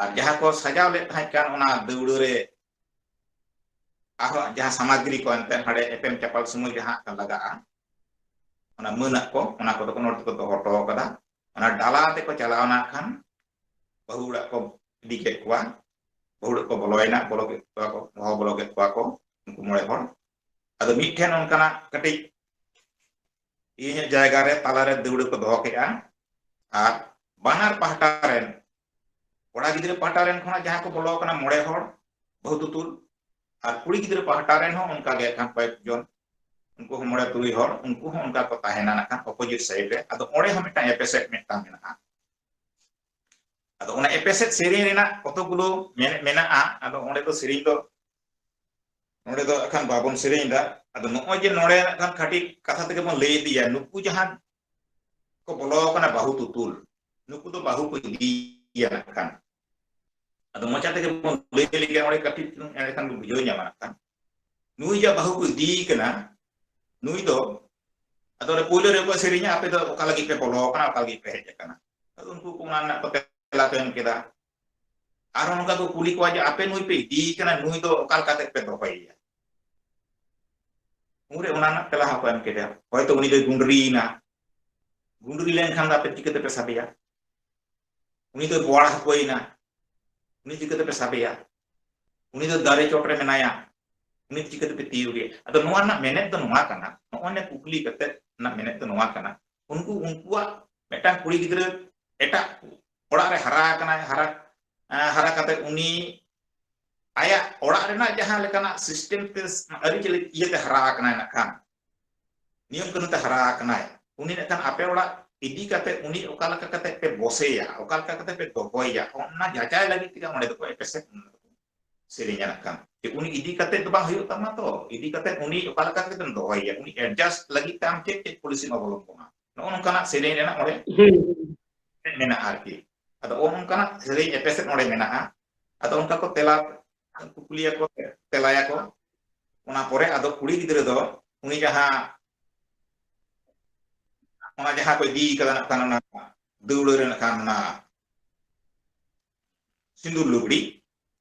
ᱟᱨ ᱡᱟᱦᱟᱸ ᱠᱚ ᱥᱟᱡᱟᱣ ᱞᱮᱫ ᱛᱟᱦᱮᱸᱫ ᱠᱟᱱ ᱚᱱᱟ ᱫᱟᱹᱣᱲᱟᱹ ᱨᱮ ᱟᱨᱦᱚᱸ ᱡᱟᱦᱟᱸ ᱥᱟᱢᱟᱜᱨᱤ ᱠᱚ ᱮᱱᱛᱮ ᱦᱟᱸᱰᱮ ᱮᱯᱮᱢ ᱪᱟᱯᱟᱞ ᱥᱚᱢᱚᱭ ᱡᱟᱦᱟᱸ ᱞᱟᱜᱟᱜᱼᱟ, ᱚᱱᱟ ᱢᱟᱹᱱᱟᱜ ᱠᱚ, ᱚᱱᱟ ᱠᱚᱫᱚ ᱠᱚ ᱱᱚᱰᱮ ᱛᱮᱠᱚ ᱫᱚᱦᱚ ᱦᱚᱴᱚ ᱟᱠᱟᱫᱟ᱾ ᱚᱱᱟ ᱰᱟᱞᱟ ᱟᱛᱮ ᱠᱚ ᱪᱟᱞᱟᱣ ᱮᱱᱟ ᱠᱷᱟᱱ ᱵᱟᱹᱦᱩ ᱚᱲᱟᱜ ᱠᱚ ᱤᱫᱤ ᱠᱮᱫ ᱠᱚᱣᱟ, ᱵᱟᱹᱦᱩ ᱚᱲᱟᱜ ᱠᱚ ᱵᱚᱞᱚᱭᱮᱱᱟ, ᱵᱚᱞᱚ ᱠᱮᱫ ᱠᱚᱣᱟ ᱠᱚ, ᱦᱚᱦᱚ ᱵᱚᱞᱚ ᱠᱮᱫ ᱠᱚᱣᱟ ᱠᱚ ᱩᱱᱠᱩ ᱢᱚᱬᱮ ᱦᱚᱲ᱾ ᱟᱫᱚ ᱢᱤᱫᱴᱷᱮᱱ ᱚᱱᱠᱟᱱᱟᱜ ᱠᱟᱹᱴᱤᱡ ᱤᱭᱟᱹ ᱧᱚᱜ ᱡᱟᱭᱜᱟ ᱨᱮ ᱛᱟᱞᱟᱨᱮ ᱫᱟᱹᱣᱲᱟᱹ ᱠᱚ ᱫᱚᱦᱚ ᱠᱮᱫᱼᱟ, ᱟᱨ ᱵᱟᱱᱟᱨ ᱯᱟᱦᱴᱟ ᱨᱮᱱ, ᱠᱚᱲᱟ ᱜᱤᱫᱽᱨᱟᱹ ᱯᱟᱦᱴᱟ ᱨᱮᱱ ᱠᱷᱚᱱᱟᱜ ᱡᱟᱦᱟᱸ ᱠᱚ ᱵᱚᱞᱚ ᱟᱠᱟᱱᱟ ᱢᱚᱬᱮ ᱦᱚᱲ ᱵᱟᱹᱦᱩ ᱛᱩᱛᱩᱞ, ᱟᱨ ᱠᱩᱲᱤ ᱜᱤᱫᱽᱨᱟᱹ ᱯᱟᱦᱴᱟ ᱨᱮᱱ ᱦᱚᱸ ᱚᱱᱠᱟ ᱜᱮ ᱠᱷᱟᱱ ᱠᱚᱭᱮᱠ ᱡᱚᱱ, ᱩᱱᱠᱩ ᱦᱚᱸ ᱢᱚᱬᱮ ᱛᱩᱨᱩᱭ ᱦᱚᱲ, ᱩᱱᱠᱩ ᱦᱚᱸ ᱚᱱᱠᱟ ᱠᱚ ᱛᱟᱦᱮᱱᱟ ᱱᱟᱜ ᱠᱷᱟᱱ opposite side ᱨᱮ᱾ ᱟᱫᱚ ᱚᱸᱰᱮ ᱦᱚᱸ ᱢᱤᱫᱴᱟᱝ ᱮᱯᱮᱥᱮᱴ ᱢᱤᱫᱴᱟᱝ ᱢᱮᱱᱟᱜᱼᱟ᱾ ᱟᱫᱚ ᱚᱱᱟ ᱮᱯᱮᱥᱮᱫ ᱥᱮᱨᱮᱧ ᱨᱮᱱᱟᱜ ᱠᱚᱛᱚᱠ ᱜᱩᱞᱳ ᱢᱮᱱ-, ᱢᱮᱱᱟᱜᱼᱟ᱾ ᱟᱫᱚ ᱚᱸᱰᱮ ᱫᱚ ᱥᱮᱨᱮᱧ ᱫᱚ, ᱱᱚᱸᱰᱮ ᱫᱚ ᱮᱠᱷᱟᱱ ᱵᱟᱵᱚᱱ ᱥᱮᱨᱮᱧ ᱮᱫᱟ᱾ ᱟᱫᱚ ᱱᱚᱜᱼᱚᱭ ᱡᱮ ᱱᱚᱸᱰᱮ ᱱᱟᱜ ᱠᱷᱟᱱ ᱠᱟᱹᱴᱤᱡ ᱠᱟᱛᱷᱟ ᱛᱮᱜᱮ ᱵᱚᱱ ᱞᱟᱹᱭ ᱤᱫᱤᱭᱟ, ᱱᱩᱠᱩ ᱡᱟᱦᱟᱸ ᱠᱚ ᱵᱚᱞᱚ ᱟᱠᱟᱱᱟ ᱵᱟᱹᱦᱩ ᱛᱩᱛᱩᱞ, ᱱᱩᱠᱩ ᱫᱚ ᱵᱟᱹᱦᱩ ᱠᱚ ᱤᱫᱤᱭᱟ ᱱᱟᱜ ᱠᱷᱟᱱ᱾ ᱟᱫᱚ ᱢᱚᱪᱟ ᱛᱮᱜᱮ ᱵᱚᱱ ᱞᱟᱹᱭ ᱞᱮᱜᱮ, ᱚᱸᱰᱮ ᱠᱟᱹᱴᱤᱡ ᱪᱩᱞᱩᱝ ᱮᱸᱰᱮᱠᱷᱟᱱ ᱵᱚᱱ ᱵᱩᱡᱷᱟᱹᱣ ᱧᱟᱢᱟ ᱱᱟᱜ ᱠᱷᱟᱱ᱾ ᱱᱩᱭ ᱡᱟ ᱵᱟᱹᱦᱩ ᱠᱚ ᱤᱫᱤᱭᱮ ᱠᱟᱱᱟ, ᱱᱩᱭ ᱫᱚ, ᱟᱫᱚ ᱚᱸᱰᱮ ᱯᱳᱭᱞᱳ ᱨᱮᱠᱚ ᱥᱮᱨᱮᱧᱟ, "ᱟᱯᱮ ᱫᱚ ᱚᱠᱟ ᱞᱟᱹᱜᱤᱫ ᱯᱮ ᱵᱚᱞᱚ ᱟᱠᱟᱱᱟ, ᱚᱠᱟ ᱞᱟᱹᱜᱤᱫ ᱯᱮ ᱦᱮᱡ ᱟᱠᱟᱱᱟ?" ᱟᱫᱚ ᱩᱱᱠᱩ ᱠᱚ ᱚᱱᱟ ᱨᱮᱱᱟᱜ ᱠᱚ ᱛᱮᱞᱟ ᱠᱚ ᱮᱢ ᱠᱮᱫᱟ᱾ ᱟᱨᱦᱚᱸ ᱱᱚᱝᱠᱟ ᱠᱚ ᱠᱩᱞᱤ ᱠᱚᱣᱟ ᱡᱮ, "ᱟᱯᱮ ᱱᱩᱭ ᱯᱮ ᱤᱫᱤᱭᱮ ᱠᱟᱱᱟ, ᱱᱩᱭ ᱫᱚ ᱚᱠᱟ ᱞᱮᱠᱟ ᱠᱟᱛᱮ ᱯᱮ ᱫᱚᱦᱚᱭᱮᱭᱟ?" ᱩᱱᱨᱮ ᱚᱱᱟ ᱨᱮᱱᱟᱜ ᱛᱮᱞᱟ ᱦᱚᱸᱠᱚ ᱮᱢ ᱠᱮᱫᱟ, ᱦᱚᱭᱛᱳ ᱩᱱᱤ ᱫᱚᱭ ᱜᱩᱸᱰᱨᱤᱭᱮᱱᱟ, ᱜᱩᱸᱰᱨᱤ ᱞᱮᱱᱠᱷᱟᱱ ᱫᱚ ᱟᱯᱮ ᱪᱤᱠᱟᱹ ᱛᱮᱯᱮ ᱥᱟᱵᱮᱭᱟ? ᱩᱱᱤ ᱫᱚᱭ ᱵᱚᱣᱟᱲ ᱦᱟᱹᱯᱟᱹᱭᱮᱱᱟ, ᱩᱱᱤ ᱪᱤᱠᱟᱹ ᱛᱮᱯᱮ ᱥᱟᱵᱮᱭᱟ? ᱩᱱᱤ ᱫᱚ ᱫᱟᱨᱮ ᱪᱚᱴ ᱨᱮ ᱢᱮᱱᱟᱭᱟ, ᱩᱱᱤ ᱪᱤᱠᱟᱹ ᱛᱮᱯᱮ ᱛᱤᱭᱳᱜᱮᱭᱟ? ᱟᱫᱚ ᱱᱚᱣᱟ ᱨᱮᱱᱟᱜ ᱢᱮᱱᱮᱛ ᱫᱚ ᱱᱚᱣᱟ ᱠᱟᱱᱟ, ᱱᱚᱜᱼᱚᱭ ᱱᱟ ᱠᱩᱠᱞᱤ ᱠᱟᱛᱮ ᱨᱮᱱᱟᱜ ᱢᱮᱱᱮᱛ ᱫᱚ ᱱᱚᱣᱟ ᱠᱟᱱᱟ, ᱩᱱᱠᱩ, ᱩᱱᱠᱩᱣᱟᱜ ᱢᱤᱫᱴᱟᱝ ᱠᱩᱲᱤ ᱜᱤᱫᱽᱨᱟᱹ ᱮᱴᱟᱜ ᱚᱲᱟᱜ ᱨᱮ ᱦᱟᱨᱟ ᱟᱠᱟᱱᱟᱭ, ᱦᱟᱨᱟ, ᱮᱸ, ᱦᱟᱨᱟ ᱠᱟᱛᱮ ᱩᱱᱤ ᱟᱭᱟᱜ ᱚᱲᱟᱜ ᱨᱮᱱᱟᱜ ᱡᱟᱦᱟᱸ ᱞᱮᱠᱟᱱᱟᱜ system ᱛᱮ, ᱟᱹᱨᱤᱪᱟᱹᱞᱤ ᱤᱭᱟᱹᱛᱮ ᱦᱟᱨᱟ ᱟᱠᱟᱱᱟᱭ ᱱᱟᱜ ᱠᱷᱟᱱ, ᱱᱤᱭᱚᱢ ᱠᱟᱹᱱᱩᱱ ᱛᱮ ᱦᱟᱨᱟ ᱟᱠᱟᱱᱟᱭ, ᱩᱱᱤ ᱱᱟᱜ ᱠᱷᱟᱱ ᱟᱯᱮ ᱚᱲᱟᱜ ᱤᱫᱤ ᱠᱟᱛᱮ ᱩᱱᱤ ᱚᱠᱟ ᱞᱮᱠᱟ ᱠᱟᱛᱮ ᱯᱮ ᱵᱚᱥᱮᱭᱟ, ᱚᱠᱟ ᱞᱮᱠᱟ ᱠᱟᱛᱮ ᱯᱮ ᱫᱚᱦᱚᱭᱮᱭᱟ, ᱚᱱᱟ ᱡᱟᱪᱟᱭ ᱞᱟᱹᱜᱤᱫ ᱛᱮᱜᱮ ᱚᱸᱰᱮ ᱫᱚᱠᱚ ᱮᱯᱮᱥᱮᱫ ᱥᱮᱨᱮᱧᱟ ᱱᱟᱜ ᱠᱷᱟᱱ᱾ ᱡᱮ ᱩᱱᱤ ᱤᱫᱤ ᱠᱟᱛᱮ ᱫᱚ ᱵᱟᱝ ᱦᱩᱭᱩᱜ ᱛᱟᱢᱟ ᱛᱚ, ᱤᱫᱤ ᱠᱟᱛᱮ ᱩᱱᱤ ᱚᱠᱟ ᱞᱮᱠᱟ ᱠᱟᱛᱮᱢ ᱫᱚᱦᱚᱭᱮᱭᱟ, ᱩᱱᱤ adjust ᱞᱟᱹᱜᱤᱫ ᱛᱮ ᱟᱢ ᱪᱮᱫ ᱪᱮᱫ policy ᱮᱢ ᱚᱵᱚᱞᱚᱢᱵᱚᱱᱟ, ᱱᱚᱜᱼᱚ ᱱᱚᱝᱠᱟᱱᱟᱜ ᱥᱮᱨᱮᱧ ᱨᱮᱱᱟᱜ ᱚᱸᱰᱮ ᱦᱩᱸ᱾ ᱢᱮᱱᱟᱜᱼᱟ ᱟᱨᱠᱤ᱾ ᱟᱫᱚ ᱱᱚᱜᱼᱚ ᱱᱚᱝᱠᱟᱱᱟᱜ ᱥᱮᱨᱮᱧ ᱮᱯᱮᱥᱮᱫ ᱚᱸᱰᱮ ᱢᱮᱱᱟᱜᱼᱟ᱾ ᱟᱫᱚ ᱚᱱᱠᱟ ᱠᱚ ᱛᱮᱞᱟ, ᱠᱩᱠᱞᱤᱭᱟᱠᱚ, ᱛᱮᱞᱟᱭᱟᱠᱚ᱾ ᱚᱱᱟ ᱯᱚᱨᱮ ᱟᱫᱚ ᱠᱩᱲᱤ ᱜᱤᱫᱽᱨᱟᱹ ᱫᱚ ᱩᱱᱤ ᱡᱟᱦᱟᱸ, ᱚᱱᱟ ᱡᱟᱦᱟᱸ ᱠᱚ ᱤᱫᱤ ᱠᱟᱫᱟ ᱱᱟᱜ ᱠᱷᱟᱱ ᱚᱱᱟ ᱫᱟᱹᱣᱲᱟᱹ ᱨᱮ ᱱᱟᱜ ᱠᱷᱟᱱ ᱚᱱᱟ ᱥᱤᱸᱫᱩᱨ ᱞᱩᱜᱽᱲᱤ,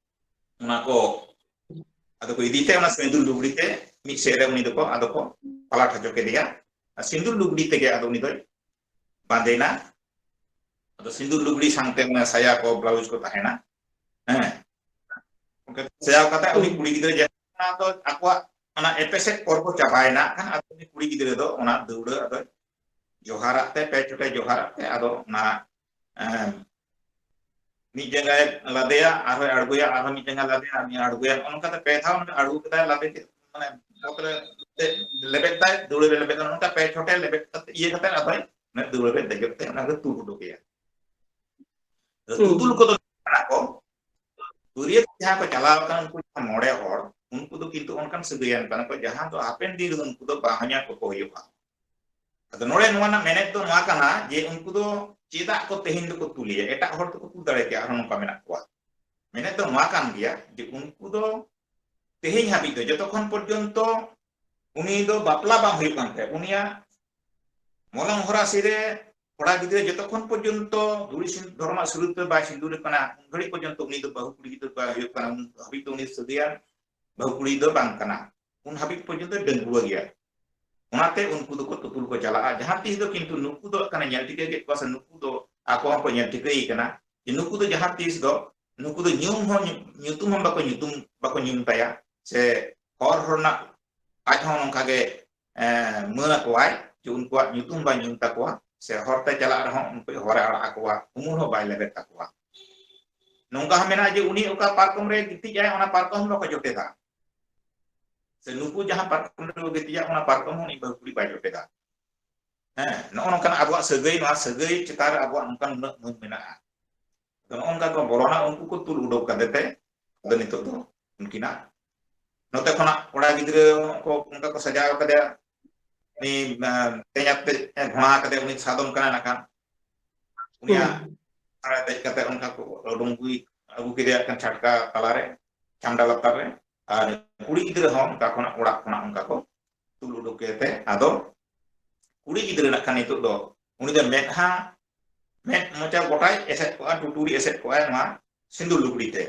ᱚᱱᱟ ᱠᱚ ᱟᱫᱚ ᱠᱚ ᱤᱫᱤ ᱛᱮ ᱚᱱᱟ ᱥᱤᱸᱫᱩᱨ ᱞᱩᱜᱽᱲᱤ ᱛᱮ ᱢᱤᱫ ᱥᱮᱫ ᱨᱮ ᱩᱱᱤ ᱫᱚᱠᱚ, ᱟᱫᱚ ᱠᱚ ᱯᱟᱞᱟᱴ ᱦᱚᱪᱚ ᱠᱮᱫᱮᱭᱟ᱾ ᱟᱨ ᱥᱤᱸᱫᱩᱨ ᱞᱩᱜᱽᱲᱤ ᱛᱮᱜᱮ ᱟᱫᱚ ᱩᱱᱤ ᱫᱚᱭ ᱵᱟᱸᱫᱮᱱᱟ᱾ ᱟᱫᱚ ᱥᱤᱸᱫᱩᱨ ᱞᱩᱜᱽᱲᱤ ᱥᱟᱶᱛᱮ ᱚᱱᱟ ᱥᱟᱭᱟ ᱠᱚ, blouse ᱠᱚ ᱛᱟᱦᱮᱱᱟ᱾ ᱦᱮᱸ, ᱚᱱᱠᱟ ᱥᱟᱭᱟ ᱠᱟᱛᱮ ᱩᱱᱤ ᱠᱩᱲᱤ ᱜᱤᱫᱽᱨᱟᱹ ᱡᱮ ᱚᱱᱟ ᱫᱚ ᱟᱠᱚᱣᱟᱜ ᱚᱱᱟ ᱮᱯᱮᱥᱮᱫ ᱯᱚᱨᱵᱚ ᱪᱟᱵᱟᱭᱮᱱᱟ, ᱠᱷᱟᱱ ᱟᱫᱚ ᱩᱱᱤ ᱠᱩᱲᱤ ᱜᱤᱫᱽᱨᱟᱹ ᱫᱚ ᱚᱱᱟ ᱫᱟᱹᱣᱲᱟᱹ ᱟᱫᱚᱭ ᱡᱚᱦᱟᱨᱟᱜ ᱛᱮ, ᱯᱮ ᱪᱷᱚᱴᱮ ᱡᱚᱦᱟᱨᱟᱜ ᱛᱮ, ᱟᱫᱚ ᱚᱱᱟ, ᱮᱸ, ᱢᱤᱫ ᱡᱟᱸᱜᱟᱭ ᱞᱟᱫᱮᱭᱟ, ᱟᱨᱦᱚᱸᱭ ᱟᱬᱜᱚᱭᱟ, ᱟᱨᱦᱚᱸ ᱢᱤᱫ ᱡᱟᱸᱜᱟ ᱞᱟᱫᱮᱭᱟ, ᱟᱨᱦᱚᱸᱭ ᱟᱬᱜᱚᱭᱟ᱾ ᱱᱚᱜᱼᱚ ᱱᱚᱝᱠᱟᱛᱮ ᱯᱮ ᱫᱷᱟᱣ ᱚᱱᱟ ᱟᱬᱜᱚ ᱠᱮᱫᱟᱭ, ᱞᱟᱫᱮ ᱠᱮᱫ, ᱢᱟᱱᱮ ᱚᱛ ᱨᱮ ᱞᱮᱵᱮᱫ ᱫᱟᱭ, ᱫᱟᱹᱣᱲᱟᱹ ᱨᱮ ᱞᱮᱵᱮᱫ ᱫᱟᱭ, ᱱᱚᱝᱠᱟ ᱯᱮ ᱪᱷᱚᱴᱮ ᱞᱮᱵᱮᱫ ᱠᱟᱛᱮ, ᱤᱭᱟᱹ ᱠᱟᱛᱮ ᱟᱫᱚᱭ ᱚᱱᱟ ᱫᱟᱹᱣᱲᱟᱹ ᱨᱮ ᱫᱮᱡᱚᱜ ᱛᱮ ᱚᱱᱟ ᱠᱚ ᱛᱩᱫ ᱩᱰᱩᱠᱮᱭᱟ᱾ ᱛᱩᱛᱩᱞ ᱠᱚᱫᱚ ᱠᱟᱱᱟ ᱠᱚ, ᱵᱟᱹᱨᱭᱟᱹᱛ ᱡᱟᱦᱟᱸ ᱠᱚ ᱪᱟᱞᱟᱣ ᱟᱠᱟᱱ ᱩᱱᱠᱩ ᱡᱟᱦᱟᱸ ᱢᱚᱬᱮ ᱦᱚᱲ, ᱩᱱᱠᱩ ᱫᱚ ᱠᱤᱱᱛᱩ ᱚᱱᱠᱟᱱ ᱥᱟᱹᱜᱟᱹᱭᱟᱱ ᱠᱟᱱᱟ ᱠᱚ ᱡᱟᱦᱟᱸ ᱫᱚ ᱦᱟᱯᱮᱱ ᱫᱤᱱ ᱨᱮ ᱩᱱᱠᱩ ᱫᱚ ᱵᱟᱦᱚᱧᱦᱟᱨ ᱠᱚᱠᱚ ᱦᱩᱭᱩᱜᱼᱟ᱾ ᱟᱫᱚ ᱱᱚᱰᱮ ᱱᱚᱣᱟ ᱨᱮᱱᱟᱜ ᱢᱮᱱᱮᱫ ᱫᱚ ᱱᱚᱣᱟ ᱠᱟᱱᱟ ᱡᱮ ᱩᱱᱠᱩ ᱫᱚ ᱪᱮᱫᱟᱜ ᱠᱚ ᱛᱮᱦᱮᱧ ᱫᱚᱠᱚ ᱛᱩᱞᱮᱭᱟ? ᱮᱴᱟᱜ ᱦᱚᱲ ᱫᱚᱠᱚ ᱛᱩᱞ ᱫᱟᱲᱮ ᱠᱮᱭᱟ, ᱟᱨᱦᱚᱸ ᱱᱚᱝᱠᱟ ᱢᱮᱱᱟᱜ ᱠᱚᱣᱟ᱾ ᱢᱮᱱᱮᱫ ᱫᱚ ᱱᱚᱣᱟ ᱠᱟᱱ ᱜᱮᱭᱟ ᱡᱮ ᱩᱱᱠᱩ ᱫᱚ ᱛᱮᱦᱮᱧ ᱦᱟᱹᱵᱤᱡ ᱫᱚ ᱡᱚᱛᱚ ᱠᱷᱚᱱ ᱯᱚᱨᱡᱚᱱᱛᱚ ᱩᱱᱤ ᱫᱚ ᱵᱟᱯᱞᱟ ᱵᱟᱝ ᱦᱩᱭᱩᱜ ᱠᱟᱱ ᱛᱟᱭᱟ, ᱩᱱᱤᱭᱟᱜ ᱢᱚᱞᱚᱝ ᱦᱚᱨᱟᱥᱤ ᱨᱮ ᱠᱚᱲᱟ ᱜᱤᱫᱽᱨᱟᱹ ᱡᱚᱛᱚ ᱠᱷᱚᱱ ᱯᱚᱨᱡᱚᱱᱛᱚ ᱫᱷᱩᱲᱤ ᱥᱤᱸᱫ-, ᱫᱷᱚᱨᱚᱢᱟᱜ ᱥᱩᱨᱩᱡ ᱛᱮ ᱵᱟᱭ ᱥᱤᱸᱫᱩᱨ ᱠᱟᱱᱟ, ᱩᱱ ᱜᱷᱟᱹᱲᱤᱡ ᱯᱚᱨᱡᱚᱱᱛᱚ ᱩᱱᱤ ᱫᱚ ᱵᱟᱹᱦᱩ ᱠᱩᱲᱤ ᱜᱤᱫᱽᱨᱟᱹ ᱵᱟᱭ ᱦᱩᱭᱩᱜ ᱠᱟᱱᱟ, ᱩᱱ ᱦᱟᱹᱵᱤᱡ ᱫᱚ ᱩᱱᱤ ᱥᱟᱹᱜᱟᱹᱭᱟᱱ ᱵᱟᱹᱦᱩ ᱠᱩᱲᱤ ᱫᱚ ᱵᱟᱝ ᱠᱟᱱᱟ, ᱩᱱ ᱦᱟᱹᱵᱤᱡ ᱯᱚᱨᱡᱚᱱᱛᱚ ᱰᱟᱺᱜᱩᱣᱟᱹ ᱜᱮᱭᱟ᱾ ᱚᱱᱟᱛᱮ ᱩᱱᱠᱩ ᱫᱚᱠᱚ ᱛᱩᱛᱩᱞ ᱠᱚ ᱪᱟᱞᱟᱜᱼᱟ᱾ ᱡᱟᱦᱟᱸ ᱛᱤᱥ ᱫᱚ ᱠᱤᱱᱛᱩ ᱱᱩᱠᱩ ᱫᱚ ᱠᱟᱱᱟ ᱧᱮᱞ ᱴᱷᱤᱠᱟᱹ ᱠᱮᱫ ᱠᱚᱣᱟ ᱥᱮ ᱱᱩᱠᱩ ᱫᱚ ᱟᱠᱚ ᱦᱚᱸᱠᱚ ᱧᱮᱞ ᱴᱷᱤᱠᱟᱹᱭ ᱠᱟᱱᱟ ᱡᱮ ᱱᱩᱠᱩ ᱫᱚ ᱡᱟᱦᱟᱸ ᱛᱤᱥ ᱫᱚ ᱱᱩᱠᱩ ᱫᱚ ᱧᱩᱢ ᱦᱚᱸ ᱧᱩ-, ᱧᱩᱛᱩᱢ ᱦᱚᱸ ᱵᱟᱠᱚ ᱧᱩᱛᱩᱢ, ᱵᱟᱠᱚ ᱧᱩᱢ ᱛᱟᱭᱟ, ᱥᱮ ᱦᱚᱨ ᱦᱚᱨ ᱨᱮᱱᱟᱜ ᱟᱡ ᱦᱚᱸ ᱱᱚᱝᱠᱟ ᱜᱮ, ᱮᱸ, ᱢᱟᱹᱱ ᱟᱠᱚᱣᱟᱭ ᱡᱮ ᱩᱱᱠᱩᱣᱟᱜ ᱧᱩᱛᱩᱢ ᱵᱟᱭ ᱧᱩᱢ ᱛᱟᱠᱚᱣᱟ, ᱥᱮ ᱦᱚᱨ ᱛᱮ ᱪᱟᱞᱟᱜ ᱨᱮᱦᱚᱸ ᱩᱱᱠᱩ ᱦᱚᱨᱮ ᱟᱲᱟᱜ ᱟᱠᱚᱣᱟ, ᱩᱢᱩᱞ ᱦᱚᱸ ᱵᱟᱭ ᱞᱮᱵᱮᱫ ᱛᱟᱠᱚᱣᱟ᱾ ᱱᱚᱝᱠᱟ ᱦᱚᱸ ᱢᱮᱱᱟᱜᱼᱟ ᱡᱮ ᱩᱱᱤ ᱚᱠᱟ ᱯᱟᱨᱠᱚᱢ ᱨᱮ ᱜᱤᱛᱤᱡ ᱟᱭ, ᱚᱱᱟ ᱯᱟᱨᱠᱚᱢ ᱦᱚᱸ ᱵᱟᱠᱚ ᱡᱚᱴᱮᱫᱟ, ᱥᱮ ᱱᱩᱠᱩ ᱡᱟᱦᱟᱸ ᱯᱟᱨᱠᱚᱢ ᱨᱮᱠᱚ ᱜᱤᱛᱤᱡᱟ, ᱚᱱᱟ ᱯᱟᱨᱠᱚᱢ ᱦᱚᱸ ᱩᱱᱤ ᱵᱟᱹᱦᱩ ᱠᱩᱲᱤ ᱵᱟᱭ ᱡᱚᱴᱮᱫᱟ᱾ ᱦᱮᱸ, ᱱᱚᱜᱼᱚ ᱱᱚᱝᱠᱟᱱᱟᱜ ᱟᱵᱚᱣᱟᱜ ᱥᱟᱹᱜᱟᱹᱭ, ᱱᱚᱣᱟ ᱥᱟᱹᱜᱟᱹᱭ ᱪᱮᱛᱟᱱ ᱨᱮ ᱟᱵᱚᱣᱟᱜ ᱱᱚᱝᱠᱟᱱ ᱩᱱᱟᱹᱜ ᱢᱟᱹᱱ ᱢᱮᱱᱟᱜᱼᱟ᱾ ᱟᱫᱚ ᱱᱚᱜᱼᱚ ᱱᱚᱝᱠᱟ ᱠᱚ ᱵᱚᱨᱚᱱᱟ ᱩᱱᱠᱩ ᱠᱚ ᱛᱩᱞ ᱩᱰᱩᱠ ᱠᱟᱛᱮ ᱛᱮ, ᱟᱫᱚ ᱱᱤᱛᱚᱜ ᱫᱚ ᱩᱱᱠᱤᱱᱟᱜ ᱱᱚᱛᱮ ᱠᱷᱚᱱᱟᱜ ᱠᱚᱲᱟ ᱜᱤᱫᱽᱨᱟᱹ ᱠᱚ ᱚᱱᱠᱟ ᱠᱚ ᱥᱟᱡᱟᱣ ᱠᱟᱫᱮᱭᱟ, ᱩᱱᱤ, ᱮᱸ, ᱛᱮᱧ ᱟᱛᱮ, ᱮᱸ, ᱜᱷᱚᱲᱟ ᱠᱟᱛᱮ ᱩᱱᱤ ᱥᱟᱫᱚᱢ ᱠᱟᱱᱟᱭ ᱱᱟᱜ ᱠᱷᱟᱱ᱾ ᱩᱱᱤᱭᱟᱜ ᱦᱩᱸ᱾ ᱟᱲᱮ ᱫᱮᱡ ᱠᱟᱛᱮ ᱚᱱᱠᱟ ᱠᱚ ᱩᱰᱩᱝ ᱟᱹᱜᱩᱭ-, ᱟᱹᱜᱩ ᱠᱮᱫᱮᱭᱟ ᱠᱷᱟᱱ ᱪᱷᱟᱴᱠᱟ ᱛᱟᱞᱟᱨᱮ, ᱪᱷᱟᱢᱰᱟ ᱞᱟᱛᱟᱨ ᱨᱮ᱾ ᱟᱨ ᱠᱩᱲᱤ ᱜᱤᱫᱽᱨᱟᱹ ᱦᱚᱸ ᱚᱱᱠᱟ ᱠᱷᱚᱱᱟᱜ, ᱚᱲᱟᱜ ᱠᱷᱚᱱᱟᱜ ᱚᱱᱠᱟ ᱠᱚ ᱛᱩᱞ ᱩᱰᱩᱠ ᱠᱮᱫᱮ ᱛᱮ, ᱟᱫᱚ ᱠᱩᱲᱤ ᱜᱤᱫᱽᱨᱟᱹ ᱱᱟᱜ ᱠᱷᱟᱱ ᱱᱤᱛᱚᱜ ᱫᱚ ᱩᱱᱤ ᱫᱚ ᱢᱮᱫᱦᱟ, ᱢᱮᱫ ᱢᱚᱪᱟ ᱜᱚᱴᱟᱭ ᱮᱥᱮᱫ ᱠᱚᱜᱼᱟ, ᱴᱩᱴᱩᱨᱤ ᱮᱥᱮᱫ ᱠᱚᱜᱼᱟᱭ ᱱᱚᱣᱟ ᱥᱤᱸᱫᱩᱨ ᱞᱩᱜᱽᱲᱤ ᱛᱮ᱾